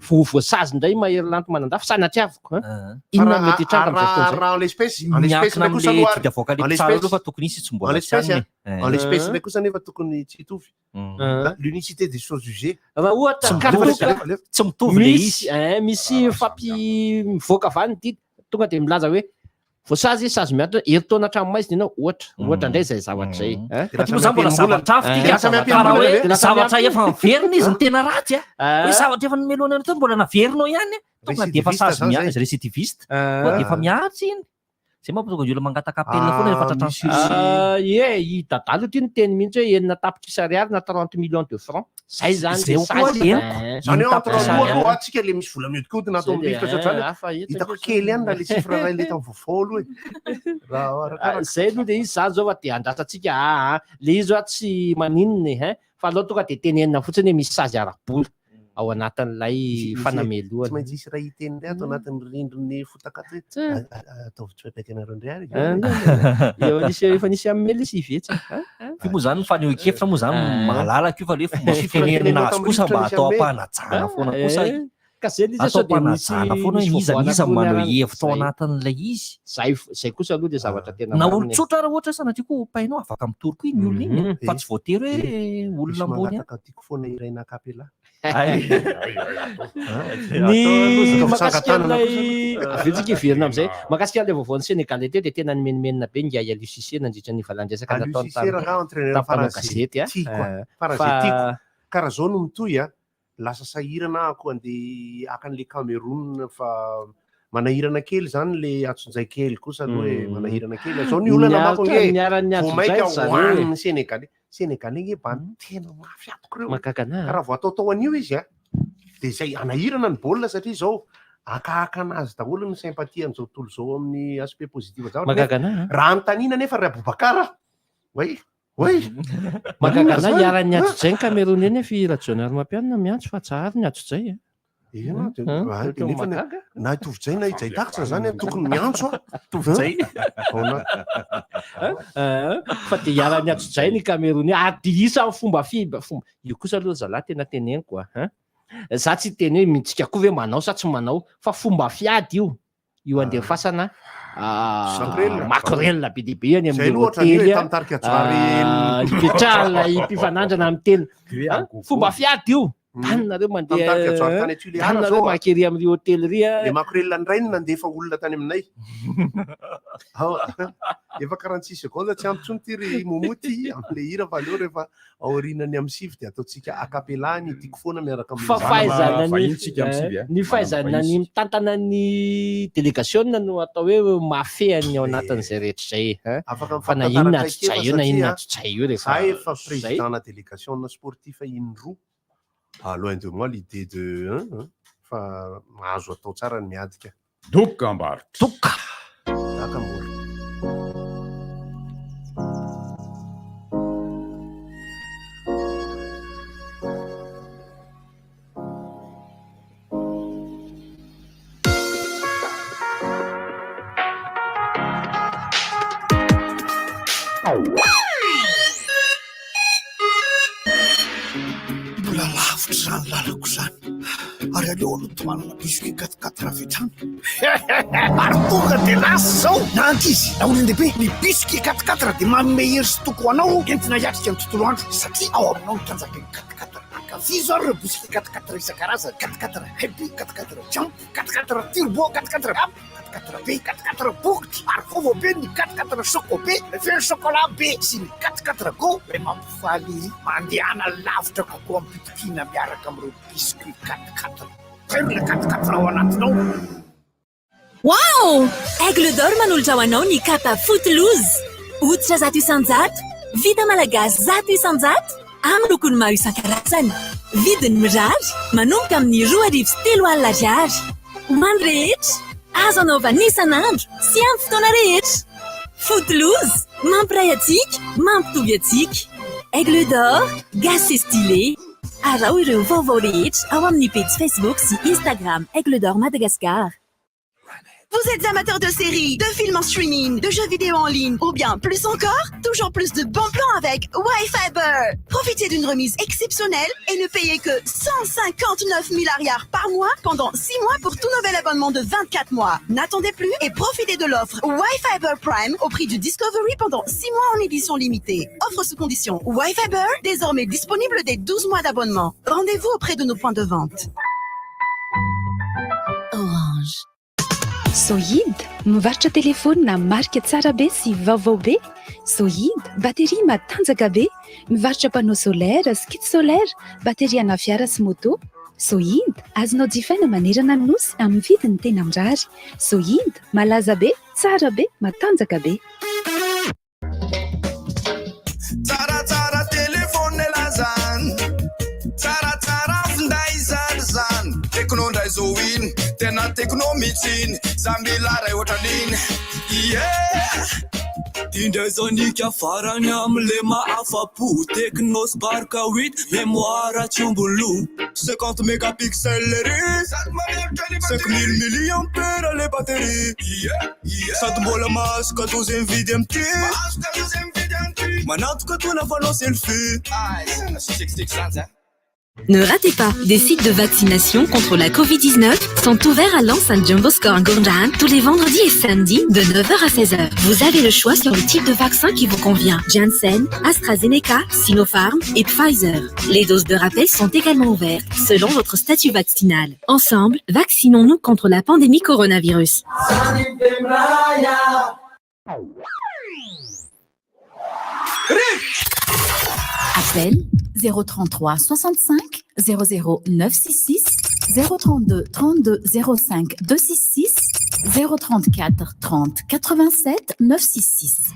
Q: vo voasazy indray Mahery Lanto Manandafy sanatriaviko a. Inona no mety hitranga amin'izao fotoana izay?
C: Raha en l'espèce, en l'espèce
E: Miankina
C: indray kosa
E: amin'le
C: aloha
E: didy avoaka le
C: en
E: mpitsara
C: l'espèce-
E: aloha fa tokony hisy tsy
C: en
E: mbola
C: l'espèce,
E: tsy
C: a,
E: any e.
C: en l'espèce indray kosa nefa tokony tsy hitovy. L'unicité des choses jugées.
Q: Raha ohatra
E: Tsy
Q: ka
E: mitovy.
Q: toa ka
E: Tsy mitovy le
Q: misy
E: izy.
Q: eh, misy fampi mivoaka avy any ny didy tonga dia milaza hoe voasazy sazy mihantona herintaona hatramin'ny maizina ianao ohatra ohatra indray izay zavatra izay eh.
E: Fa ty moa zany mbola zavatra hafa ty
Q: Eh,
E: ka.
Q: lasa miampy
E: Fa raha
Q: ambola
E: hoe
Q: ve? Lasa
E: zavatra
Q: miampy.
E: efa miverina izy ny tena ratsy a.
Q: Ah.
E: Hoe zavatra efa nomelohana anao teo mbola naverinao ihany a. Tonga dia efa
C: Récidiviste
E: sazy
C: zany
E: mihatra,
C: zay.
E: récidiviste.
Q: Ah.
E: Tonga dia efa mihatra iny. Zay mampatonga ny olona mangataka appel foana rehefa tratran'ny sursis.
Q: Ah, ie, i Dadalo ty niteny mihitsy hoe 6 tapitrisa ariary na 30 millions de francs. Zay zany
E: Zay
Q: le
E: koa
Q: sazy.
E: henoko.
Q: Eh.
C: Zany hoe entre
E: Tapitrisa
C: roa
E: ariary.
C: aloha atsika le misy vola mihodinkodina atao
Q: Zay
C: amin'ny
Q: dia,
C: rivotra ohatrany.
Q: hafa eto
C: Hitako
Q: aloha
C: kely ihany raha le chiffre ray le tamin'ny vaovao aloha e. Raha
Q: Ah,
C: arakaraka.
Q: Zay aloha le izy zany zao fa de andrasantsika ah, ah, le izy hoa tsy maninona e, hein fa aloha tonga de tenenina fotsiny hoe misy sazy ara-bola ao anatin'ilay
C: Misy- misy-
Q: fanamelohana.
C: Tsy maintsy hisy ray hiteny indray ato anatin'ny rindrin'ny fotaka ato hoe ataovy tsy paipaiky anareo indray ary.
Q: Eo nisy efa nisy amin'ny mail izy ivetsy.
E: Io moa zany ny fanehoan-kevitra moa zany
Q: Ah.
E: malalaka io fa le fomba
C: Misy
E: fitenenana azy
C: tamin'ny
E: kosa mba
C: rivotra
E: atao
C: nisy
E: am-panajana foana kosa.
Q: Eh, Ka zay le izy
E: Atao
Q: sao dia misy
E: am-panajana foana hoe
Q: misy
E: iza
Q: vaovao
E: n'iza
Q: anankiroa
E: maneho
Q: niarahana.
E: hevitra ao
Q: Zay.
E: anatin'ilay izy.
Q: Zay zay kosa aloha le zavatra tena
E: Na
Q: marina e.
E: olon-tsotra raha ohatra sanatria koa opainao afaka mitory koa iny olona iny
Q: Mhm.
E: fa tsy voatery hoe olona
C: Misy
E: ambony ihany.
C: mangataka tiako foana hiraina a cappella.
E: Ay.
Q: Ny
C: Ataovy
Q: mahakasika
C: tsangan-tanana
Q: an'ilay avy eo tsika hiverina amin'izay mahakasika an'ilay vaovaon'ny Sénégalais teo dia tena nimenomenona be ny Aliou Cissé nandritra ny valan-dresaka
C: Aliou
Q: nataony
C: Cissé
Q: tamin'ny
C: rangahy entraîneur
Q: tamin'ny mpanao
C: faran'izay
Q: gazety a.
C: tiako a.
Q: Eh,
C: Faran'izay
Q: fa
C: tiako. Karaha zao no mitohy a, lasa sahirana ako andeha haka an'le Cameroun fa Manahirana kely zany le atsonjay kely kosa aloha e, manahirana kely. Zao ny
Q: Ny
C: olana manko
Q: ohatran'ny
C: ange,
Q: niharan'ny
C: vao mainka
Q: atsonjay zareo e.
C: hohanin'ny Sénégalais. Sénégalais nge bandy tena mafy atoko reo.
Q: Mahagaga anahy.
C: Ka raha vao ataotao an'io izy a, de zay anahirana ny baolina satria zao akahaka anazy daholo ny sympathie an'izao tontolo izao amin'ny aspect positif zavatra.
Q: Mahagaga
C: Nefa
Q: anahy, a.
C: Raha anontaniana nefa ry Aboubacar, oay, oay.
Q: Mahagaga
C: Maninona
Q: anahy
C: zany?
Q: hiharan'ny
C: Ha?
Q: atsojay ny Camerounais nefa i Rajaonarimampianina miantso fa tsahary ny atsojay a.
C: Ena, de-
Q: Hein?
C: ah, de
Q: Ohatra
C: nefa ny-
Q: mahagaga.
C: na i Tovojay na i Jaitaksa zany a, tokony miantso a.
E: Tovojay.
C: Aona.
Q: Hein? Fa dia hiharan'ny atsojay ny Camerounais ary dia isan'ny fomba fiba fomba io kosa aloha zalahy tena teneniko a. Hein? Za tsy hiteny hoe mintsika koa ve manao sa tsy manao fa fomba fiady io. Io andefasana
C: Makorelina.
Q: makorelina be dia be any
C: Zay
Q: amin'ny
C: aloha ohatran'ny hoe
Q: hotely
C: tamin'ny tarika Jary
Q: ipetrahana mpifanandrana amin'ny tena.
D: Hoe
Q: Hein?
D: agogo.
Q: Fomba fiady io. Tany nareo mandeha
C: Tamin'ny tarika Jary tany Tuléar
Q: tany nareo
C: zao a.
Q: mankery amin'ny hotely ry a.
C: Le makorelina ny rainy nandefa olona tany aminay. Ao, Efa 46 secondes tsy ampy intsony ty ry Momo ty amin'le hira fa aleo rehefa aorianan'ny amin'ny sivy dia ataontsika a cappella ny tiako foana miaraka amin'ny
Q: Fa fahaizana ny
D: Vahintsika amin'ny sivy, eh.
Q: ny fahaizana ny mitantana ny délégation no atao hoe mahafehy ny ao anatin'izay rehetra izay hein.
C: Afaka
Q: Fa na inona
C: mifampitantara
Q: atsojay
C: traikefa
Q: io na inona
C: satria
Q: atsojay io rehefa
C: za efa
Q: zay.
C: président na délégation sportif indroa. Ah, loin de moi l'idée de hein, hein, fa mahazo atao tsara ny miadika.
D: Dokam-barotra.
E: Doka.
C: Dokam-barotra.
F: Mbola lavitra izany lalako izany ary aleo aloha tohanana biscuit quatre quatre avy hatrany. Ary tonga dia lasa izao na ankizy na olon-dehibe ny biscuit quatre quatre dia manome hery sy toky ho anao entina hiatrika ny tontolo andro satria ao aminao ny tanjaky ny quatre quatre. Ankafizo ary ireo biscuit quatre quatre isan-karazany, quatre quatre happy, quatre quatre jump, quatre quatre turbo, quatre quatre up, quatre quatre be, quatre quatre bokotra ary vaovao be ny quatre quatre choco be, feno chocolat be sy ny quatre quatre go ilay mampifaly mandehana lavitra kokoa am-pitokiana miaraka amin'ireo biscuit quatre quatre. Tairo ilay quatre quatre ao anatinao.
H: Wow! Aigle d'Or manolotra ho anao ny kapa Footloose. Hoditra 100%, vita malagasy 100%, amin'ny lokony maro isan-karazany. Vidiny mirary, manomboka amin'ny 3002 ariary. Ho an'ny rehetra, azo anaovana isan'andro sy amin'ny fotoana rehetra. Footloose, mampiray antsika, mampitovy antsika. Aigle d'Or, gasy sy stylé. Araho ireo vaovao rehetra ao amin'ny pejy Facebook sy Instagram Aigle d'Or Madagascar.
R: Vous êtes amateur de séries, de films en streaming, de jeux vidéo en ligne ou bien plus encore? Toujours plus de bons plans avec Wi-Fiber. Profitez d'une remise exceptionnelle et ne payez que 159 000 ariary par mois pendant 6 mois pour tout nouvel abonnement de 24 mois. N'attendez plus et profitez de l'offre Wi-Fiber Prime au prix du Discovery pendant 6 mois en édition limitée. Offre sous condition Wi-Fiber, désormais disponible dès 12 mois d'abonnement. Rendez-vous auprès de nos points de vente.
N: Orange. Sohid, mivarotra telefaonina marika tsara be sy vaovao be. Sohid, batterie matanjaka be. Mivarotra panneau solaire sy kit solaire, batterie ana fiara sy moto. Sohid, azonao jifaina manerana ny nosy amin'ny vidiny tena mirary. Sohid, malaza be, tsara be, matanjaka be.
I: Tsaratsara téléphone lazany Tsaratsara finday zany zany Tekno ndray zo iny Tena tekno mihitsy iny Za mila ray ohatran'iny Yeah
G: Indray zao nika farany amle mahafapo Tekno Spark 8 mémoire tsy omby loha 50 mégapixels ry 5000 milliampères le batterie Sady mbola mahazo cadeau zay mividy amty Manantoka tona fanao selfie
N: Ne ratez pas, des sites de vaccination contre la Covid-19 sont ouverts à l'enceinte Jumbo Score Ankorondrano tous les vendredis et samedis de 9h à 16h. Vous avez le choix sur le type de vaccin qui vous convient. Janssen, AstraZeneca, Sinopharm et Pfizer. Les doses de rappel sont également ouvertes selon votre statut vaccinal. Ensemble, vaccinons-nous contre la pandémie coronavirus.
O: Appel 033 65 00 966 032 32 05 266.
H: 034 30 87 966.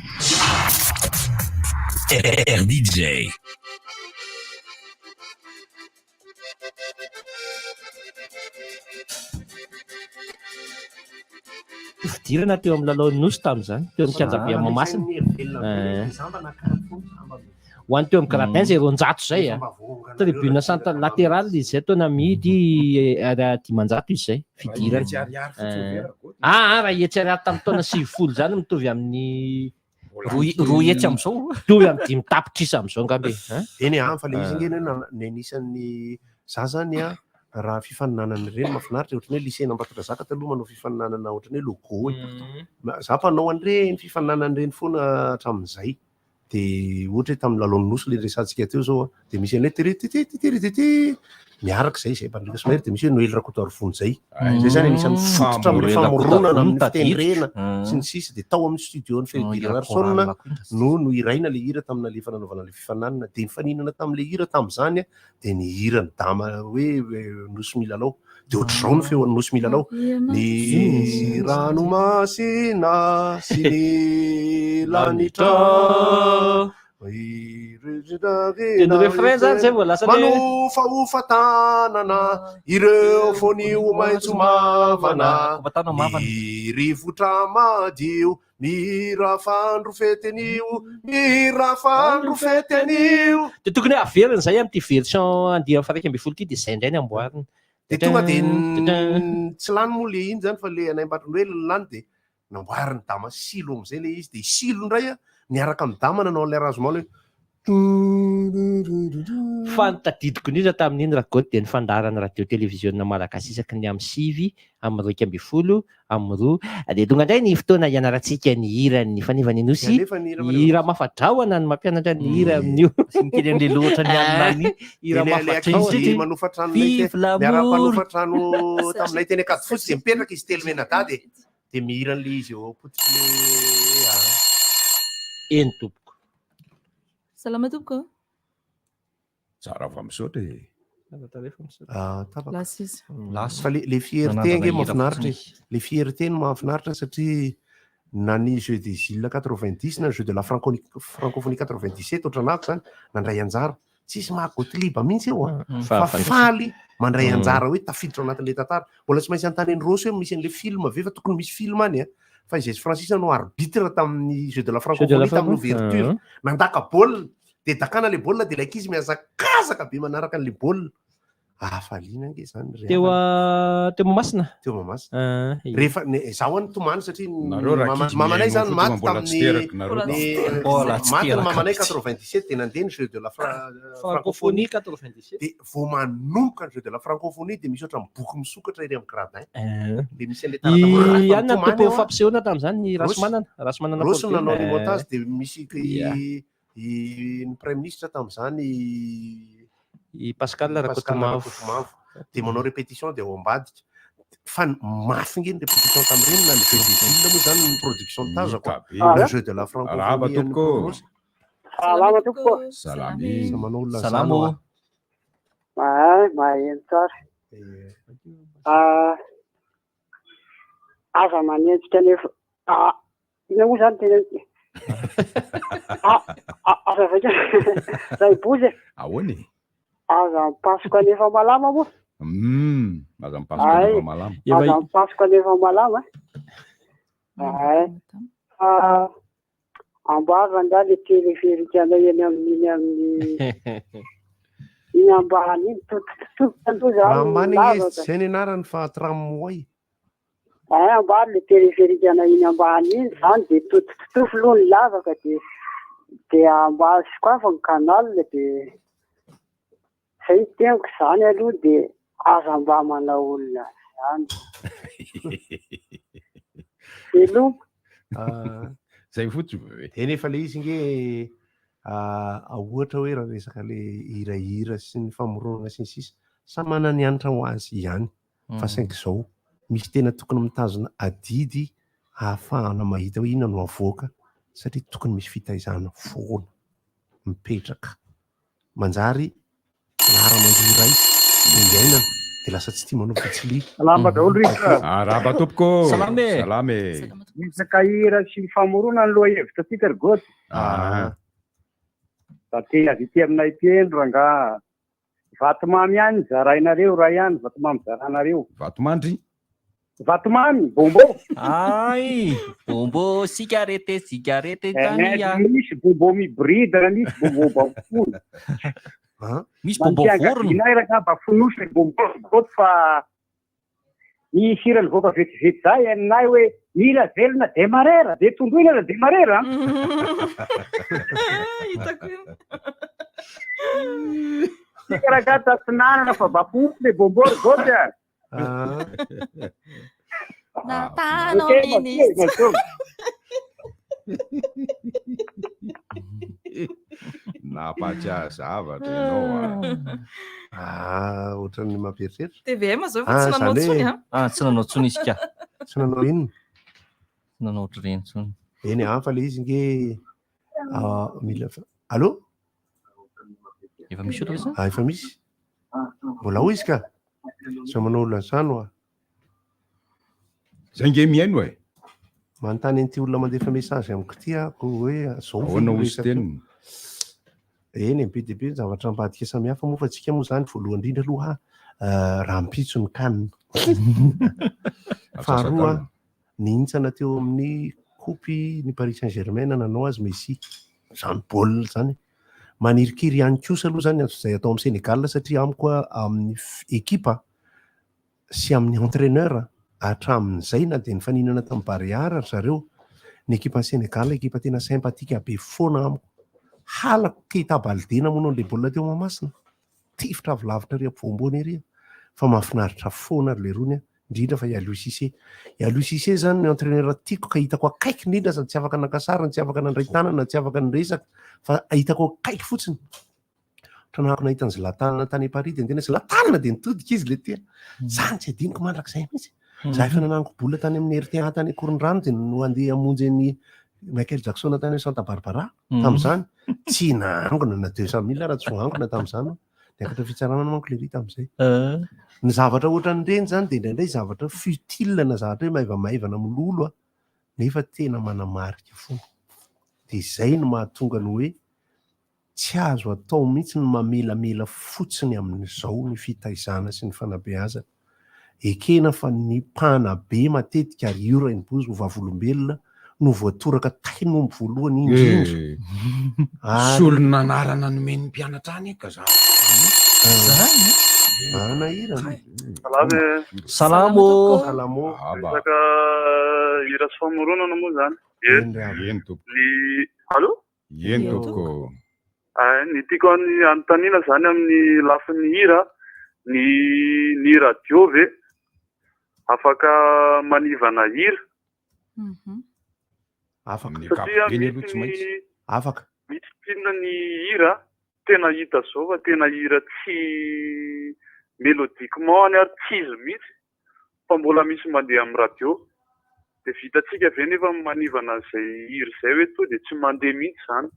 K: RDJ.
Q: Fidirana teo amin'ny lalaon'ny Nosy tamin'izany, teo amin'ny kianjabe Mahamasina. Ho an'ny teo amin'ny gradin izay 200 izay a. Tribune centrale latérale izy izay toa namidy 500 izy izay fidirana. Ah, raha hetsy ariary tamin'ny taona 90 izany mitovy amin'ny
E: 200 amin'izao.
Q: Mitovy amin'ny 5 tapitrisa amin'izao angamba e.
C: Eny e, fa ilay izy ange ny anisan'ny za zany a raha fifaninanana ireny mahafinaritra ohatran'ny hoe lycée Ambatondrazaka taloha manao fifaninanana ohatran'ny hoe logo e. Za mpanao an'ireny fifaninanana ireny foana hatramin'izay. Dia ohatra hoe tamin'ny lalaon'ny Nosy ilay niresahantsika teo izao a, dia misy an'ilay tirititititititi miaraka izay, izay mpandrindra sy mahery, dia misy hoe Noely Rakotoarivony izay. Izay izany anisan'ny fototra amin'ilay famoronana amin'ny fitendrena sy ny sisa. Dia tao amin'ny studio an'i Ferdy Ranarison no nohiraina ilay hira tamin'ny nalefa nanaovana ilay fifaninanana. Dia nifaninana tamin'ilay hira tamin'izany dia ny hiran'i Dama hoe Nosy Milalao. Dia ohatr'izao ny feon'ny Nosy Milalao. Ny ranomasina sy ny lanitra.
Q: Dia ny refrain zany zay vao lasa le-
C: Manofahofa tanana ireo fonio maitso mavana. Ny rivotra madio Mihira fandro fety anio, mihira fandro fety anio.
Q: Dia tokony hoe averina izay amin'ity version andiany faha 11 ity dia izay indray ny amboarina.
C: Dia tonga dia tsy lany moa le iny zany fa le anay Ambatondoely no lany dia namboarin'i Dama Silo amin'izay le izy dia i Silo indray a niaraka amin'i Dama nanao an'ilay arrangement le
Q: Fa ny tadidiko indrindra tamin'iny Ragoty dia ny fandaharan'ny radio televiziona malagasy isaky ny amin'ny 9, amin'ny 11, amin'ny 2. Dia tonga indray ny fotoana hianarantsika ny hiran'ny Fanevan'ny Nosy.
C: Alefa ny hira Fanevan'ny
Q: Hira mafa-drahona no mampianatra ny hira amin'io.
E: Kely an'ilay loatra ny alina any.
Q: Hira
C: Ilay- ilay
Q: mafa-drahona.
C: ankizy manofa tranonay te-
E: Vive l'amour.
C: miara-mpanofa trano taminay teny Ankadifotsy dia mipetraka izy telo mianadahy dia dia mihira an'ilay izy eo am-pototry ilay
Q: Eny tompoko.
B: Salama tompoko.
D: Tsara fa misaotra e.
C: Ah, tapaka.
B: Lasa izy.
C: Lasa. Fa le, le fierté ange mahafinaritra e. Le fierté no mahafinaritra satria na ny jeux des îles 90 na jeux de la francophonie, francophonie 97 ohatran'ako zany nandray anjara. Tsisy maha Gottlieb mihitsy eo a. Fa faly mandray anjara hoe tafiditra ao anatin'ilay tantara. Mbola tsy maintsy anontany an'i Rossy hoe misy an'ilay film ve fa tokony misy film any a. Fa izay sy Francis no arbitre tamin'ny jeux de la francophonie tamin'ny ouverture. Nandaka baolina dia dakana ilay baolina dia ilay ankizy mihazakazaka be manaraka an'ilay baolina. Hafaliana ange izany ry
Q: Teo
C: havana.
Q: a teo Mahamasina.
C: Teo Mahamasina.
Q: Ah, ie.
C: Rehefa ne- zaho any tomany satria ny
D: Nareo raha
C: mama-
D: ankizy
C: mamanay
D: mihaino
C: zany
D: fotsiny
C: maty
D: mbola tsy
C: tamin'ny
D: teraka nareo
C: ny
D: tamin'ny
E: Mbola tsy
C: maty ny
E: teraka
C: mamanay
E: mihitsy.
C: 97 dia nandeha ny jeu de la
Q: Francophonie
C: francophonie
Q: 97.
C: dia vao manomboka ny jeu de la francophonie dia misy ohatran'ny boky misokatra ery amin'ny gradin.
Q: Eh.
C: Dia misy an'ilay
Q: I
C: taratasy
Q: Anna
C: mitomany
Q: tompon'ny
C: ao a.
Q: fampisehoana tamin'izany ny
C: Rossy.
Q: Rasimanana, Rasimanana
C: Rossy no
Q: Paul
C: nanao ny
Q: Velona.
C: montage dia misy
Q: Ia.
C: i ny praiminisitra tamin'izany
Q: I Pascal
C: Pascal
Q: Rakotomavo.
C: Rakotomavo dia manao répétition dia ao ambadika fa ny mafy nge ny répétition tamin'ireny na ny jeu des îles moa zany ny production tazako a,
D: Hita be.
C: na jeu de la
D: Arahaba
C: francophonie an'ny
D: tompoko.
C: Rossy.
S: Salama tompoko.
D: Salamy.
C: Sa manao olona
E: Salama
C: zany
E: ô.
C: hoa.
S: Mahay, maheno tsara. Ah, aza manenjika nefa ah, inona moa zany tena ah, ah, aza vaika zay bozy e.
D: Ahoana e?
S: Aza mipasoka nefa malama moa.
D: Aza mipasoka
S: Ay,
D: nefa malama.
S: Aza mipasoka nefa malama. Ay. Ah, ambava angaha le téléphérique anay eny amin'iny amin'ny iny ambany iny tototototro aloha
C: Raha
S: zany
C: ambany ange izy
S: lavaka.
C: tsy izay ny anarany fa tramway.
S: Ay, ambany le téléphérique anay iny ambany iny zany de totototofo aloha ny lavaka de de ambany sokafa ny canal de zay ny teniko zany aloha de aza mba manao olona zany. Veloma.
C: Ah,
D: Zay fotsiny ve?
C: Dia nefa le izy nge ah, ohatra hoe raha resaka le hirahira sy ny famoronana sy ny sisa, samy manana ny hanitra ho azy ihany. Fa saingy izao, misy tena tokony mitazona adidy ahafahana mahita hoe inona no avoaka satria tokony misy fitaizana foana mipetraka. Manjary lahara-manjohy iray no iainana. Dia lasa tsy tia manao fitsilihy.
T: Salama daholo ry ka.
D: Arahaba tompoko.
T: Salama e.
D: Salama e.
T: Resaka hira sy famorona ny lohahevitra antsika ry Goty.
D: Ah.
T: Da te avy ety aminay ety eny rangaha. Vatomamy ihany zarainareo ray ihany vatomamy zaranareo.
D: Vatomandry?
T: Vatomamy, bonbon.
E: Ay, bonbon cigarette, cigarette
T: Eh,
E: tania.
T: misy bonbon miboridana, misy bonbon baofono.
E: Misy bonbon vorona.
T: Inay rangaha mba fonosy ny bonbon Goty fa ny hira nivoaka vetivety zay aminay hoe mila velona demarera de tondroina la demarera.
B: Hitako iny.
T: Tsika rangaha tatsinanana fa mba fonosy le bonbon ry Goty a.
B: Natanao
T: Ok,
B: ministre.
T: mazao.
D: Nampatsiahy zavatra ianao ah.
C: Ah, ohatran'ny mampieritreritra.
B: TVM zao efa tsy nanao
C: izany
B: intsony
C: hoe-
B: an.
E: Ah, tsy nanao intsony izy ka.
C: Tsy nanao inona?
E: Tsy nanao ohatr'ireny intsony.
C: Eny an, fa le izy nge ah, mila fa- Allô?
E: Efa misy olona ve zany?
C: Ah, efa misy. Mbola ao izy ka. Zao manao olona zany oa.
D: Zay nge mihaino e.
C: Manontany an'ity olona mandefa message amiko ity aho hoe zao ve
D: Ahoana
C: no
D: hozy
C: resaka io?
D: teniny?
C: Eny e, be dia be ny zavatra ambadika samihafa moa fa tsika moa zany voalohany indrindra aloha ah, rahampitso ny CAN. Faharoa,
D: Atsasak'alina.
C: nihintsana teo amin'ny kopy ny Paris Saint-Germain nanao azy Messi. Zany baolina zany. Manirikiry ihany kosa aloha zany izay atao amin'ny Sénégal satria amiko ah, amin'ny f- ekipa sy amin'ny entraîneur hatramin'izay na dia nifaninana tamin'ny Barea ary ry zareo, ny ekipan'i Sénégal ekipa tena sympathique be foana amiko. Halako Keita Baldé namono an'ilay baolina teo Mahamasina. Tifitra avy lavitra ery ampovoam-boany ery fa mahafinaritra foana ry lerony a, indrindra fa i Aliou Cissé. I Aliou Cissé zany ny entraîneur tiako ka hitako akaiky indrindra sady tsy afaka naka sary, tsy afaka nandray tanana, tsy afaka niresaka fa hitako akaiky fotsiny. Ohatran'ny nahita an'i Zlatan tany Paris dia niteny hoe Zlatan dia nitodika izy le tia. Zany tsy adinoko mandrakizay mihitsy. Za efa nanangoko bola tany amin'ny RTA tany Ankorondrano dia no andeha hamonjy an'i Michael Jackson tany Santa Barbara tamin'izany. Tsy nahangona na 200 mille raha tsy voahangona tamin'izany. Niakatra fitsarana manko lery tamin'izay. Ny zavatra ohatran'ireny zany dia indraindray zavatra futile na zavatra hoe maivamaivana mololo a, nefa tena manamarika foana. Dia izay no mahatonga ny hoe Tsy azo atao mihitsy ny mamelamela fotsiny amin'izao ny fitaizana sy ny fanabeazana. Ekena fa ny mpanabe matetika ary io Rainibozy ho vavolombelona no voatoraka tain'omby voalohany indrindra.
D: Eh,
C: Ary.
D: Solon'anarana nomen'ny mpianatra any ka zany.
C: Zany? Manahirana.
U: Salama e.
E: Salamo.
C: Salamo.
U: Resaka hira sy famoronana moa zany.
D: Eny tompoko.
U: Ny Allô?
D: Eny tompoko.
U: Ah, Ny tiako any- anontaniana zany amin'ny lafiny hira, ny ny radio ve afaka manivana hira?
C: Afaka.
U: Satria misy ny
C: Afaka.
U: misy tsinona ny hira tena hita zao fa tena hira tsy mélodiquement any ary tsy izy mihitsy fa mbola misy mandeha amin'ny radio. Dia vitantsika ve nefa ny manivana an'izay hira izay hoe tonga dia tsy mandeha mihitsy izany.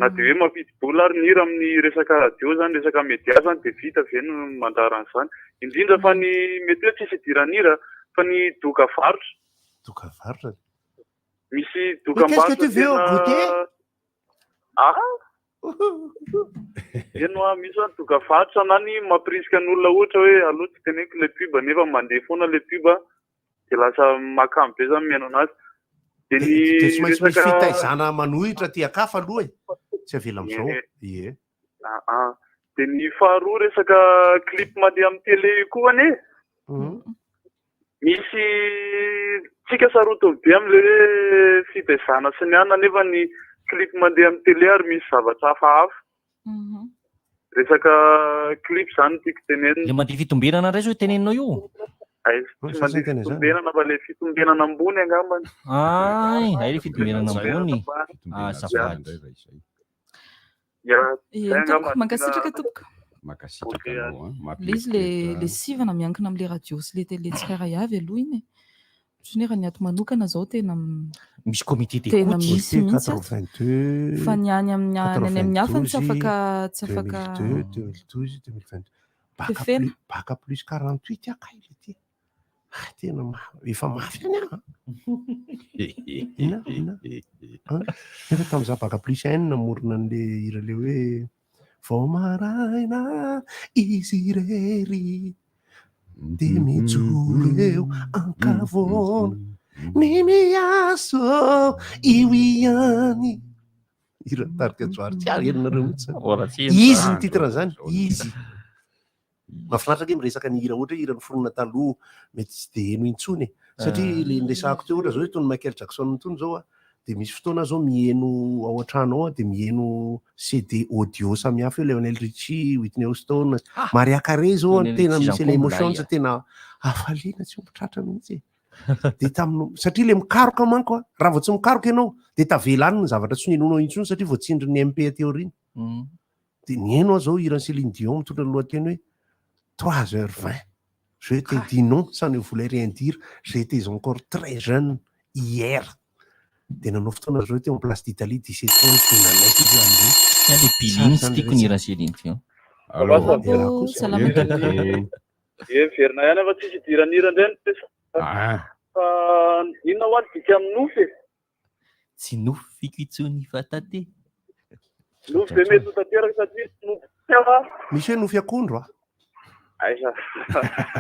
U: Na dia hoe mampidi-bola ary ny hira amin'ny resaka radio izany, resaka media izany dia vita ve ny mandrara an'izany. Indrindra fa ny mety hoe tsisy idiran'ny hira fa ny doka varotra.
C: Doka varotra.
U: Misy
C: Mais qu'est-ce que
U: dokam-barotra
C: tu veux
U: tena
C: goûter?
U: Ah! Eny hoa, misy hoa ny dokam-varotra na ny mampirisika ny olona ohatra hoe aleo tsy teneniko ilay pub nefa mandeha foana ilay pub dia lasa mahakamo be zany mihaino anazy. Dia ny
C: Dia tsy maintsy misy
U: resaka
C: fitaizana manohitra aty an-kafa aloha e. Tsy avela amin'izao.
U: Ie.
C: Ie.
U: Ah, ah. Dia ny faharoa resaka clip mandeha amin'ny télé io koa anie. Misy tsika sarotiny be amin'ilay hoe fitaizana sy ny anona nefa ny clip mandeha amin'ny télé ary misy zavatra hafahafa. Resaka clip zany no tiako tenenina.
E: Le mandeha fitombenana indray zao teneninao io.
U: Ay, tsy mandeha fitombenana fa ilay fitombenana ambony angambany.
E: Ay, ay le fitombenana ambony. Ah, azafady.
U: Ya,
B: Eny
U: zay
B: tompoko,
U: angamba
B: mankasitraka tompoko.
D: Mankasitraka anao an.
B: Le izy le le sivana miankina amin'le radio sy le télé tsirairay avy aloha iny e. Ohatran'ny hoe raha ny ato manokana zao tena
E: Misy comité
B: tena
E: d'écoute.
B: misy mihitsy ato.
C: 82
B: Fa ny any amin'ny any any amin'ny hafa tsy afaka tsy afaka
C: 2002, 2012, 2022. Bac
B: Fefena.
C: plus, bac plus 48 aho kay le ty. Ah, tena efa mafy any aho. Inona, inona? An? Nefa tamin'izaho bac plus N namorona an'le hira le hoe vao maraina izy irery dia mijoro eo ankavoana ny miaso io ihany. Hira tarika Johary tsy ary henonareo mihitsy zany.
E: Mbola tsy heno
C: Izy ny
E: zany.
C: titre-n'izany, izy. Mahafinaritra ange miresaka ny hira ohatra hoe hira noforonina taloha mety tsy dia heno intsony e. Satria le niresahako teo ohatra zao hoe itony Michael Jackson itony zao a, dia misy fotoana aho zao miheno ao an-trano ao aho dia miheno CD audio samihafa eo, Lionel Richie, Whitney Houston, Mariah Carey zao
E: Lionel
C: tena
E: Richie
C: misy
E: zany
C: le
E: koa milay
C: emotions
E: a.
C: tena hafaliana tsy omby tratra mihitsy e. Dia tamin'ny, satria le mikaroka manko a, raha vao tsy mikaroka ianao dia tavela any ny zavatra tsy ninoanao intsony satria voatsindrin'ny MP aty aoriana. Dia niheno aho zao hiran'i Céline Dion mitondra ny lohateny hoe trois heures vingt. Je te dis non, ça ne voulait rien dire, j'étais encore très jeune hier. Dia nanao fotoana zareo teo amin'ny place d'Italie 17 ans izy dia nanaiky izy hoe handeha.
E: Tiens, le Billy iny tsy tiako ny hiran'i Céline Dion.
C: Allô.
B: Allô, salama daholo.
U: Ie, miverina ihany fa tsisy idiran'ny hira indray ny resaka. Fa inona hoa ny dika amin'ny nofy e?
E: Tsy nofiko intsony fa tate.
U: Nofy ve mety ho tanteraka satria nofy tsara.
C: Misy hoe nofy akondro a.
U: Aiza.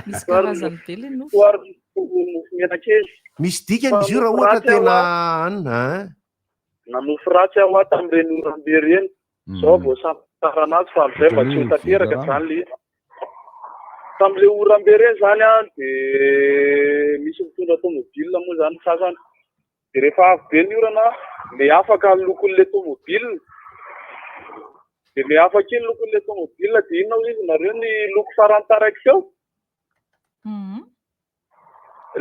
B: Misy karazany be le nofy.
U: Ohary nofy menakely.
C: Misy dikany izy io raha ohatra tena anona a.
U: Nanofy ratsy aho tamin'ireny oram-be ireny. Zao vao samy anazy fa amin'izay mba tsy ho tanteraka zany le izy. Tamin'le oram-be ireny zany an dia misy mitondra tomobile moa zany ny sasany. Dia rehefa avy be ny orana le afaka ny lokon'le tomobile. Dia le afaka iny lokon'le tomobile dia inona hoy izy nareo ny loko farany taraiky teo?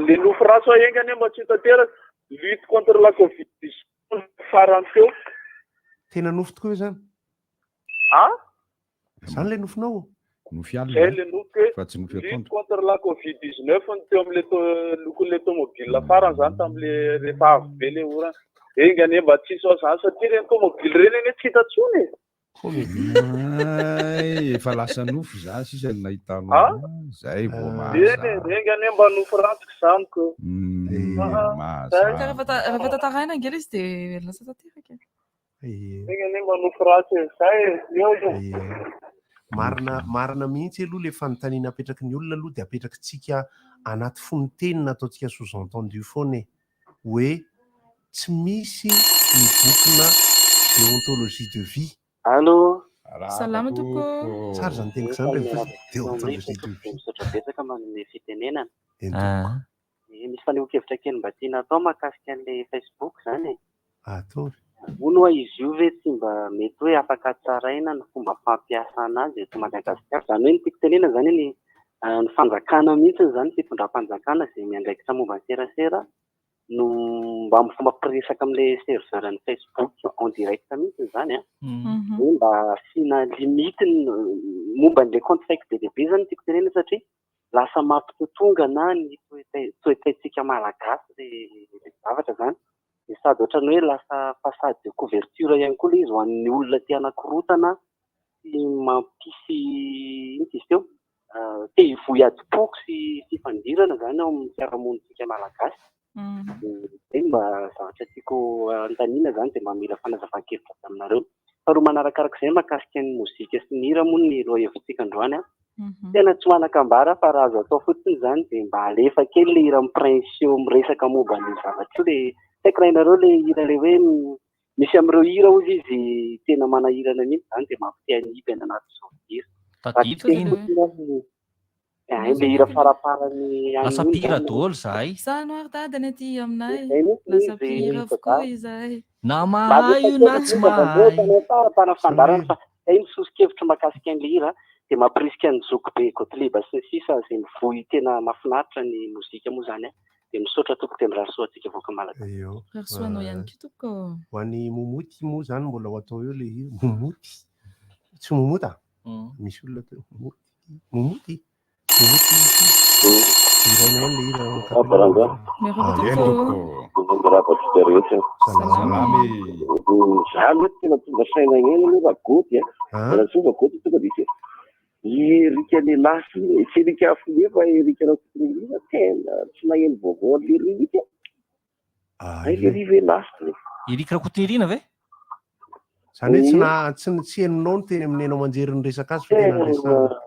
U: Le nofy ratsy hoa enga anie mba tsy ho tanteraka. Lutte contre la covid 19 farany teo.
C: Tena nofy tokoa ve zany?
U: Ah?
C: Zany le nofinao?
D: Nofy alina
U: Zay le nofy hoe
D: fa tsy nofy
U: lutte
D: atoandro.
U: contre la covid 19 ny teo amin'le lokon'le tomobile farany zany tamin'le rehefa avy be le orana. Enga anie mba tsy hisy ao zany satria ireny tomobile ireny anie tsy hita intsony e.
D: Ay, efa lasa nofy za sisa no nahitanao
U: Ah?
D: azy. Zay vao
U: Eny e,
D: mahazatra.
U: enga anie mba nofy ratsiko izany ko.
D: Mahazatra.
B: Ka rehefa tantaraina ange ilay izy dia lasa tanteraka e.
U: Enga anie mba nofy ratsy e, zay e, eo io.
C: Marina marina mihitsy aloha le fanontaniana apetraky ny olona aloha dia apetrakitsika anaty fononteny nataontsika sous entendu foana e, hoe tsy misy ny bokina déontologie de vie.
J: Allô.
B: Salama tompoko.
C: Tsara izany teniko izany rehefa déontologie de vie.
J: Misaotra betsaka manome fitenenana.
C: Eny tompoko.
J: Eh, Misy fanehoan-kevitra kely mba tiana atao mahakasika an'ilay Facebook izany e.
C: Ataovy.
J: Hono hoa izy io ve tsy mba mety hoe afaka tsaraina ny fomba fampiasana azy eto Madagasikara? Izany hoe ny tiako tenenana izany ny ny fanjakana mihitsy izany, fitondram-panjakana izay miandraikitra momba ny serasera no mba mifampiresaka amin'ilay serveur ny Facebook en direct mihitsy izany an. Hoe mba asiana limite ny momba an'ilay compte fake be dia be izany no tiako tenenana satria lasa mampitotongana ny toe-tsaintsika malagasy ilay zavatra izany. Dia sady ohatran'ny hoe lasa façade de couverture ihany koa ilay izy ho an'ny olona te hanakorotana sy mampisy inona izy teo? Te hivoy adim-poko sy fifandirana izany ao amin'ny fiarahamonintsika malagasy. Izay no mba zavatra tiako anontaniana izany dia mba mila fanazavan-kevitra avy aminareo. Faharoa manarakarak'izay mahakasika ny mozika sy ny hira moa ny lohahevitsika androany an. Tena tsy manan-kambara fa raha azo atao fotsiny izany dia mba alefa kely ilay hiran'i Prince eo miresaka momba an'io zavatra io ilay tsy haiko raha hainareo ilay hira ilay hoe misy amin'ireo hira hozy izy tena manahirana mihitsy izany dia mampite hanipy any anaty sourire. Raha
E: Tadidiko
J: tsy teny
E: iny.
J: fotsiny aho Ay, le hira faraparany any
E: Lasa
J: iny
E: mpihira
J: zany.
E: daholo zahay.
B: Zany ary dadany aty aminay.
J: Zay mihitsy
B: Lasa
J: izy,
B: mpihira avokoa izahay.
E: Na
J: Mba
E: mahay io na tsy mahay.
J: Tsara fandaharana fa zay ny soso-kevitra mahakasika an'ilay hira dia mampirisika an'i Zoky be Gottlieb sy ny sisa izay mivoy tena mahafinaritra ny mozika moa izany dia misaotra tompoko dia mirary soa antsika vahoaka malagasy.
C: Eo.
B: Mirary soa anao ihany koa tompoko.
C: Ho an'i Momoty moa izany mbola ho atao eo ilay hira. Momoty. Tsy Momota? Misy olona teo. Momoty. Momoty. Momoty. Hiraina ihany ilay hira ao
V: Miarahaba
B: Miarahaba tompoko.
V: Miarahaba antsika rehetra.
D: Salama e.
V: Za aloha tena tonga saina ihany aloha raha Goty a. Raha tonga Goty tonga dia
L: I Eric lehilahy sy tsy Eric Afobe fa Eric Rakotonirina tena tsy naheno vaovao an'lery mihitsy aho. Hay lery ve lasa e.
E: Eric Rakotonirina ve?
C: Zany hoe tsy na tsy tsy henonao ny teny amin'ny haino aman-jery niresaka azy fa tena niresahana.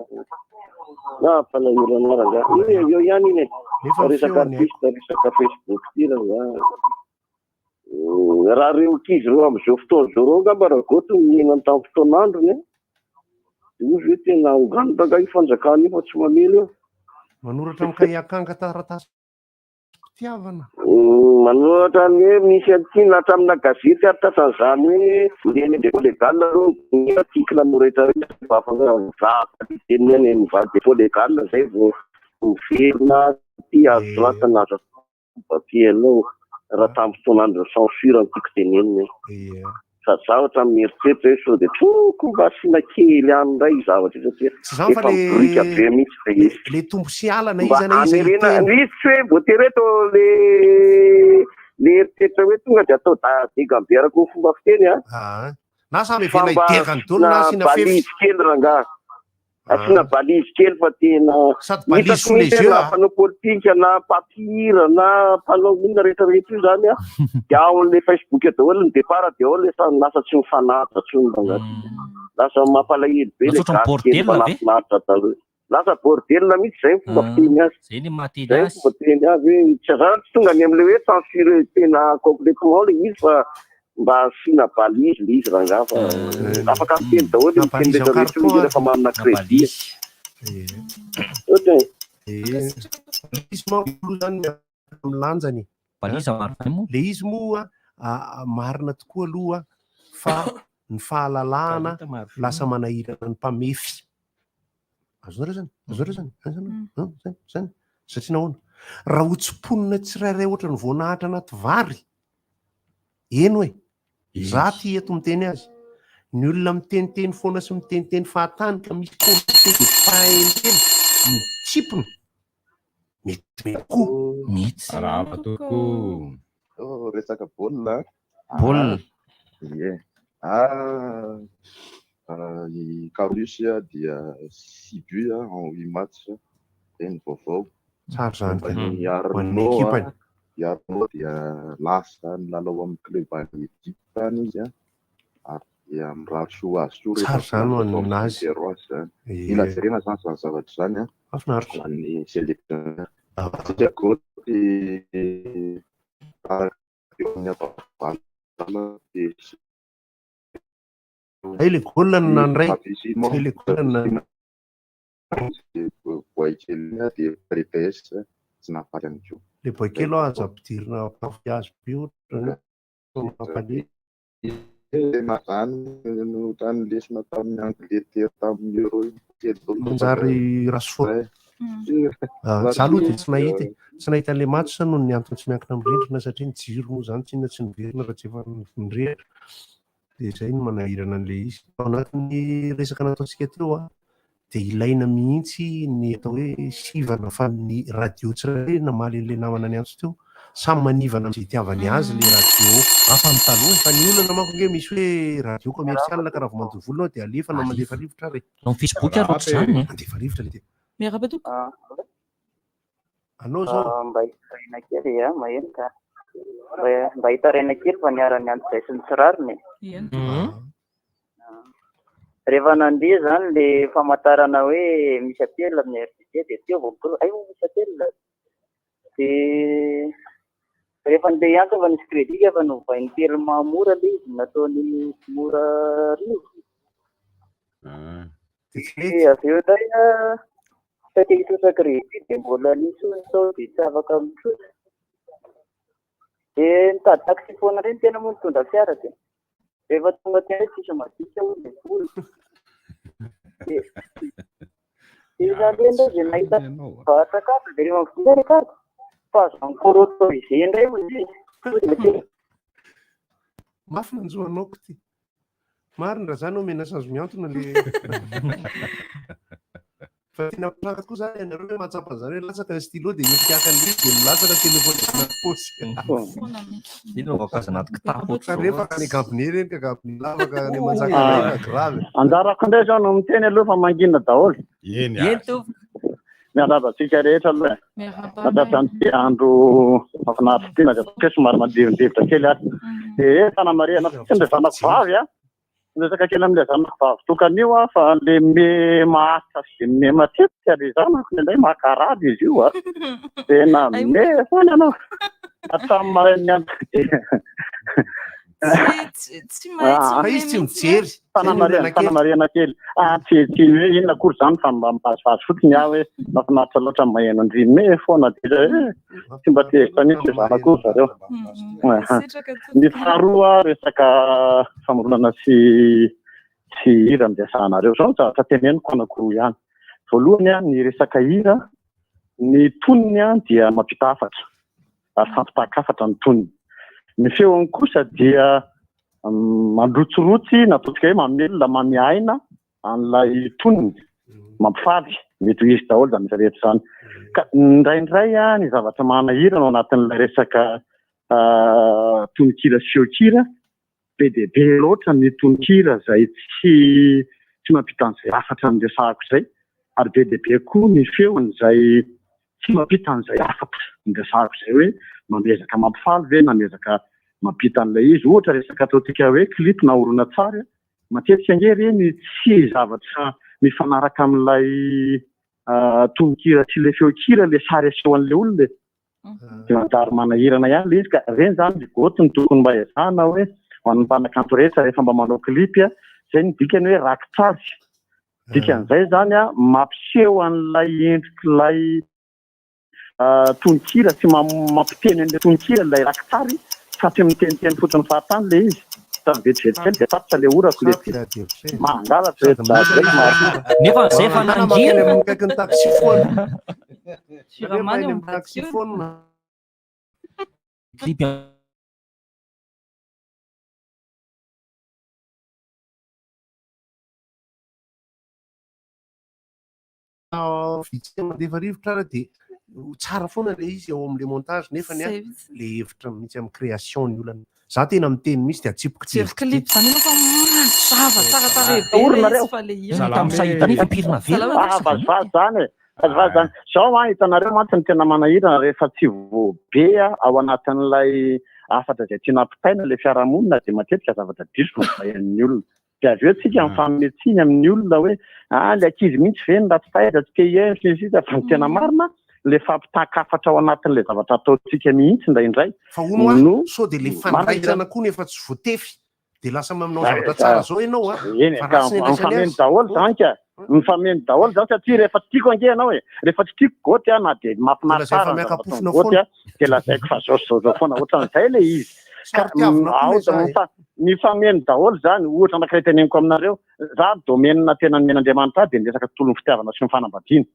L: Nampalahelo anah rangahy. Io eo ihany iny e.
C: Nefa ny
L: Resaka
C: feony haiko.
L: artiste, resaka Facebook ity rangahy. Raha ireo ankizy ireo amin'izao fotoana izao ireo angamba Ragoto no niainany tamin'ny fotoan'androny e. Dia hoy ve tena onganina angaha io fanjakana io fa tsy mamely eo.
C: Manoratra amin'ny kahie akanga taratasy fitiavana.
L: Manoratra ny hoe misy an'ity na hatraminà gazety ary tratran'izany hoe ny eny dépôt légal aloha ny article no rehetra rehetra vao afaka valider-ny any amin'ny dépôt légal izay vao miverina aty azo soratana azo atao. Papier aloha raha tamin'ny fotoan'andron'ny censure no tiako tenenina e. Sady zavatra mieritreritra hoe sao dia toko mba asiana kely any indray io zavatra io satria
C: Tsy izany fa
L: efa
C: le
L: miboriaka be mihitsy ilay izy.
C: le tombo sy alana
L: Mba
C: iza na iza
L: hamerena
C: hiteny.
L: ny izy tsy hoe voatery hoe atao le le eritreritra hoe tonga dia atao da degam be araka ny fomba fiteny a.
C: Ah. Na samy
L: Fa
C: avela
L: mba
C: hidegany daholo na
L: asiana
C: asiana fefy.
L: balise kely rangahy. Asiana balise kely fa tena
C: Sady balise
L: hitako
C: sous les
L: mihitsy
C: yeux
L: na
C: ah.
L: mpanao politika na mpampihira na mpanao inona rehetra rehetra io zany a dia ao amin'ilay Facebook daholo ny départ dia ao ilay samy lasa tsy mifanaja intsony rangahy. Lasa mampalahelo be
E: Lasa
L: ilay
E: ohatran'ny
L: gasy kely
E: bordel
L: mba
E: ve?
L: nahafinaritra taloha. Lasa bordel mihitsy izay ny fomba fiteny azy.
E: Zay ny mahateny
L: Izay ny
E: azy.
L: fomba fiteny azy hoe tsy zany tsy tonga any amin'ilay hoe censuré tena complètement ilay izy fa mba asiana balise ilay izy rangahy fa afaka miteny daholo
C: Na
L: ny miteny
C: balise en
L: rehetra rehetra
C: carton
L: io
C: ary.
L: rehefa manana
E: Na
L: crédit.
E: balise.
L: Ohatra e.
C: Balise manko aloha zany miaraka amin'ny lanjany.
E: Balise marina moa.
C: Le izy moa marina tokoa aloha fa ny fahalalahana lasa manahirana ny mpamefy. Azonareo zany? Azonareo zany? Azonareo? Zany, zany. Satria nahoana? Raha ho tsimponina tsirairay ohatra ny voanahatra anaty vary, eny e, za ty eto miteny azy, ny olona miteniteny foana sy miteniteny fahatany ka misy comité de mpahay mitsipona, metimety koa.
E: Mihitsy.
D: Arahaba tokoa.
V: Oh, resaka baolina.
E: Baolina.
V: Ie. Ah, ah, i Carlos dia 6 buts en 8 matchs. Izay ny vaovao.
C: Tsara zany
V: Momba
C: ka.
V: ny
C: Ho an'ny
V: Arnaud,
C: ekipany.
V: i Arnaud dia lasa nilalao amin'ny club any Egypte any izy. Ary dia mirary soa azy koa
C: Tsara
V: rehefa
C: zany ho
V: atao
C: an'azy.
V: zéro azy zany.
C: Ie.
V: Mila jerena zany zany zavatra zany.
C: Mahafinaritra.
V: Ho an'ny sélectionneur. Satria Goty araka eo amin'ny ampahavalana dia
C: Ay, le goal no nandray.
V: Fabrice
C: Ay, le goal no nandray.
V: Boay kely dia Paredes tsy nahafaty ihany koa.
C: Le boay kely aza ampidirina ampy be ohatrany hoe mampalahelo.
V: Tena zany no ohatran'ny lesona tamin'ny Angleterre tamin'ny Euro iny. Kely daholo
C: Manjary Rashford. Ah, za aloha dia tsy nahita e. Tsy nahita an'ilay match noho ny antony tsy miankina amin'ny rindrina satria ny jiro moa zany tsy inona tsy niverina raha tsy efa nirehitra. Dia izay no manahirana an'ilay izy. Ao anatin'ny resaka nataontsika teo a, dia ilaina mihitsy ny atao hoe sivana fa ny radio tsirairay namaly an'ilay namana niantso teo, samy manivana amin'izay itiavany azy ilay radio.
E: Hafa ny taloha.
C: Fa ny olana manko ange misy hoe radio commercial ka raha vao mandoa vola anao dia alefa na mandefa rivotra ary.
E: Na amin'ny Facebook ary ohatr'izany e.
C: Mandefa rivotra ilay dia.
B: Miarahaba tompoko.
C: Anao zao.
W: Mba hitaraina kely e, maheno ka. Mba hitaraina kely fa niara-niantso izay sy ny tsy rariny e. Rehefa nandeha zany le famantarana hoe misy appel amin'ny RTT dia teo vao mikorana, ay misy appel. Dia rehefa nandeha hiantso efa nisy crédit efa novain'ny Telma mora ilay izy nataony mora arivo. Dia avy eo indray saika hitrosa crédit dia mbola nisy hono sao dia tsy afaka mitrosa. Dia nitady taxi foana indray ny tena moa nitondra fiara dia rehefa tonga teny hoe tsisy madika hono ilay vola. Dia dia nandeha indray dia nahita varotra carte dia rehefa mividy ilay carte pas encore autorisé indray hoy izy.
C: Mafy nanjo anao ko ty. Marina raha zany omena sazy mihantona le. Fa tena mitranga tokoa zany ianareo hoe mahatsapa an'izany hoe latsaka ny stylo dia mikiaka ny rivotra dia milatsaka téléphone anaty paosy.
E: Iny no voankazo anaty kitapo
C: Ka rehefa any cabinet ireny ka cabinet lava ka any Manjakandriana ka grave.
A: Anjarako indray izao no miteny aloha fa mangina daholo.
D: Eny
E: Eny tompoko.
A: Miarahaba antsika rehetra aloha e.
B: Miarahaba
A: Nahatratra an'ity andro mahafinaritra ity na dia ataoko hoe somary mandrivondrivotra kely ary. Dia fanamarihana fotsiny ry zanako vavy a. Miresaka kely amin'ilay zanako vavy tokana io aho fa le me maharitra sy me matetika le zanako indraindray mankarary izy io a. Tena me foana ianao. Hatramin'ny marain'ny andro.
B: Tsy mahay tsy
C: Fa izy tsy mijery.
A: Fanamarihana, fanamarihana kely. Ah, tsy tsy hoe inona akory izany fa mba mivazivazy fotsiny aho hoe mahafinaritra loatra ny maheno an-dry me foana dia eh, tsy mba tezitra mihitsy le zanako ry zareo. Aha. Ny faharoa resaka famoronana sy sy hira no resahanareo. Izao ny zavatra teneniko anankiroa ihany. Voalohany a, ny resaka hira, ny tonony a dia mampita hafatra ary fampitan-kafatra ny tonony. Ny feony kosa dia mandrotsirotsy na ataontsika hoe mamelona, manome aina an'ilay tonony, mampifaly, mety ho izy daholo izany rehetra izany. Ka indraindray ny zavatra manahirana ao anatin'ilay resaka tononkira sy feonkira, be dia be loatra ny tononkira izay tsy tsy mampita an'izay hafatra niresahako izay, ary be dia be koa ny feony izay tsy mampita an'izay hafatra niresahako izay hoe mamezaka mampifaly ve na miezaka mampita an'ilay izy. Ohatra resaka ataontsika hoe clip na horonantsary, matetika ange ireny tsy zavatra mifanaraka amin'ilay tononkira sy ilay feonkira ilay sary aseho an'ilay olona e. Dia manjary manahirana ihany ilay izy ka ireny izany ry Goty no tokony mba ezahana hoe ho an'ny mpanakanto rehetra rehefa mba manao clip, izay no dikany hoe rakitr'azy. Dikan'izay izany mampiseho an'ilay endrik'ilay tononkira sy mampiteny an'ilay tononkira ilay rakitsary fa tsy miteniteny fotsiny fahatany ilay izy. Fa vetivety kely dia tapitra ilay orako ilay ty. Mangalatra ireto dada ireto mahatonga.
E: Nefa izay efa nangina.
C: Akaikin'ny taxiphone.
B: Siramamy ao ambadika eo.
E: Clip
C: Vitsy mandefa rivotra ary dia tsara foana ilay izy ao amin'ilay montage nefany a le hevitra mihitsy amin'ny création ny olana. Za tena miteny mihitsy dia atsipiko
B: ty hevitra ity. Clip zany ianao fa mazava tsara tarehy be ilay izy fa le hira.
E: Tamin'ny sahita nefa pirina velona.
A: Ah, vazivazy zany e. Vazivazy zany. Zao an, hitanareo mantsy ny tena manahirana rehefa tsy voabe ao anatin'ilay hafatra izay tiana ampitaina ilay fiarahamonina dia matetika zavatra diso no vahian'ny olona. Dia avy eo tsika mifanome tsiny amin'ny olona hoe ah le ankizy mihitsy ve no ratsy taiza, tsy te hihaino sy ny sisa fa ny tena marina le fampitan-kafatra ao anatin'ilay zavatra ataontsika mihitsy indraindray
C: Fa hono hoa,
A: no
C: sao dia le fandraisana koa nefa tsy voatefy dia lasa manao zavatra tsara zao ianao a,
A: Eny
C: fa
A: ka
C: ratsy ny andraisany
A: mifameno
C: azy.
A: daholo zany ka, mifameno daholo zany satria rehefa tsy tiako ange ianao e, rehefa tsy tiako Goty a na dia
C: Dia
A: mahafinaritra
C: lazainy fa
A: ara ny zavatra
C: miaka-pofona
A: ataon'i Goty
C: foana.
A: a dia lazaiko fa zao sy zao zao foana, ohatran'izay ilay izy. Ka
C: Saro-tiavina koa
A: ao
C: ilay za e.
A: mifa- mifameno daholo izany, ohatra anankiray teneniko aminareo, za domaine tena nomen'Andriamanitra ahy dia ny resaka tontolon'ny fitiavana sy ny fanambadiana.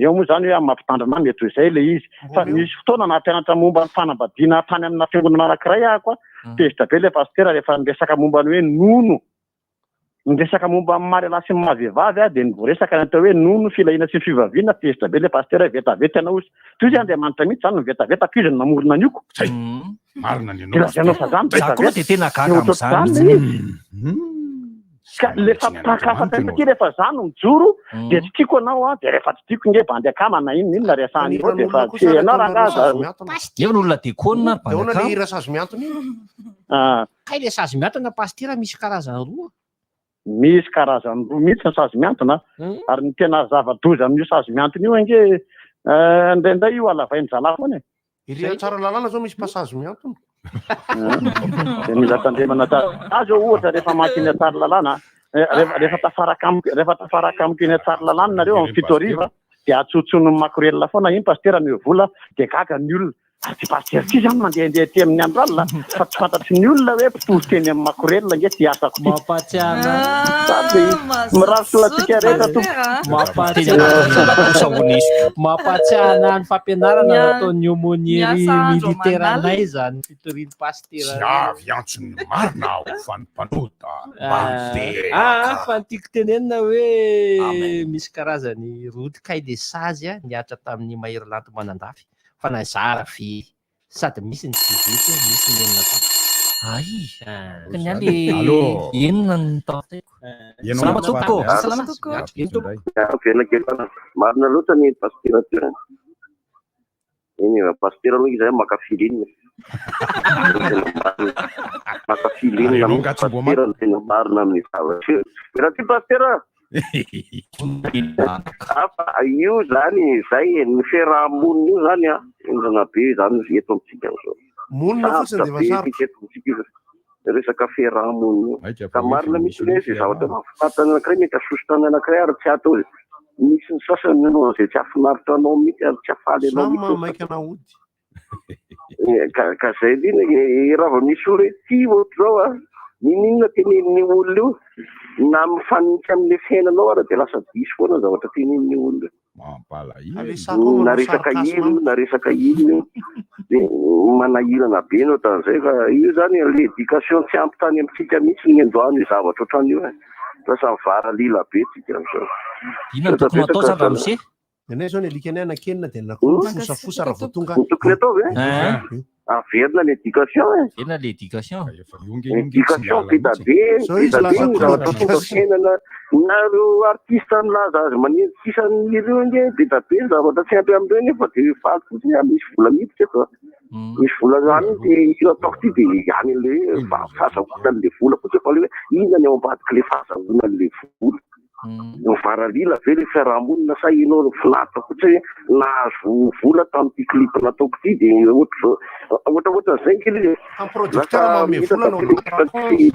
A: Eo moa izany hoe amin'ny mampitandrina ahy mety ho izay ilay izy. Fa nisy fotoana nampianatra momba ny fanambadiana tany amina fiangonana anankiray aho koa, tezitra be ilay pasitera rehefa niresaka momba ny hoe nono. Niresaka momba ny maha lehilahy sy ny maha vehivavy aho dia nivoaresaka ny atao hoe nono, filahiana sy ny fivaviana, tezitra be ilay pasitera hoe vetaveta ianao ozy. Toy izay Andriamanitra mihitsy izany no vetaveta ko izy no namorona an'io ko.
D: Zay. Marina ny
A: Dia
D: anao
A: lazainao fa za no
E: Za koa
A: vetaveta.
E: dia tena
A: Dia
E: gaga
A: ohatrohatr'izany
E: amin'izany
A: ilay
E: mihitsy.
A: izy. Ka le fampitan-kafatra satria rehefa za no mijoro dia tsy tiako anao an, dia rehefa tsy tiako nge bandy akama na inona inona resahana eo dia efa tsy ianao rangaha za.
E: Nefa ny olona dekônina ary
C: Dia ahoana
E: bandy
C: le
E: akama.
C: hira sazy mihantona iny?
A: Ah.
Q: Kay le sazy mihantona pasitera misy karazany roa.
A: Misy karazany roa mihitsy ny sazy mihantona ary ny tena zava-doza amin'io sazy mihantona io ange indraindray io halavain-dry zalahy foana e.
C: Ery Antsaralalàna zao misy mpasazy mihantona.
A: Dia mila tandremana tsara. Za zao ohatra rehefa maka eny Antsaralalàna, rehefa rehefa tafaraka amiko rehefa tafaraka amiko eny Antsaralalàna nareo amin'ny 7 hariva dia atsotsonin'ny makorelina foana iny pasitera omeo vola dia gaga ny olona. Ary tsy pasitera ity zany mandehandeha aty amin'ny andro alina fa tsy fantatry ny olona hoe mpitory teny amin'ny makorelina ange ity asako ity.
Q: Mampatsiahana.
A: Sady mirary soa antsika rehetra tompoko.
Q: Mampatsiahana ny fampianarana nataon'ny aumônierie
B: Miasa andro
Q: militaire
B: aman'alina.
Q: anay izany fitorian'ny pasitera.
D: Tsy avy hiantso ny marina aho fa ny mpanota mba hibebaka.
Q: Ah, fa ny tiako tenenina hoe misy karazany route kay le sazy nihatra tamin'ny Mahery Lanto Manandafy fa nazara very sady misy ny tsy vita misy ny enina taona.
E: Ay,
Q: Ah.
E: ka ny ahy le enina ny tanteko. Salama tompoko. Salama tompoko. Eny tompoko.
L: Velona kely foana. Marina loatra ny pasitera teo. Eny e, pasitera aloha izy maka feeling. Maka feeling
D: Ary ianao
L: mihitsy
D: angaha tsy mboa
L: pasitera no tena marina amin'ny zavatra io. Raha ty pasitera Fa io zany zay e, ny fiaraha-monina io zany an, henjana be zany eto amintsika am'zao.
C: Monina fotsiny
L: Sarotra
C: dia
L: be
C: efa sarotra.
L: mihitsy eto amintsika io resaka fiaraha-monina io.
D: Maika
L: Ka
D: fa hoe
L: marina
D: efa
L: mihitsy
D: misy
L: hoe
D: hoe
L: zay zavatra
D: fiarahana.
L: mahafinaritra ny anankiray mety hahasosotra ny anankiray ary tsy atao misy ny sasany manao an'izay tsy hahafinaritra anao mihitsy ary tsy hahafaly anao
C: Samy
L: mihitsy ny
C: maika
L: sasany.
C: naody.
L: Ka ka zay indrindra e, raha vao misy olona hoe tia ohatr'izao a, n'inon'inona tenenin'io olona io, na mifanitsy amin'ilay fiainanao ara dia lasa diso foana ny zavatra tenenin'io olona io.
D: Mampalahelo.
L: Na resaka hira io na resaka inona io, dia manahirana be ny ohatran'izay fa io zany le éducation tsy ampy tany amintsika mihitsy ny niandohana io zavatra ohatran'io e. Lasa mivaralila be tsika amin'izao.
E: Inona no tokony hatao zany ramose?
C: Ny anay zao ny alikanay anakenina dia ny akoho mifosafosa raha vao tonga.
L: Ny tokony atao ve? Averina ny éducation e.
E: Averina le éducation.
L: Éducation be da be,
C: Zao
L: be
C: izy
L: da be
C: lasa
L: ny zavatra
C: tonga
L: tonga fiainana. Na ireo artiste milaza azy manenjika isan'ireo ange be da be ny zavatra tsy ampy amin'ireo nefa dia faly fotsiny hoe misy vola miditra eto. Misy vola zany dia ity ataoko ity dia any le hoe fahazahoana an'le vola fotsiny fa le hoe inona ny ao ambadik'le fahazahoana an'le vola. Mivaralila ve le fiarahamonina sa ianao no finaritra fotsiny hoe nahazo vola tamin'ity clip nataoko ity dia ohatr'izao ohatraohatran'izay ange le izy e.
C: Fa producteur
L: Lasa
C: manome vola no
L: hita
C: manao
L: tsy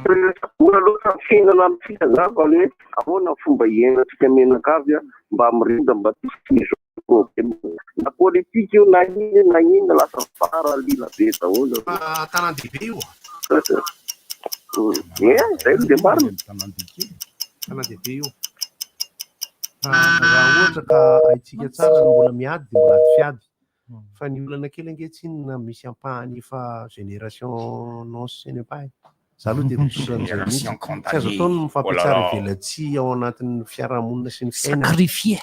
L: vola loatra ny fiainana amintsika zany fa le hoe ahoana ny fomba iainantsika mianakavy mba mirindra mba tsy hisian'izao problème na politique io na inona io na inona lasa mivaralila be daholo.
C: Fa tanàn-dehibe io.
L: Ie, zay aloha dia marina.
C: Tanàn-dehibe io. Fa raha ohatra ka haintsika tsara ny mbola miady dia mbola ady fiady. Fa ny olana kely ange tsinona misy ampahany efa génération non ce n'est pas e. Za aloha dia mizotra an'izay mihitsy.
D: Génération
C: Tsy azo atao ny
D: condamnée. Oh là
C: mifampiatsara
D: là.
C: ivelatsihy ao anatin'ny fiarahamonina sy ny fiainana.
E: Sacrifié.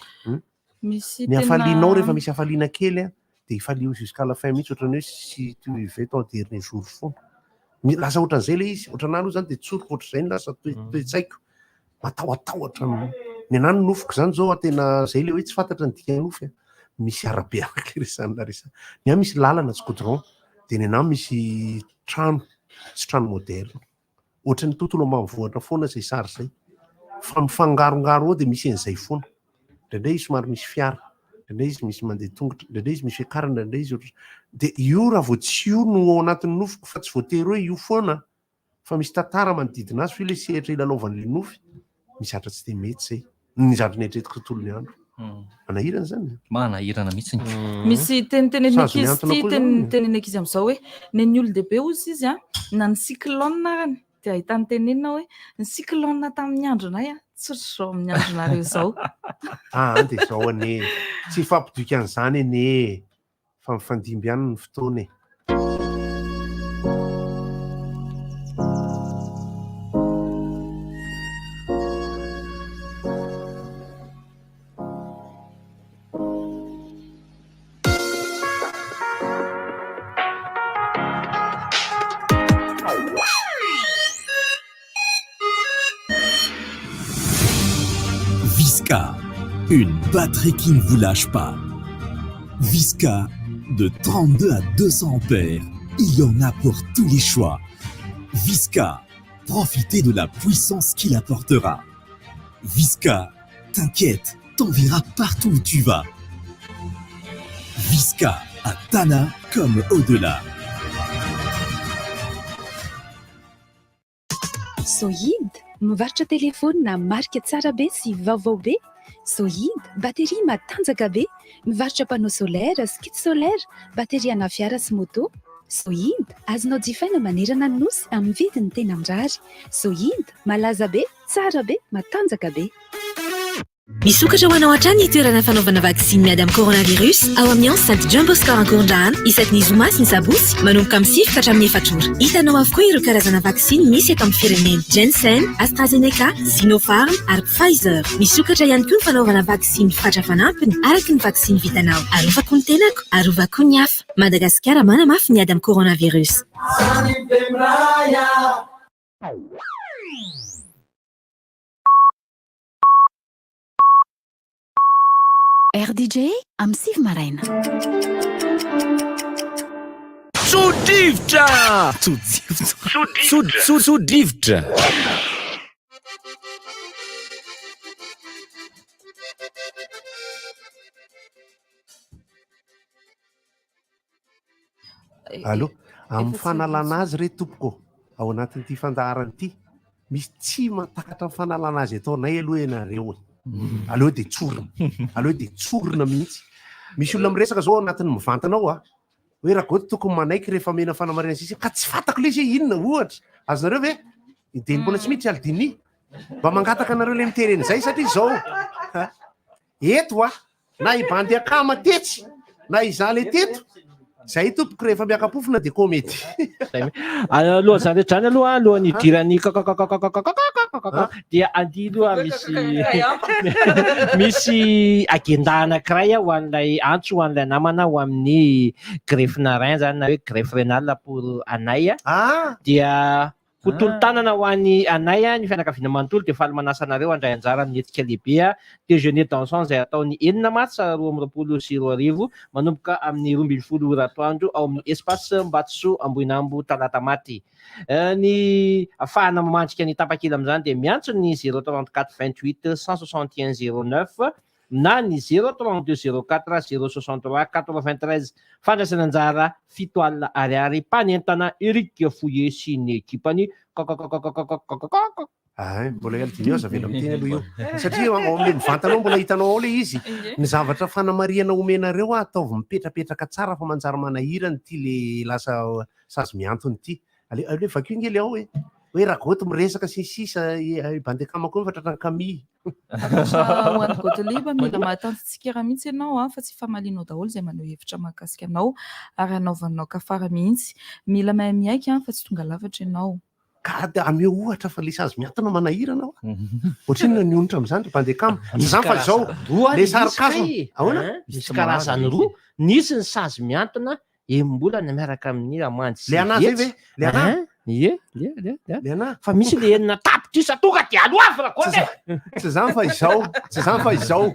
B: Misy
C: Ny hafalianao
B: tena
C: rehefa misy hafaliana kely a, dia ifalio jusqu'à la fin mihitsy ohatran'ny hoe si tu vivais ton dernier jour foana. Mi- Lasa ohatran'izay ilay izy, ohatran'ahy aloha izany dia tsoriko ohatr'izay ny lasa toe- toe-tsaiko. Matahotahotra ny ny anahy ny nofiko izany izao tena izay ilay hoe tsy fantatra ny dikan'ny nofy a. Misy arabe araka ilay resahan'i Larissa. Ny ahy misy lalana tsy goudron, dia ny anahy misy trano, tsy trano moderne. Ohatran'ny tontolo ambanivohitra foana izay sary izay. Fa mifangarongaro ao dia misy an'izay foana. Indraindray izy somary misy fiara, indraindray izy misy mandeha tongotra, indraindray izy misy fiakarana, indraindray izy ohatr- dia io raha vao tsy io no ao anatin'ny nofiko fa tsy voatery hoe io foana fa misy tantara manodidina azy fa io ilay sehatra ilalaovan'ilay nofy, misy zavatra tsy dia mety izay. Ny zavatra neritreretiko tontolo ny andro. Manahirana izany.
E: Manahirana mihitsy.
B: Misy tenitenen'ny
C: Sazy
B: ankizy
C: mihantona
B: ity
C: koa
B: ten-
C: izany.
B: tenenin'ny ankizy amin'izao hoe nen'ny olon-dehibe hozy izy a, na ny cyclone arany dia ahitany tenenina hoe ny cyclone tamin'ny andronay a, tsy ohatr'izao amin'ny andronareo izao.
C: Ah, dia izao anie. Tsy hifampidika an'izany anie e. Fa mifandimby ihany ny fotoana e.
K: Visca, une batterie qui ne vous lâche pas. Visca, de 32 à 200 ampères, il y en a pour tous les choix. Visca, profitez de la puissance qu'il apportera. Visca, t'inquiète, t'enverra partout où tu vas. Visca, à Tana comme au-delà.
O: Sohid, mivarotra telefaonina marika tsara be sy vaovao be. Sohid, batterie matanjaka be, mivarotra panneau solaire sy kit solaire, batterie ana fiara sy moto. Sohid, azonao jifaina manerana ny Nosy amin'ny vidiny tena mirary. Sohid, malaza be, tsara be, matanjaka be.
N: Misokatra ho anao hatrany ny toerana fanaovana vaksiny miady amin'ny coronavirus ao amin'ny enceinte Jumbo Score Ankorondrano isaky ny zoma sy ny sabotsy manomboka amin'ny 9 ka hatramin'ny 4 ora. Hitanao avokoa ireo karazana vaksiny misy eto amin'ny firenena, Janssen, AstraZeneca, Sinopharm ary Pfizer. Misokatra ihany koa ny fanaovana vaksiny fatra fanampiny araka ny vaksiny vitanao. Arovako ny tenako, arovako ny hafa. Madagasikara manamafy ny ady amin'ny coronavirus.
O: RDJ amin'ny 9 maraina.
F: Tso-drivotra! Tso-drivotra! Tso-drivotra!
C: Allo, amin'ny fanalana azy re tompoko ao anatin'ity fandaharana ity, misy tsy mahatakatra ny fanalana azy ataonay aloha ianareo e. Aleo dia tsorina, aleo dia tsorina mihitsy. Misy olona miresaka zao ao anatin'ny mivantana ao a, hoe Ragoty tokony manaiky rehefa omena fanamarihana sisa, ka tsy fantako ilay izy hoe inona ohatra. Azonareo ve? Dia mbola tsy miditra Aldini. Mba mangataka anareo ilay miteny an'izay satria izao, eto a, Na i bandy akama tetsy na izaho le teto, zay tompoko rehefa miaka-pofona de comédie.
Q: Alohan'izany rehetra izany aloha, alohan'ny hidiran'ny kakakakakakakakakakaka dia andia aloha misy misy agenda anankiray ho an'ilay antso ho an'ilay namana ho amin'ny greffe-na rein zany na hoe greffe rénale pour anay dia Ho tolo-tanana ho an'i anay ny fianakaviana manontolo dia faly manasa anareo handray anjara amin'ny hetsika lehibe Déjeuner dansant izay hatao ny 6 martsa 2022 manomboka amin'ny 12 ora atoandro ao amin'ny Espace Mbatosoa Ambohinambo Talatamaty. Ny afahana mamandrika ny tapakila amin'izany dia miantso ny 034 28 161 09 na ny 0 32 04 063 93 Fandraisana anjara, 70 ariary Mpanentana, Eric Fouillet sy ny ekipany Kakakakakakakakakakak.
C: Ay, mbola i Aldinio aza avela miteny aloha io. Satria ao amin'ilay mivantana ao mbola hitanao ao ilay izy. Ny zavatra fanamarihana omenareo aho ataovy mipetrapetraka tsara fa manjary manahirana ity le lasa sazy mihantona ity. Aleo aleo vakio nge le ao e. Hoe Ragoty miresaka sy ny sisa, i Bandekama koa efa tratran'i Camille.
B: Hafatra ho an'i Gottlieb, mila mahatanty tsikera mihitsy ianao fa tsy ifamalianao daholo izay maneho hevitra mahakasika anao ary anaovanao kafara mihitsy. Mila mahay miaiky fa tsy tonga lafatra ianao.
C: Ka dia ameo ohatra fa le sazy miantona manahirana aho. Ohatrinona ny onitra amin'izany ry Bandekama? Tsy izany fa izao, le sarcasme. Ahoana?
Q: Misy karazany roa. Nisy ny sazy miantona enim-bolana miaraka amin'ny amandy
C: Le anah zay ve? Le anah?
Q: Hein? Ie, le, le, le.
C: Le anah?
Q: Fa misy le 6 tapitrisa tonga dia aloavy Rakoto e!
C: Tsy zany fa izao, tsy zany fa izao.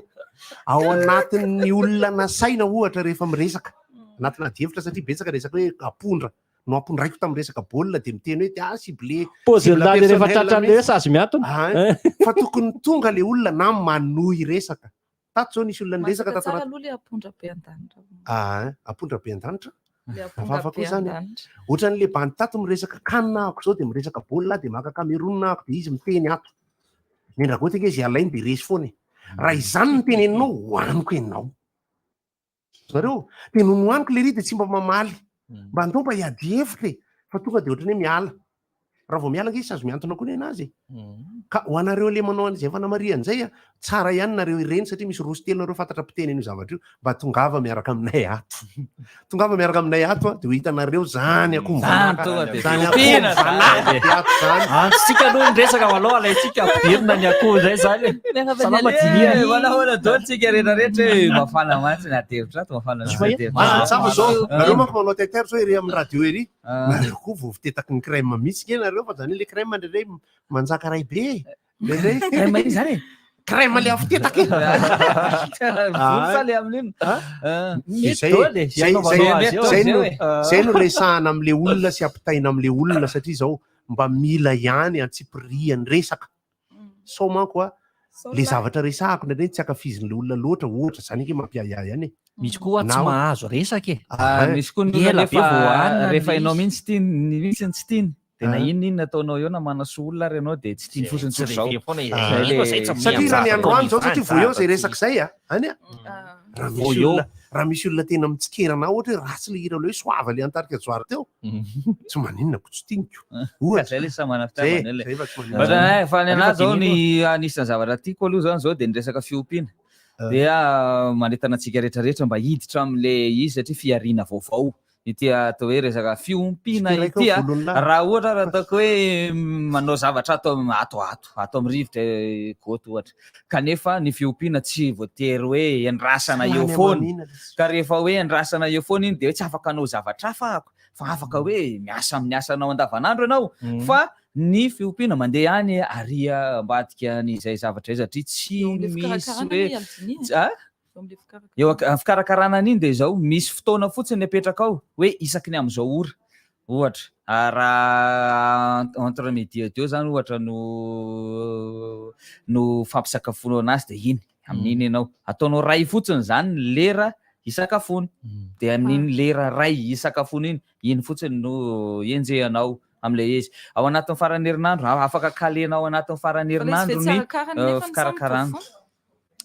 C: Ao anatin'ny olona nasaina ohatra rehefa miresaka, anatina adihevitra satria betsaka resaka hoe apondra. No ampondraiko tamin'ny resaka baolina dia miteny hoe ah ciblé.
Q: Pause
C: cible
Q: lany rehefa
C: personnel
Q: tratran'le hoe
C: mihitsy.
Q: sazy miantona.
C: Ah, fa tokony tonga le olona na manohy resaka. Tato zao nisy olona niresaka
B: Masaka
C: tato
B: tsara
C: anaty.
B: aloha le apondra be an-danitra.
C: Ah, apondra be an-danitra?
B: Le apondra
C: Hafahafa
B: be
C: koa zany.
B: an-danitra.
C: Ohatran'le bandy tato miresaka CAN ahako zao dia miresaka baolina aho dia maka Cameroun ahako dia izy miteny ato. Ny an-dRagoty ange izay alainy dia resy foana e. Raha izany no teneninao, hohaniko ianao. Zareo, dia nony hohaniko lery dia tsy mba mamaly. Mba andao mba hiady hevitra e. Fa tonga dia ohatran'ny hoe miala. Raha vao miala ange izy azo mihantona koa ny anazy e. Ka ho anareo le manao an'izay fanamarihana izay a, tsara ihany nareo ireny satria misy roa sy telo nareo fantatra mpiteny an'io zavatra io, mba tongava miaraka aminay ato. Tongava miaraka aminay ato a, dia ho hitanareo zany akoho
M: Zany
C: mivanaka,
M: tonga dia
C: zany akoho
M: fiompiana
C: mivanaka
M: zany.
C: be ato zany.
E: Antsika aloha ny resaka fa aleo alaintsika ampidirina ny akoho indray zany e. Salama Dinia.
M: Eh, manahoana daholo tsika rehetra rehetra e, mafana mantsy ny ady hevitra ato, mafana
C: Tsy
M: mihitsy ny
C: mahita.
M: ady hevitra
C: Ah,
M: ato.
C: tsapa zao,
M: Ah.
C: nareo manko manao taitaire zao ery amin'ny radio ery. Nareo koa voafitetaky ny crème mihitsy nge nareo fa zany hoe le crème indraindray manjaka ray be e. Indraindray.
M: Crème iny zany e?
C: Crème le afitetaky e.
M: Volo sa le amin'iny?
C: Dia zay zay zay zay no zay no resahana amin'le olona sy ampitaina amin'le olona satria zao mba mila ihany antsipiriany resaka. Sao manko a le zavatra resahako indraindray tsy ankafizin'le olona loatra ohatra zany ange mampiahiahy ihany e.
E: Misy koa tsy
C: Na-
E: mahazo resaka e.
M: Ah, misy koa ny olona
E: Ela be
M: rehefa
E: vao hanina
M: rehefa
E: ilay
M: ianao
E: izy.
M: mihitsy tiany, mihitsy ny tsy tiany.
F: De na inona inona ataonao eo na manasoa olona ary ianao de tsy tiany fotsiny
E: Tsy
F: tsotra izao.
E: revena foana izy.
F: Zay
E: Iny
F: le-
E: zay tsy
C: Satria raha ny androany zao satria vao eo zay
E: Zava-tsy-
C: resaka zay a. Any a. Raha
E: Vao
C: misy
E: eo.
C: olona raha misy olona tena mitsikera anao ohatra hoe ratsy le hira le hoe soava le antarika joara teo. Tsy maninona ko tsy tianiko.
F: Ka zay le samy manana
C: Zay,
F: fitiavana io le.
C: zay fa tsy maninona.
F: Ohatra hoe, fa ny
C: Alefa
F: anahy zao ny
C: dinihina.
F: anisan'ny zavatra tiako aloha zany zao de ny resaka fiompiana. Dia manentana antsika rehetrarehetra mba hiditra amin'le izy satria fihariana vaovao ity atao hoe resaka fiompiana
C: Tsy
F: ity a.
C: volon'ny lahy.
F: Raha ohatra raha ataoko hoe manao zavatra ato am- ato ato ato amin'ny rivotra goty ohatra. Kanefa ny fiompiana tsy voatery hoe endrasana
C: Tsy
F: eo
C: lany
F: foana.
C: aman'ina ilay izy.
F: Ka rehefa hoe endrasana eo foana iny dia hoe tsy afaka hanao zavatra hafa ako fa afaka hoe miasa amin'ny asanao andavanandro ianao fa ny fiompiana mandeha any ary ambadika an'izay zavatra izay satria tsy
B: Eo amin'ilay
F: misy
B: fikarakarana
F: hoe
B: anie Aldini e.
F: Tsy- ah?
B: Eo amin'ilay fikarakarana.
F: Eo fikarakarana an'iny dia izao, misy fotoana fotsiny apetraka ao hoe isaky ny amin'izao ora ohatra. Ah, raha entre midi et deux zany ohatra no no fampisakafoana anazy dia iny, amin'iny ianao. Ataonao ray fotsiny zany ny lera isakafoana. Dia amin'iny lera ray isakafoana iny, iny fotsiny no enjehanao amin'ilay izy. Ao anatin'ny faran'ny herinandro, afaka kalena ao anatin'ny faran'ny
B: Fa ilay izy ve
F: herinandro
B: tsy
F: ny,
B: arakarany nefa ny samy
F: fikarakarana.
B: mitovy foana?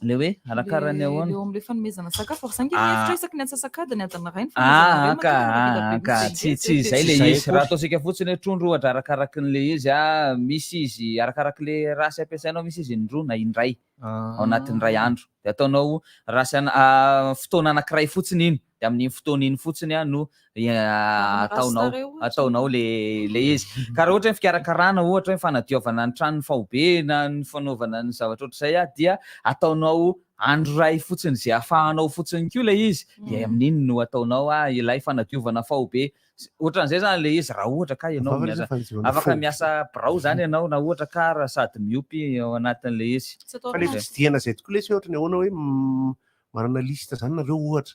F: Le hoe arakarany
B: Le
F: ahoana?
B: eo amin'ilay fanomezana sakafo. Ary za ange
F: Ah.
B: mihevitra isaky ny antsasak'adiny, adiny iray ny fanomezana
F: Ah,
B: ireny,
F: ka,
B: matetika mbola
F: ah,
B: be
F: ka,
B: mihitsy
F: tsy,
B: izay
F: tsy
B: dia
F: izay le
E: Tsy izay
F: izy. Raha
E: akory.
F: ataontsika fotsiny hoe trondro ohatra arakaraky ny le izy, ah, misy izy arakaraky le rasy ampiasainao, misy izy indroa na indray ao anatin'ny iray andro. Dia ataonao rasy ana-, ah, fotoana anankiray fotsiny iny. Dia amin'iny fotoana iny fotsiny ah, no ataonao, ataonao le le izy. Ka raha ohatra hoe fikarakarana ohatra hoe fanadiovana ny tranony faobe na ny fanaovana ny zavatra ohatr'izay ah, dia ataonao andro iray fotsiny izay ahafahanao fotsiny koa ilay izy, dia amin'iny no ataonao ah ilay fanadiovana faobe. Ohatran'izay zany ilay izy raha ohatra ka ianao
C: Vava
F: miasa,
C: ilay fanadiovana
F: afaka
C: faobe.
F: miasa birao zany ianao na ohatra ka raha sady miompy ao anatin'ilay izy.
B: Tsy atao
C: Fa le
B: raha.
C: fitsidihana izay tokoa lesy hoe ohatran'ny ahoana hoe manana liste zany nareo ohatra.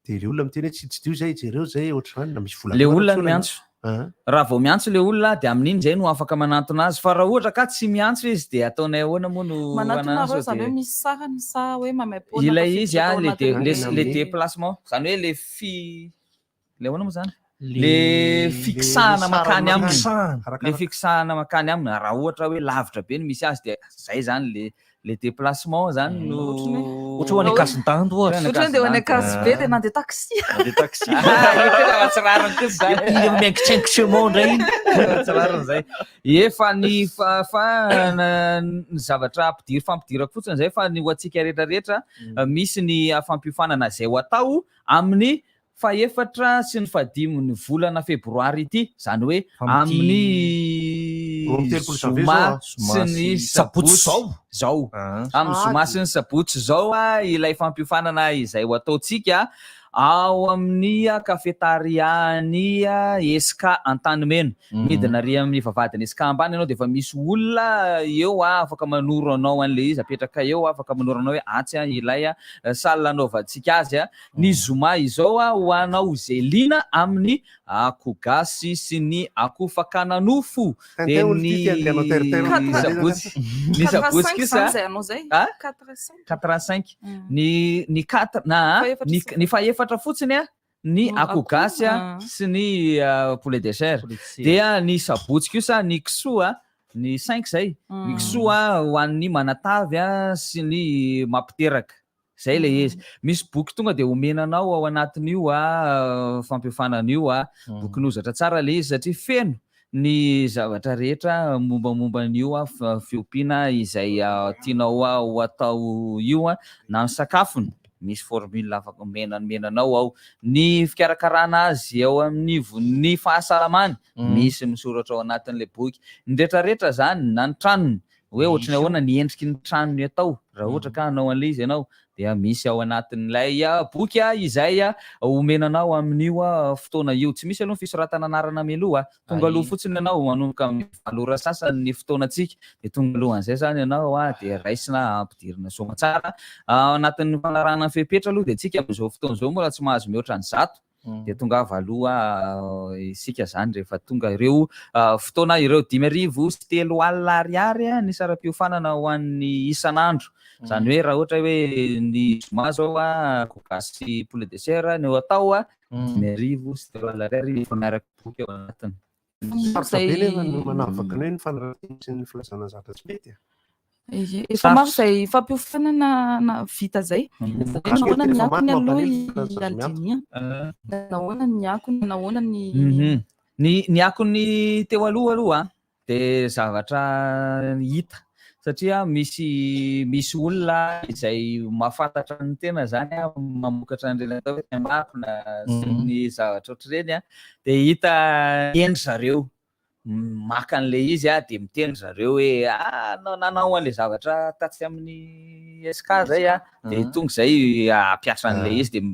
C: Dia le olona miteny hoe tsiditsidio izay, jereo izay, ohatr'izany, na misy vola
F: Le
C: aloha
F: olona
C: tsy
F: no
C: olana.
F: miantso.
C: Ah.
F: Raha vao miantso le olona dia amin'iny izay no afaka manantona azy. Fa raha ohatra ka tsy miantso izy dia ataonay ahoana moa no
B: Manantona
F: hanantona
B: nareo izany
F: dia
B: hoe misy sarany sa hoe maimaimpoana
F: Ilay izy
B: tafiditra
F: ah,
B: tao
F: le dé-,
B: anatin'ny
F: le, le
B: le
F: déplacement, izany hoe le fi-, le ahoana moa izany?
E: Le-
F: Le fikisahana
C: le
F: mankany
C: sarany
F: aminy.
C: mankany.
F: Le fikisahana mankany aminy. Raha ohatra hoe lavitra be no misy azy dia zay izany le le déplacement zany no
E: Ohatra hoe any Ankazindando ohatra.
B: Ohatra hoe ndeha ho any Ankazobe dia nandeha taxi.
E: Nandeha taxi.
F: Ah, io tena raha tsy rariny kosa izany.
E: Iny miaingitsaingitsemao indray iny.
F: Tena tsy rariny izay. Efa ny fa, fa na, ny zavatra ampidir-, fampidirako fotsiny izay fa ny ho antsika rehetrarehetra, misy ny fampiofanana izay ho atao amin'ny fahefatra sy ny fahadimin'ny volana febroary ity, izany hoe amin'ny zoma sy ny sabotsy izao, amin'ny zoma sy ny sabotsy izao ilay fampiofanana izay ho ataontsika ao amin'ny kafetarian'ny Esca Antanimena. Midina ary amin'ny vavahadin'ny Esca ambany ianao dia efa misy olona eo afaka manoro anao an'ilay izy, apetraka eo afaka manoro anao hoe atsy ilay salle anaovantsika azy. Ny zoma izao ho anao izay liana amin'ny akoho gasy sy ny akoho fakana nofo dia ny sabotsy ny sabotsy kosa a quatre à cinq ny ny quatre na ny ny fahefatra fotsiny a ny akoho gasy a sy ny poulet de chair dia ny sabotsy kosa ny kisoa ny cinq zay ny kisoa ho an'ny manatavy a sy ny mampiteraka. Zay ilay izy. Misy boky tonga dia omena anao ao anatin'io fampiofanana io. Boky nozatra tsara ilay izy satria feno ny zavatra rehetra mombamomba an'io fiompiana izay tianao ho atao io, na ny sakafony, misy formule afaka omena omena anao ao, ny fikarakarana azy eo anivon'ny fahasalamany, misy misoratra ao anatin'ilay boky. Ny rehetrarehetra izany, na ny tranony, Hoe ohatry ny ahoana ny endriky ny tranony atao raha ohatra ka hanao an'ilay izy ianao dia misy ao anatin'ilay boky izay omena anao amin'io fotoana io. Tsy misy aloha ny fisoratana anarana mialoha, tonga aloha fotsiny ianao manomboka amin'ny valo ora sasany ny fotoanantsika dia tonga alohan'izay izany ianao dia raisina ampidirina soamantsara. Ao anatin'ny fanarahana ny fepetra aloha dia tsika amin'izao fotoana izao mbola tsy mahazo mihoatra ny 100 Dia tongava aloha isika izany rehefa tonga ireo fotoana ireo. 350 ariary ny saram-piofanana ho an'ny isan'andro. Izany hoe raha ohatra hoe ny zoma izao akoho gasy sy poulet de chair no atao, 350 ariary efa miaraka boky ao anatiny.
C: Sarotra be nefa ny manavaka ny hoe ny fanaratsiana sy ny filazana zavatra tsy mety e.
B: Ie, efa maro izay fampiofanana na- vita izay. Hoe nahoana ny akony aloha i Aldinia? Nahoana ny akony, nahoana ny...
F: Mhm. Ny ny akony teo aloha aloha dia zavatra hita satria misy misy olona izay mahafantatra ny tena zany a, mamokatra an'ireny atao hoe taimbakona sy ny zavatra ohatr'ireny a, dia hita eny zareo maka an'ilay izy a, dia miteny zareo hoe ah nanao an'ilay zavatra tatsy amin'ny SK zay a, dia tonga izay hampiasa an'ilay izy dia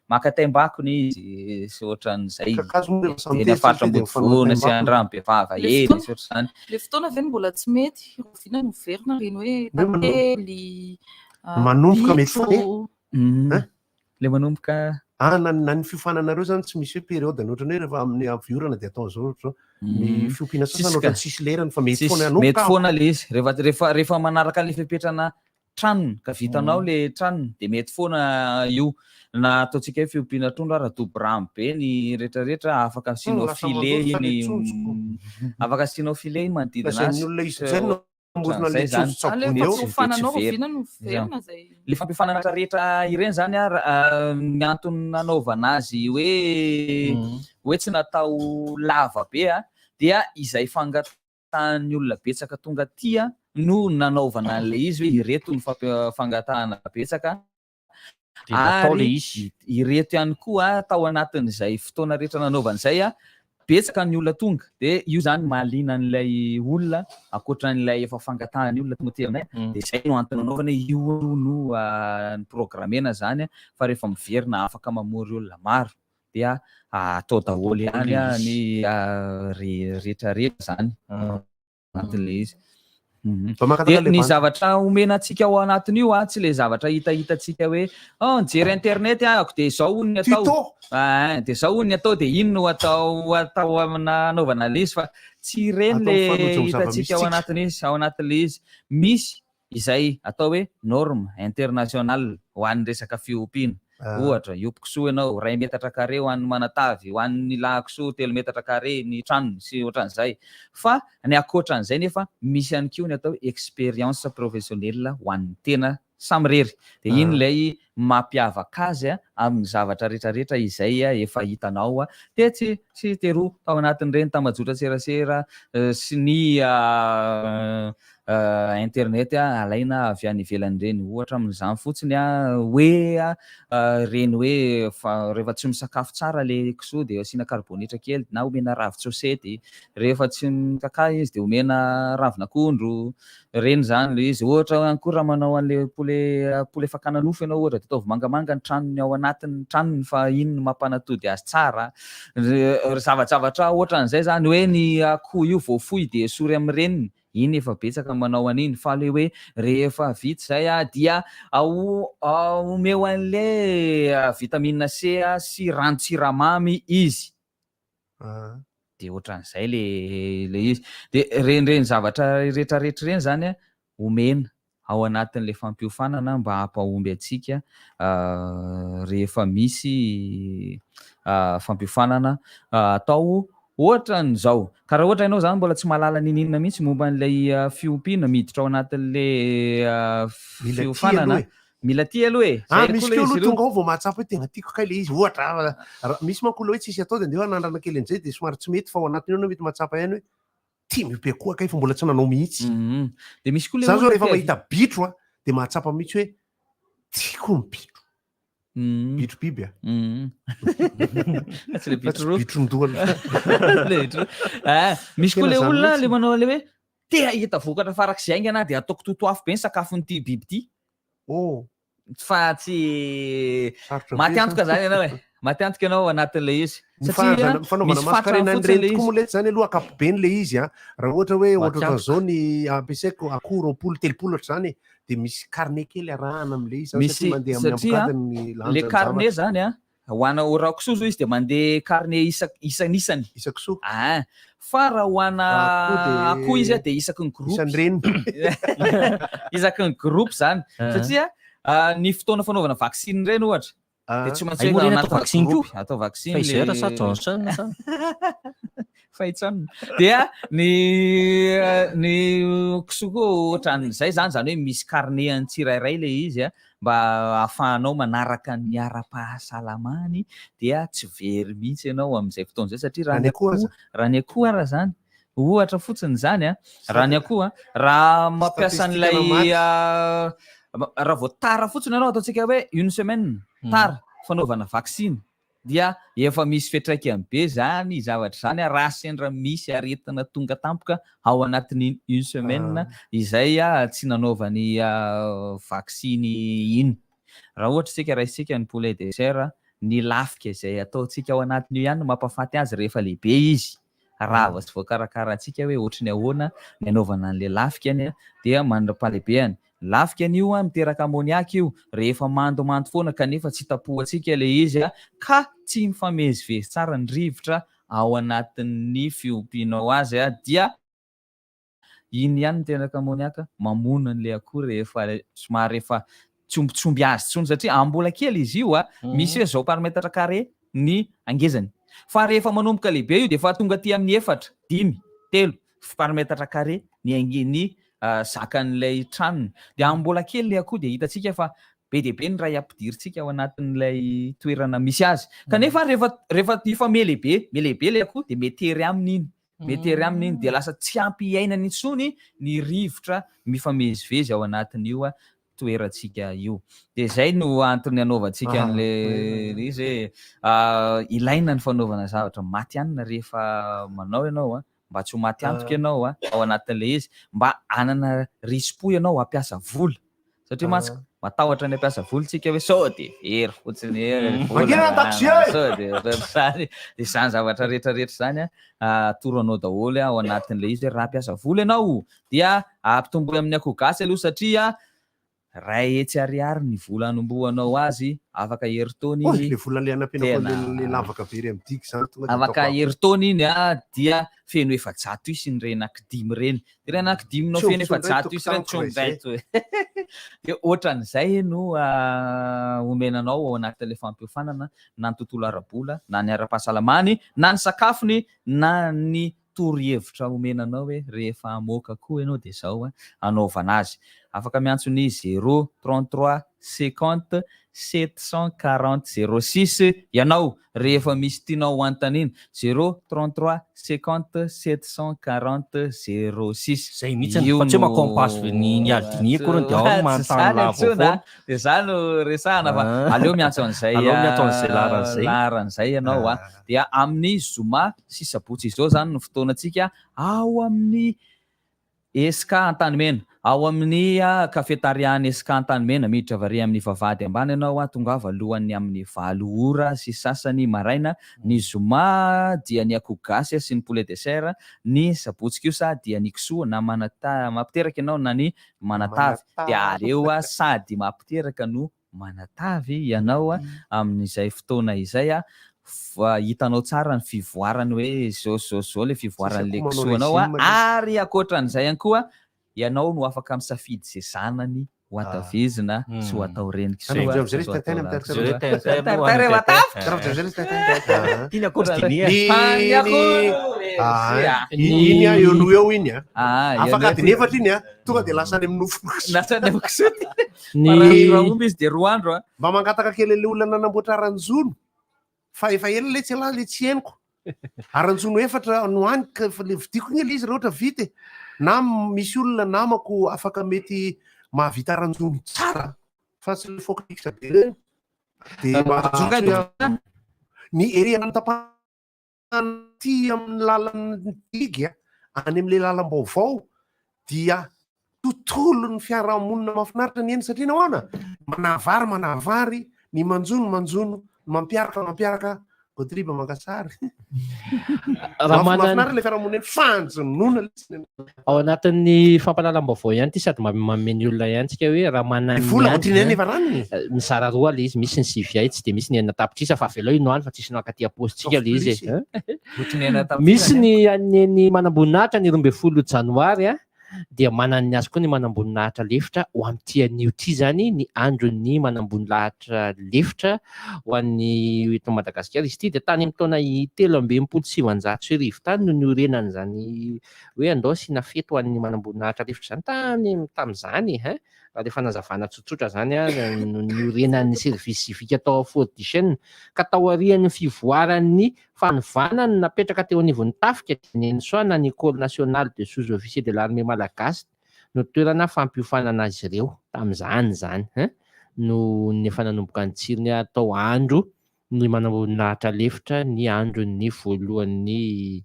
F: maka taimbakona izy sy ohatran'izay.
C: Kakazo moa rehefa samy
F: Eny
C: tezitra
F: faritra
C: ve dia mifanao
F: Ambodivona sy
C: taimbakona?
F: Andranombevava
B: Le
F: eny
B: fotoana
F: sy ohatr'izany.
B: le fotoana ve no mbola tsy mety? Rahoviana no miverina ireny hoe
C: Hoe manomboka
B: tantely,
C: manomboka mety foana e.
B: bitro.
C: Hein?
F: Le manomboka
C: Ah, na, na ny fiofananareo zany tsy misy hoe période ny ohatran'ny hoe rehefa amin'ny avy orana dia atao an'izao ohatr'izao. Ny fiompiana sasany
F: Tsisy ka.
C: ohatran'ny tsisy lerany fa mety
F: Tsisy,
C: foana hanomboka
F: mety
C: aho.
F: foana le izy. Rehefa rehefa rehefa manaraka an'le fepetrana tranony ka vitanao le tranony de mety foana io. Na ataontsika hoe fiompiana trondro ara dobo rano be ny retraretra afaka asianao
C: Lasa
F: filet
C: mandoro fa le
F: iny
C: tsonjoko.
F: afaka asianao filet iny manodidina
C: Lazain'ny
F: azy.
C: olona izy zay no namorona
F: Zay
C: an'le
F: zany.
C: tsonjo
B: Aleo
C: tsabony eo.
B: fampiofananao
F: Tsy very.
B: rahoviana no miverina zay.
F: Le fampiofanana rehetra ireny zany a, ra- ny antony nanaovana azy hoe hoe tsy natao lava be a, dia izay fangatahan'ny olona betsaka tonga aty a no nanaovana an'ilay izy hoe ireto ny fangatahana betsaka
E: Dia natao
F: ary
E: ilay izy.
F: ireto ihany koa tao anatin'izay fotoana rehetra nanaovana izay a, betsaka ny olona tonga dia io zany mahaliana an'ilay olona ankoatran'ilay efa fangatahan'ny olona tonga aty aminay dia izay no antony nanaovana hoe io no ny programmena zany a, fa rehefa miverina afaka mamory olona maro dia atao daholo ihany ny rehetra rehetra zany anatin'ilay izy. Dia ny zavatra omena antsika ao anatin'io a, tsy le zavatra hitahitantsika hoe oh nijery internet ahako dia izao hono ny atao.
C: Tuto.
F: Ah, dia izao hono ny atao dia ino no atao atao amina anaovana ilay izy fa tsy ireny
C: Atao
F: le
C: mifanojo amin'ny
F: hitantsika ao
C: zava-misy tsika.
F: anatin'izy ao anatin'ilay izy. Misy izay atao hoe norme internationale ho an'ny resaka fiompiana. Ohatra, hiompy kisoa ianao, iray metatra carré ho an'ny manatavy, ho an'ny lahy kisoa telo metatra carré ny tranony sy ohatran'izay. Fa ny ankoatran'izay nefa misy ihany koa ny atao hoe expérience professionnelle ho an'ny tena samirery. Dia iny ilay mampiavaka azy amin'ny zavatra rehetrarehetra izay efa hitanao tetsy sy teroa tao anatin'ireny tambajotran-tserasera sy ny internet alaina avy any ivelany ireny. Ohatra amin'izany fotsiny hoe ireny hoe fa rehefa tsy misakafo tsara ilay kisoa dia asiana karibonetra kely na omena ravin-tsosety, rehefa tsy mikakà izy dia omena ravin'akondro, ireny izany ilay izy. Ohatra ihany koa raha manao an'ilay poulet poulet fakana nofo ianao ohatra dia ataovy mangamanga ny tranony ao anatin'ny tranony fa iny no mampanatody azy tsara. Zavajavatra ohatran'izay izany hoe ny akoho io vao foy dia esory amin'ny reniny. Iny efa betsaka ny manao an'iny fa le hoe rehefa vita izay dia omeo an'le vitamine C sy ranon-tsiramamy izy. Dia ohatran'izay le le izy. Dia ireny ireny zavatra rehetrarehetra ireny izany omena ao anatin'ilay fampiofanana mba hampahomby antsika rehefa misy fampiofanana atao ohatran'izao. Ka raha ohatra ianao izany mbola tsy mahalala n'inon'inona mihitsy momba an'ilay fiompiana miditra ao anatin'ilay
C: Mila tia
F: fiofanana,
C: aloha e.
F: mila tia aloha e.
C: Ah,
F: Zay
C: misy
F: koa ilay
C: koa
F: izy
C: aloha
F: ireo.
C: tonga ao vao mahatsapa hoe tena tiako kay ilay izy. Ohatra, raha misy manko olona hoe tsisy atao dia andeha hanandrana kely an'izay dia somary tsy mety fa ao anatiny ao ianao mety mahatsapa ihany hoe tia miompy akoho kay fa mbola tsy nanao mihitsy.
F: Dia misy koa ilay
C: Za zao
F: olona
C: rehefa
F: tia
C: mahita bitro a, dia mahatsapa mihitsy hoe tiako ny bitro. Bitro biby a.
F: Tsy le
C: Fa tsy
F: bitro roa.
C: bitron-doha.
F: Le bitro roa. Ah, misy koa
C: Tena
F: le
C: zany
F: olona
C: mihitsy.
F: le manao an'le hoe te hahita vokatra farak'izay haingana dia ataoko totoafo be ny sakafon'ity biby ity.
C: Oh.
F: Fa tsy
C: Sarotra be
F: maty antoka
C: zany.
F: zany ianao e. Maty antoka ianao ao anatin'ilay izy.
C: Ny
F: Satria
C: fahaizana- ny fanaovana
F: misy fatrany
C: maskarena
F: fotsiny
C: an'ireny
F: ilay
C: tokoa
F: izy.
C: moa letsy zany aloha ankapobeny ilay izy a. Raha ohatra hoe
F: Maty
C: ohatra
F: antoka.
C: ohatran'izao ny ampiasaiko akoho 20, 30 ohatr'izany e, dia misy carnet kely arahana amin'ilay izy zany
F: Misy
C: satria mandeha amin'ny
F: satria
C: ambokadiny ny
F: le
C: lanjan'ny
F: carnet
C: zavatra.
F: zany a, ho ana ho raha kisoa zao izy dia mandeha carnet isa isanisany.
C: Isa-kisoa.
F: Ah, fa raha ho ana
C: Raha akoho dia
F: akoho izy a dia isaky ny groupe.
C: Isan'ny reniny.
F: Isaky ny groupe zany. Satria ny fotoana fanaovana vaksiny ireny ohatra dia tsy maintsy
E: Ay,
F: hoe
E: moa ireny
F: anatina
E: atao vaksiny
F: groupe,
E: koa?
F: atao vaksiny
E: Pfizer
F: le
E: sa Johnson sa?
F: Faitsan. Dia ny ny kisoa koa ohatran'izay zany, zany hoe misy carnet an'ny tsirairay ilay izy a, mba ahafahanao manaraka ny ara-pahasalamany dia tsy very mihitsy ianao amin'izay fotoana izay satria raha ny akoho raha ny akoho ara zany ohatra fotsiny izany a, raha ny akoho a, raha mampiasa an'ilay raha vao tara fotsiny ianao ataontsika hoe une semaine tara fanaovana vaksiny dia efa misy fiantraikany be zany zavatra izany raha sendra misy aretina tonga tampoka ao anatin'iny une semaine izay tsy nanaovany vaksiny iny. Raha ohatra isika raisintsika ny poulet de chair, ny lafika izay ataontsika ao anatin'io ihany no mampafaty azy rehefa lehibe izy. Raha vao tsy voakarakarantsika hoe ohatry ny ahoana ny anaovana an'ilay lafikany dia mandra-pahalehibehany. Lafika an'io an, miteraka ammoniac io rehefa mandomando foana kanefa tsy tapohantsika ilay izy ka tsy mifamezivezy tsara ny rivotra ao anatin'ny fiompianao azy dia iny ihany miteraka ammoniac mamono an'ilay akoho rehefa somary efa tsy omby tsy omby azy intsony satria amin'ny mbola kely izy io misy hoe zao par mètre carré ny angezany fa rehefa manomboka lehibe io dia efa tonga aty amin'ny efatra, dimy, telo par mètre carré ny ange ny zakan'ilay tranony. Dia amin'ny mbola kely ilay akoho dia hitantsika fa be dia be ny ray ampidirintsika ao anatin'ilay toerana misy azy. Kanefa rehefa rehefa efa mihalehibe mihalehibe ilay akoho dia mietery aminy iny, mietery aminy iny dia lasa tsy ampy iainany intsony ny rivotra mifamezivezy ao anatin'io toerantsika io. Dia izay no antony anaovantsika an'ilay izy hoe ilaina ny fanaovana zavatra matihanina rehefa manao ianao an. Mba tsy ho maty antoka ianao ao anatin'ilay izy, mba hanana risi-po ianao hampiasa vola. Satria mantsy matahotra ny hampiasa vola tsika hoe sao dia very fotsiny eo ny vola.
C: Mangina ny taxi e!
F: Sao dia ohatran'izany. Dia izany zavatra rehetra rehetra izany atoro anao daholo ao anatin'ilay izy hoe raha hampiasa vola ianao dia ampitomboy amin'ny akoho gasy aloha satria Iray hetsy ariary ny vola anombohanao azy, afaka herintaona
C: Oy,
F: iny
C: le vola le anampianako
F: tena
C: an'le le lavaka be ry amin'ny digy zany tonga de
F: afaka
C: ataoko
F: herintaona iny a dia feno 400 isa iny ireny anankidimy ireny. Dia ireny anankidiminao
C: Tsy
F: feno
C: omby intsony indray
F: 400 isa ireny tsy
C: tokotaniko
F: omby
C: raha izay.
F: indray. Dia ohatran'izay no omena anao ao anatin'ilay fampiofanana na ny tontolo ara-bola na ny ara-pahasalamany na ny sakafony na ny torohevitra omena anao hoe rehefa hamoaka akoho ianao dia izao anaovana azy. Afaka miantso ny zéro 33 50 740 06 ianao rehefa misy tianao hanontaniana. Zéro 33 50 740 06.
E: Zay mihitsy
F: Io
E: fa tsy hoe
F: no
E: makompaso ny ny aldini akory dia ao
F: Tsy
E: manontany
F: izany
E: lava
F: antsoina
E: foana.
F: Dia izany no resahana fa aleo miantso an'izay
E: Aleo miantso an'izay laharana izay.
F: laharana izay ianao a. Dia amin'ny zoma sy sabotsy izao izany no fotoanantsika ao amin'ny Esca Antanimena. Ao amin'ny cafetaria-n'ny Esca Antanimena. Miditra avy ary amin'ny vavahady ambany ianao, tongava alohan'ny amin'ny 8 ora sy sasany maraina. Ny zoma dia ny akoho gasy sy ny poulet de chair. Ny sabotsy kosa dia ny kisoa na manata mampiteraka ianao na ny manatavy. Dia aleo sady mampiteraka no manatavy ianao amin'izay fotoana izay fa hitanao tsara ny fivoarany hoe zao zao zao le fivoaran'le kisoanao ary ankoatran'izay ihany koa ianao no afaka misafidy izay zanany ho atavezina sy ho atao reny kisoa.
C: Iny eo no eo iny a. Afaka adiny efatra iny a. Tonga dia lasa any amin'ny nofo.
F: Lasa any amin'ny kisoa.
C: Ny
F: Raha omby izy dia roa andro a.
C: Mba mangataka kely an'ilay olona nanamboatra aranjono fa efa ela letsy ialahy le tsy henoko. Aranjono efatra no any ka efa le vidiko anie le izy raha ohatra vita e. Na misy olona namako afaka mety mahavita aranjono tsara fa tsy le focus be ireny dia mba antsoy Ny ery Antampana aty amin'ny lalan'ny digy a, any amin'ilay lalam-baovao dia tontolon'ny fiarahamonina mahafinaritra ny eny satria nahoana? Manavary manavary, ny manjono manjono, ny mampiaraka mampiaraka, Gotriba maka sary.
Q: Raha manana-
C: Mahafinaritra ilay fiarahamonina eny, fanjonoana ilay izy.
Q: Ao anatin'ny fampahalalam-baovao ihany ity sady manome ny olona ihany tsika hoe raha manana
C: Ny vola ohatrinona ihany efa ranony?
Q: Mizara roa ilay izy, misy ny CVI tsy dia misy ny enina tapitrisa fa avelao ino any fa tsisy nankaty am-paositsika ilay izy e.
F: Ohatrinona enina tapitrisa
Q: Misy
F: ny
Q: ny an'ny eny manamboninahitra ny 12 janoary a. dia manana ny azy koa ny manamboninahitra lefitra ho amin'ity anio ity izany ny andron'ny manamboninahitra lefitra ho an'ny eto Madagasikara. Izy ity dia tany amin'ny taona 1963 tany no niorenan'izany hoe andao asiana fety ho an'ny manamboninahitra lefitra izany tany tamin'izany e hein. Raha ilay fanazavana tsotsotra izany no niorenan'ny service civique tao Fort Duchesne ka taorian'ny fivoaran'ny fanovana no napetraka teo anivon'ny tafika dia ny ENSOA na ny Ecole Nationale de Sous-Officiers de l'Armée Malagasy no toerana fampiofanana azy ireo tamin'izany izany hein no efa nanomboka nitsiry ny atao andro ny manamboninahitra lefitra ny andron'ny voalohan'ny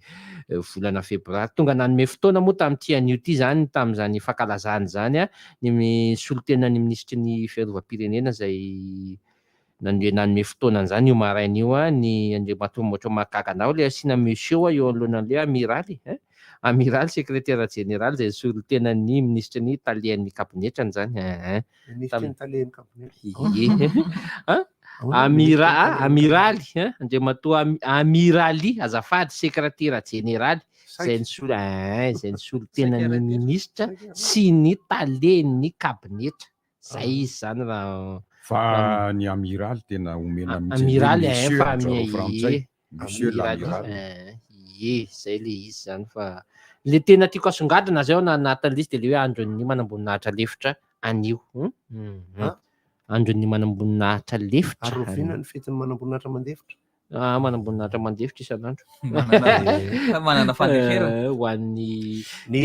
Q: volana febroary. Tonga nanome fotoana moa tamin'ity anio ity izany tamin'izany fankalazana izany ny solontenan'ny minisitry ny fiarovam-pirenena izay nanome nanome fotoana an'izany io maraina io ny Andriamatoa Motra mahagaga anao ilay asiana monsieur eo anoloanan'ilay amiraly hein amiraly sekretera jeneraly izay solontenan'ny minisitry ny talehan'ny kabinetrany izany hein
C: Minisitry ny talehan'ny kabinetra.
Q: Ie. Hein? Amira, amiraly, hein? Andriamatoa Amiraly, azafady, sekretera jeneraly, izay nisolo, hein, izay nisolo tena ny minisitra sy ny talen'ny kabinetra. Zay izy izany raha
D: Fa ny amiraly tena omena mihitsy
Q: Amiraly,
D: hoe
Q: hein,
D: monsieur
Q: fa
D: ry zareo frantsay.
Q: ie.
D: Monsieur l'amiral.
Q: Ie, zay le izy zany fa le tena tiako asongadina zao na anatin'ilay izy dia le hoe andron'ny manamboninahitra lefitra anio. Andron'ny manamboninahitra lefitra.
C: Ary oviana ny fetin'ny manamboninahitra mandefitra?
Q: Ah, manamboninahitra mandefitra isan'andro.
F: Manana fandeferana.
Q: Ho an'ny
C: Ny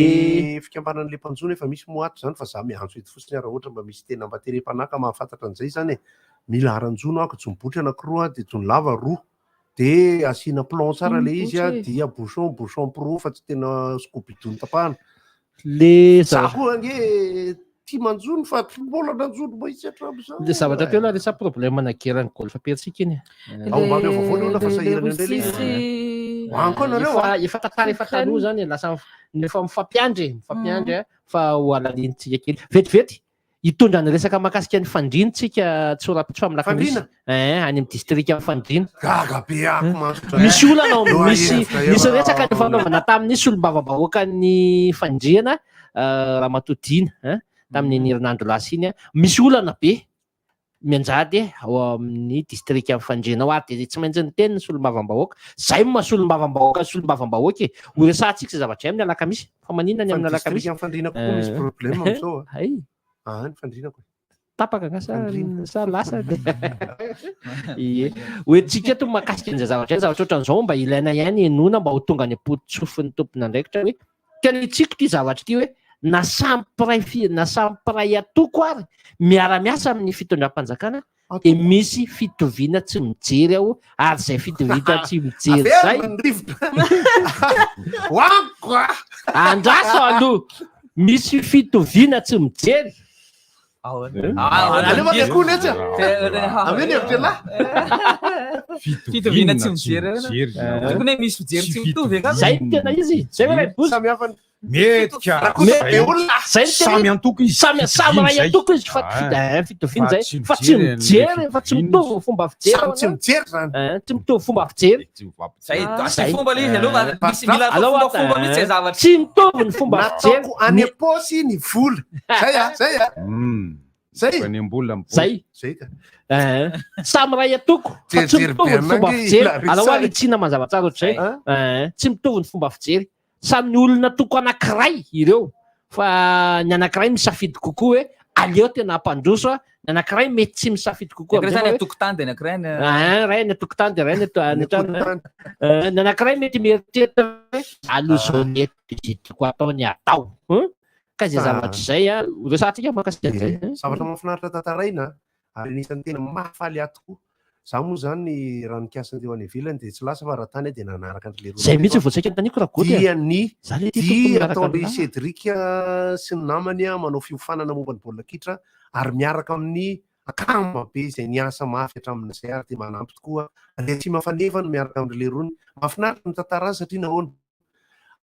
C: fikambanan'ilay mpanjono efa misy moa ato izany fa za miantso eto fotsiny raha ohatra mba misy tena mba terem-panahy ka mahafantatra an'izay izany e. Mila haran-jono aho ka jono botry anankiroa dia jono lava roa. Dia asiana plomb tsara ilay izy a, dia bouchon bouchon pro fa tsy tena scoubidou notapahana.
Q: Le
C: Za koa ange tia manjono fa tsy mbola nanjono mihitsy hatramin'izao.
Q: Le zavatra teo lah resaha problème na guerre ny golfe persique iny.
C: Ao mba ameo vaovao ny olona fa sahirana indray le izy. Ho any koa nareo
Q: a. Efa tantara efa taloha zany e, lasa efa mifampiandry e, mifampiandry a, fa ho halalintsika kely. Vetivety Hitondra ny resaka mahakasika ny Fandriana tsika tsy ho rahampitso amin'ny lakolosy.
C: Fandriana?
Q: Eh, any amin'ny distrikan'i Fandriana.
C: Gaga be ako mantsy.
Q: Misy olana ao,
C: Loha
Q: misy
C: hevitra eo
Q: nisy
C: raha
Q: resaka nifanaovana tamin'ny solombavambahoakan'ny Fandriana, Ramatoa Dina, hein, tamin'iny herinandro lasa iny. Misy olana be mianjady ao amin'ny distrikan'i Fandriana ao ary dia tsy maintsy niteny ny solombavambahoaka. Zay no maha solombavambahoaka ny solombavambahoaka e. Ho resahantsika izay zavatra izay amin'ny alakamisy. Fa maninona ny
C: Fa ny
Q: amin'ny alakamisy?
C: distrikan'i Fandriana koa misy problème amin'izao a.
Q: Hay.
C: Ah, ny Fandriana koa.
Q: Tapaka nga sa
C: Fandriana.
Q: sa lasa dia. Ie. Hoentintsika eto mahakasika an'izay zavatra izay, zavatra ohatran'izao mba ilaina ihany henoina mba ho tonga any am-pototsofin'ny tompon'andraikitra hoe tena hitsiko ity zavatra ity hoe na samy mpiray fi- na samy mpiray antoko ary miara-miasa amin'ny fitondram-panjakana dia misy fitoviana tsy mijery ao ary izay fitoviana tsy mijery izay
C: Averina ny rivotra. Ho amiko a.
Q: Andraso aloha misy fitoviana tsy mijery.
C: Aleo mandeha koa netsy a. Ameo ny hevitra elah.
F: Fitoviana tsy mijery. Tokony hoe misy fijery tsy mitovy angamba.
Q: Zay no tena izy. Zay hoe ray bozy.
C: Samy hafa ny
D: Mety ka.
C: Rakoto be olona.
Q: Zay no tena
D: Samy antoko izy.
Q: Samy samy ray antoko izy fa
D: Ah.
Q: fitoviana zay. Fa tsy mijery fa tsy mitovy ny fomba fijery.
C: Samy tsy mijery zany.
Q: Eh, tsy mitovy fomba fijery.
F: Zay asio fomba le izy aloha fa misy mila atao
Q: Alao
F: fombafomba mihitsy zay zavatra.
Q: Tsy mitovy ny fomba fijery.
C: Nataoko any am-paosy ny vola. Zay a, zay a. Zay.
D: Any am-bola am-paosy.
Q: Zay.
C: Zay ka.
Q: Eh, samy ray antoko fa tsy
C: Jerijery
Q: mitovy
C: be
Q: ny fomba
C: anange
Q: fijery.
C: Larissa
Q: Alao ary
C: e.
Q: hitsiana mazava tsara ohatr'izay. Eh, tsy mitovy ny fomba fijery. Samy olona toko anankiray ireo fa ny anankiray misafidy kokoa hoe aleo tena hampandroso a, ny anankiray mety tsy misafidy kokoa
F: Ny anankiray
Q: amin'izay
F: zany
Q: fa hoe
F: an-tokotany dia ny anankiray any
Q: Ah, ray any an-tokotany dia ray any an- any an-trano. Eh, ny anankiray mety mieritreritra hoe aleo zao ny eto dia izay tiako atao ny atao. Hum? Ka izay zavatra izay a, resahantsika mahakasika an'izay.
C: Ie, zavatra mahafinaritra tantaraina ary anisan'ny tena mahafaly ahy tokoa. Za moa zany raha nikasa andeha ho any ivelany dia tsy lasa fa raha tany aho dia nanaraka an-dry leroa
Q: Zay mihitsy vao saika anontaniako Ragoty a.
C: Dia ny
Q: Za le tia tompoko
C: dia
Q: miaraka
C: ataon-dry
Q: aminà.
C: Cédric sy ny namany manao fiofanana momba ny baolina kitra ary miaraka amin'ny akama be izay niasa mafy hatramin'izay ary dia manampy tokoa. Andriatsima Faneva no miaraka amin-dry lerony. Mahafinaritra ny mitantara azy satria nahoana?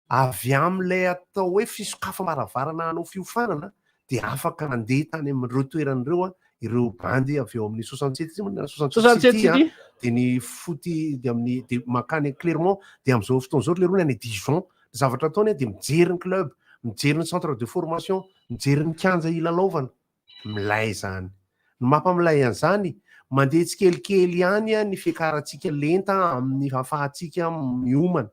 C: Avy amin'ilay atao hoe fisokafam-baravarana hanao fiofanana dia afaka nandeha tany amin'ireo toerana ireo ireo bandy avy eo amin'ny 67 moa na 67 City dia ny foot dia amin'ny dia mankany Clermont dia amin'izao fotoana izao ry lerony any Dijon. Ny zavatra ataony dia mijery ny club, mijery ny centre de formation, mijery ny kianja hilalaovana, milay zany. Ny mampamilay an'izany, mandeha tsikelikely ihany ny fiakarantsika lenta amin'ny ahafahantsika miomana.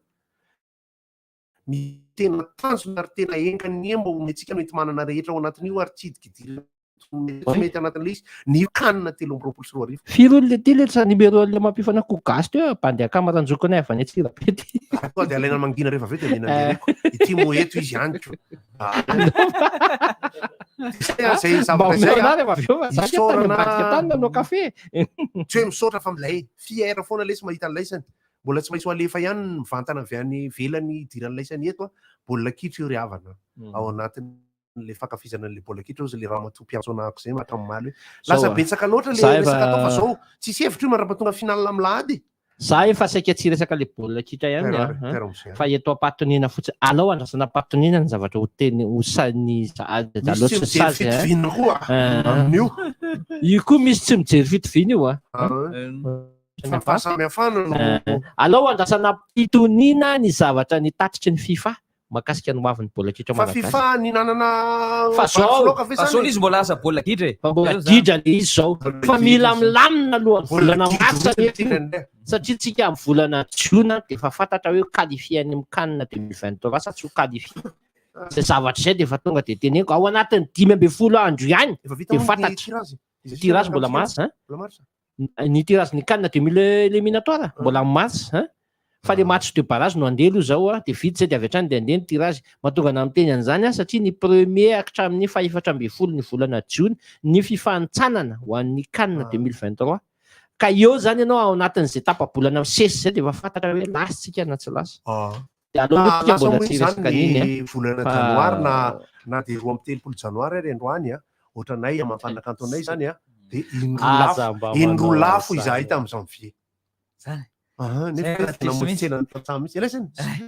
C: Ny tena tanjona ary tena enga anie mba omentsika no enti-manana rehetra ao anatin'io ary tsy hidikidirana tsy mety anatin'ilay izy ny CAN 2023.
Q: Firy olona ity le sa numéro le mampiofana ko gasy teo bandy akama ranjokonay avy any Antsirabe ty.
C: Tonga dia alaina mangina rehefa avy eo dia omena an'i Dereko. Ity moa eto izy ihany ko. Zay zavatra izay
Q: a.
C: Isaorana.
Q: Tany nanao kafe.
C: Tsy hoe misaotra fa milay fier foana lesy mahita an'laisany. Mbola tsy maintsy ho alefa ihany ny mivantana avy any ivelany hidiran'laisany eto a. Baolina kitra io ry havana ao anatin'ilay fankafizana an'ilay baolina kitra hozy ilay ramatoa mpiantso anahako izay hatramin'ny omaly hoe lasa betsaka loatra ilay resaka atao fa zao tsisy hevitra io mandra-pahatonga finale amin'ny lahady.
Q: Za efa saika tsy hiresaka le baolina kitra ihany a, fa eto am-pahatoniana fotsiny, alao andrasana am-pahatoniana ny zavatra ho teny ho sa ny
C: Misy tsy mijery fitoviana koa amin'io.
Q: Io koa misy tsy mijery fitoviana io a.
C: Fa fahasamihafana no.
Q: Alao andrasana am-pitoniana ny zavatra nitatitry ny fifa mahakasika ny hoavin'ny baolina kitra
C: Fa
Q: malagasy.
C: FIFA nihinanana
Q: Fa
C: vary
Q: zao,
C: sy laoka ve
F: Fa
C: zany
F: zao
C: e?
F: izy mbola lasa baolina gidra e.
Q: Fa mbola
F: Zao zany.
Q: gidra le izy zao. Fa mila milamina aloha ny
C: Baolina
Q: volana
C: gidra
Q: marsa
C: mihitsy
Q: anefa
C: ty
Q: io.
C: indraindray.
Q: Satria tsika amin'ny volana jiona dia efa fantatra hoe qualifié any amin'ny CAN 2023 sa tsy ho qualifié. Izay zavatra izay dia efa tonga dia teneniko ao anatin'ny 15 andro ihany
C: Efa vita
Q: dia
C: moa ny
Q: fantatra.
C: tirage? Izay sisa
Q: Tirage
C: miaraka
Q: mbola
C: amintsika?
Q: marsa hein?
C: Mbola marsa?
Q: Ny tirage ny CAN 2000 éliminatoire mbola amin'ny mars hein? Fa le match de barrage no andeha aloha zao a, de vita zay de avy hatrany de andeha ny tirage. Mahatonga anah miteny an'izany aho satria ny premier hatramin'ny fahefatra ambin'ny folo ny volana jiona ny fifanintsanana ho an'ny CAN 2023. Ka eo zany ianao ao anatin'izay tapa-bolana misesy zay de efa fantatra hoe lasa tsika na tsy lasa. De aleo aloha tsika
C: Lasa
Q: mbola
C: moa
Q: tsy
C: izany
Q: hiresaka an'iny
C: ny
Q: a.
C: volana
Q: Fa
C: janoary na na dia 32 janoary ary androany a, ohatranay mampanakanto anay zany a, de indroa
Q: Aza
C: lafo,
Q: mba
C: indroa
Q: manao
C: lafo
Q: an'izany.
C: izahay tamin'ny janvier.
F: Zany.
C: Aha,
F: Zay
C: nefa
F: raha
C: tena
F: tsisy
C: namonjy
F: mihitsy.
C: tsena ny tantsaha mihitsy. Elaisany.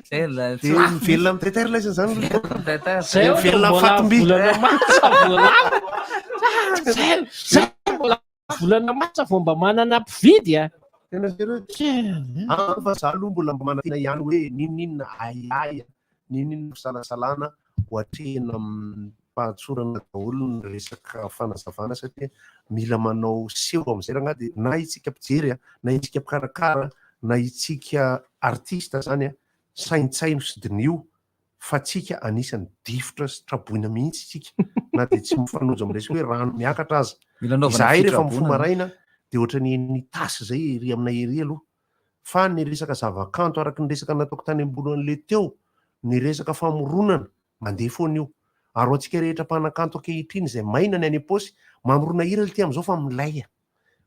F: Zay la-
C: De mivelona amin'ny taitaira laisany zany.
F: Mivelona amin'ny taitaira.
Q: Zay
C: De mivelona amin'ny
Q: mbola
C: fatim-by.
Q: volana marsa vao lafo. Zay zay mbola volana marsa vao mba manana mpividy a.
C: Tena sérieux. Ah, fa za aloha mbola mba manantena ihany hoe n'inon'inona ahiahy, n'inon'inona fisalasalana ho atrehina amin'ny fahatsorana daholo ny resaka fanazavana satria mila manao seho amin'izay rangahy dia na isika mpijery a, na isika mpikarakara, na isika artiste zany a, saintsaino sy diniho fa tsika anisan'ny difotra sy traboina mihitsy isika na dia tsy mifanojo amin'ny resaka hoe rano miakatra aza.
F: Mila anaovana
C: Izahay rehefa mifoha
F: fitraboana.
C: maraina dia ohatran'ny eny Itasy izay ery aminay ery aloha. Fa ny resaka zavakanto araka ny resaka nataoko tany am-boalohany teo, ny resaka famoronana mandeha foana io. Ary ho antsika rehetra mpanakanto ankehitriny izay maina ny any am-paosy, mamorona hira ity amin'izao fa milay a.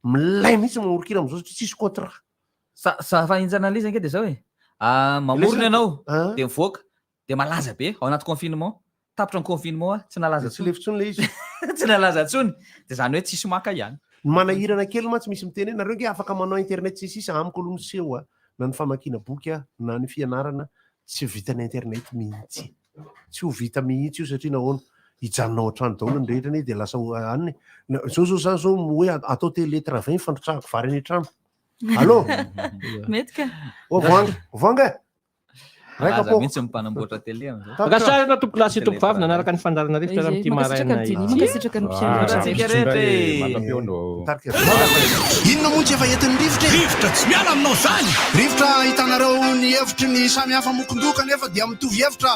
C: Milay mihitsy mamoron-kira amin'izao satria tsisy contrat.
F: Sa sa fahintsana an'ilay izy ange dia zao e. Ah, mamorona ianao dia mivoaka dia malaza be ao anaty confinement. Tapitra ny confinement tsy nalaza
C: Tsy lefy intsony ilay izy.
F: Tsy nalaza intsony. Dia izany hoe tsisy maka ihany.
C: Ny manahirana kely mantsy misy miteny hoe nareo nge afaka manao internet sy ny sisa, amiko aloha ny seho a, na ny famakiana boky a, na ny fianarana tsy vitan'ny internet mihitsy. Tsy ho vita mihitsy io satria nahoana? Hijanona ao an-trano daholo ny rehetra anie dia lasa ho any. Zao zao zany zao hoe atao télétravail ny fandrotsahako vary any an-trano. Allô?
B: Mety ka.
C: Oh, voanga, voanga. Raika
F: Malaza
C: po.
F: mihitsy ny mpanamboatra télé amin'izao.
Q: Mankasitraka tompokolahy sy tompovavy nanaraka ny fandaharana rivotra
B: Izay,
Q: amin'ity
B: mankasitraka
Q: maraina
B: ny Jenny,
Q: ity.
B: mankasitraka ny mpihaino
Q: Ah.
B: rehetra.
F: rehetra e.
C: Tarika.
I: Inona moa tsy efa entin'ny rivotra e? Rivotra tsy miala aminao zany! Rivotra ahitanareo ny hevitry ny samy hafa mokondoha kanefa dia mitovy hevitra.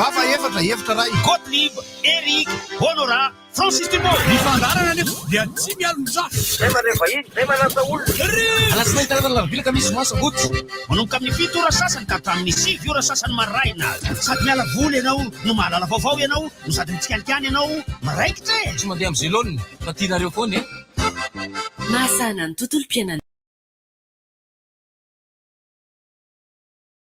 I: Vava efatra, hevitra ray.
P: Gottlieb, Eric, Honorat, Francis Thibault. Ny fandaharana anefa dia tsy mialon-drafy.
R: Zay mandray vahiny, zay manasa olona.
P: Alatsinainy talata alarobia alakamisy zoma sabotsy. Manomboka amin'ny fito ora sasany ka hatramin'ny sivy ora sasany maraina. Sady miala voly ianao no mahalala vaovao ianao no sady mitsikalikany ianao miraikitra e!
X: Tsy mandeha amin'ny zelone fa tianareo foana e!
H: Mahasahana ny tontolom-piainana.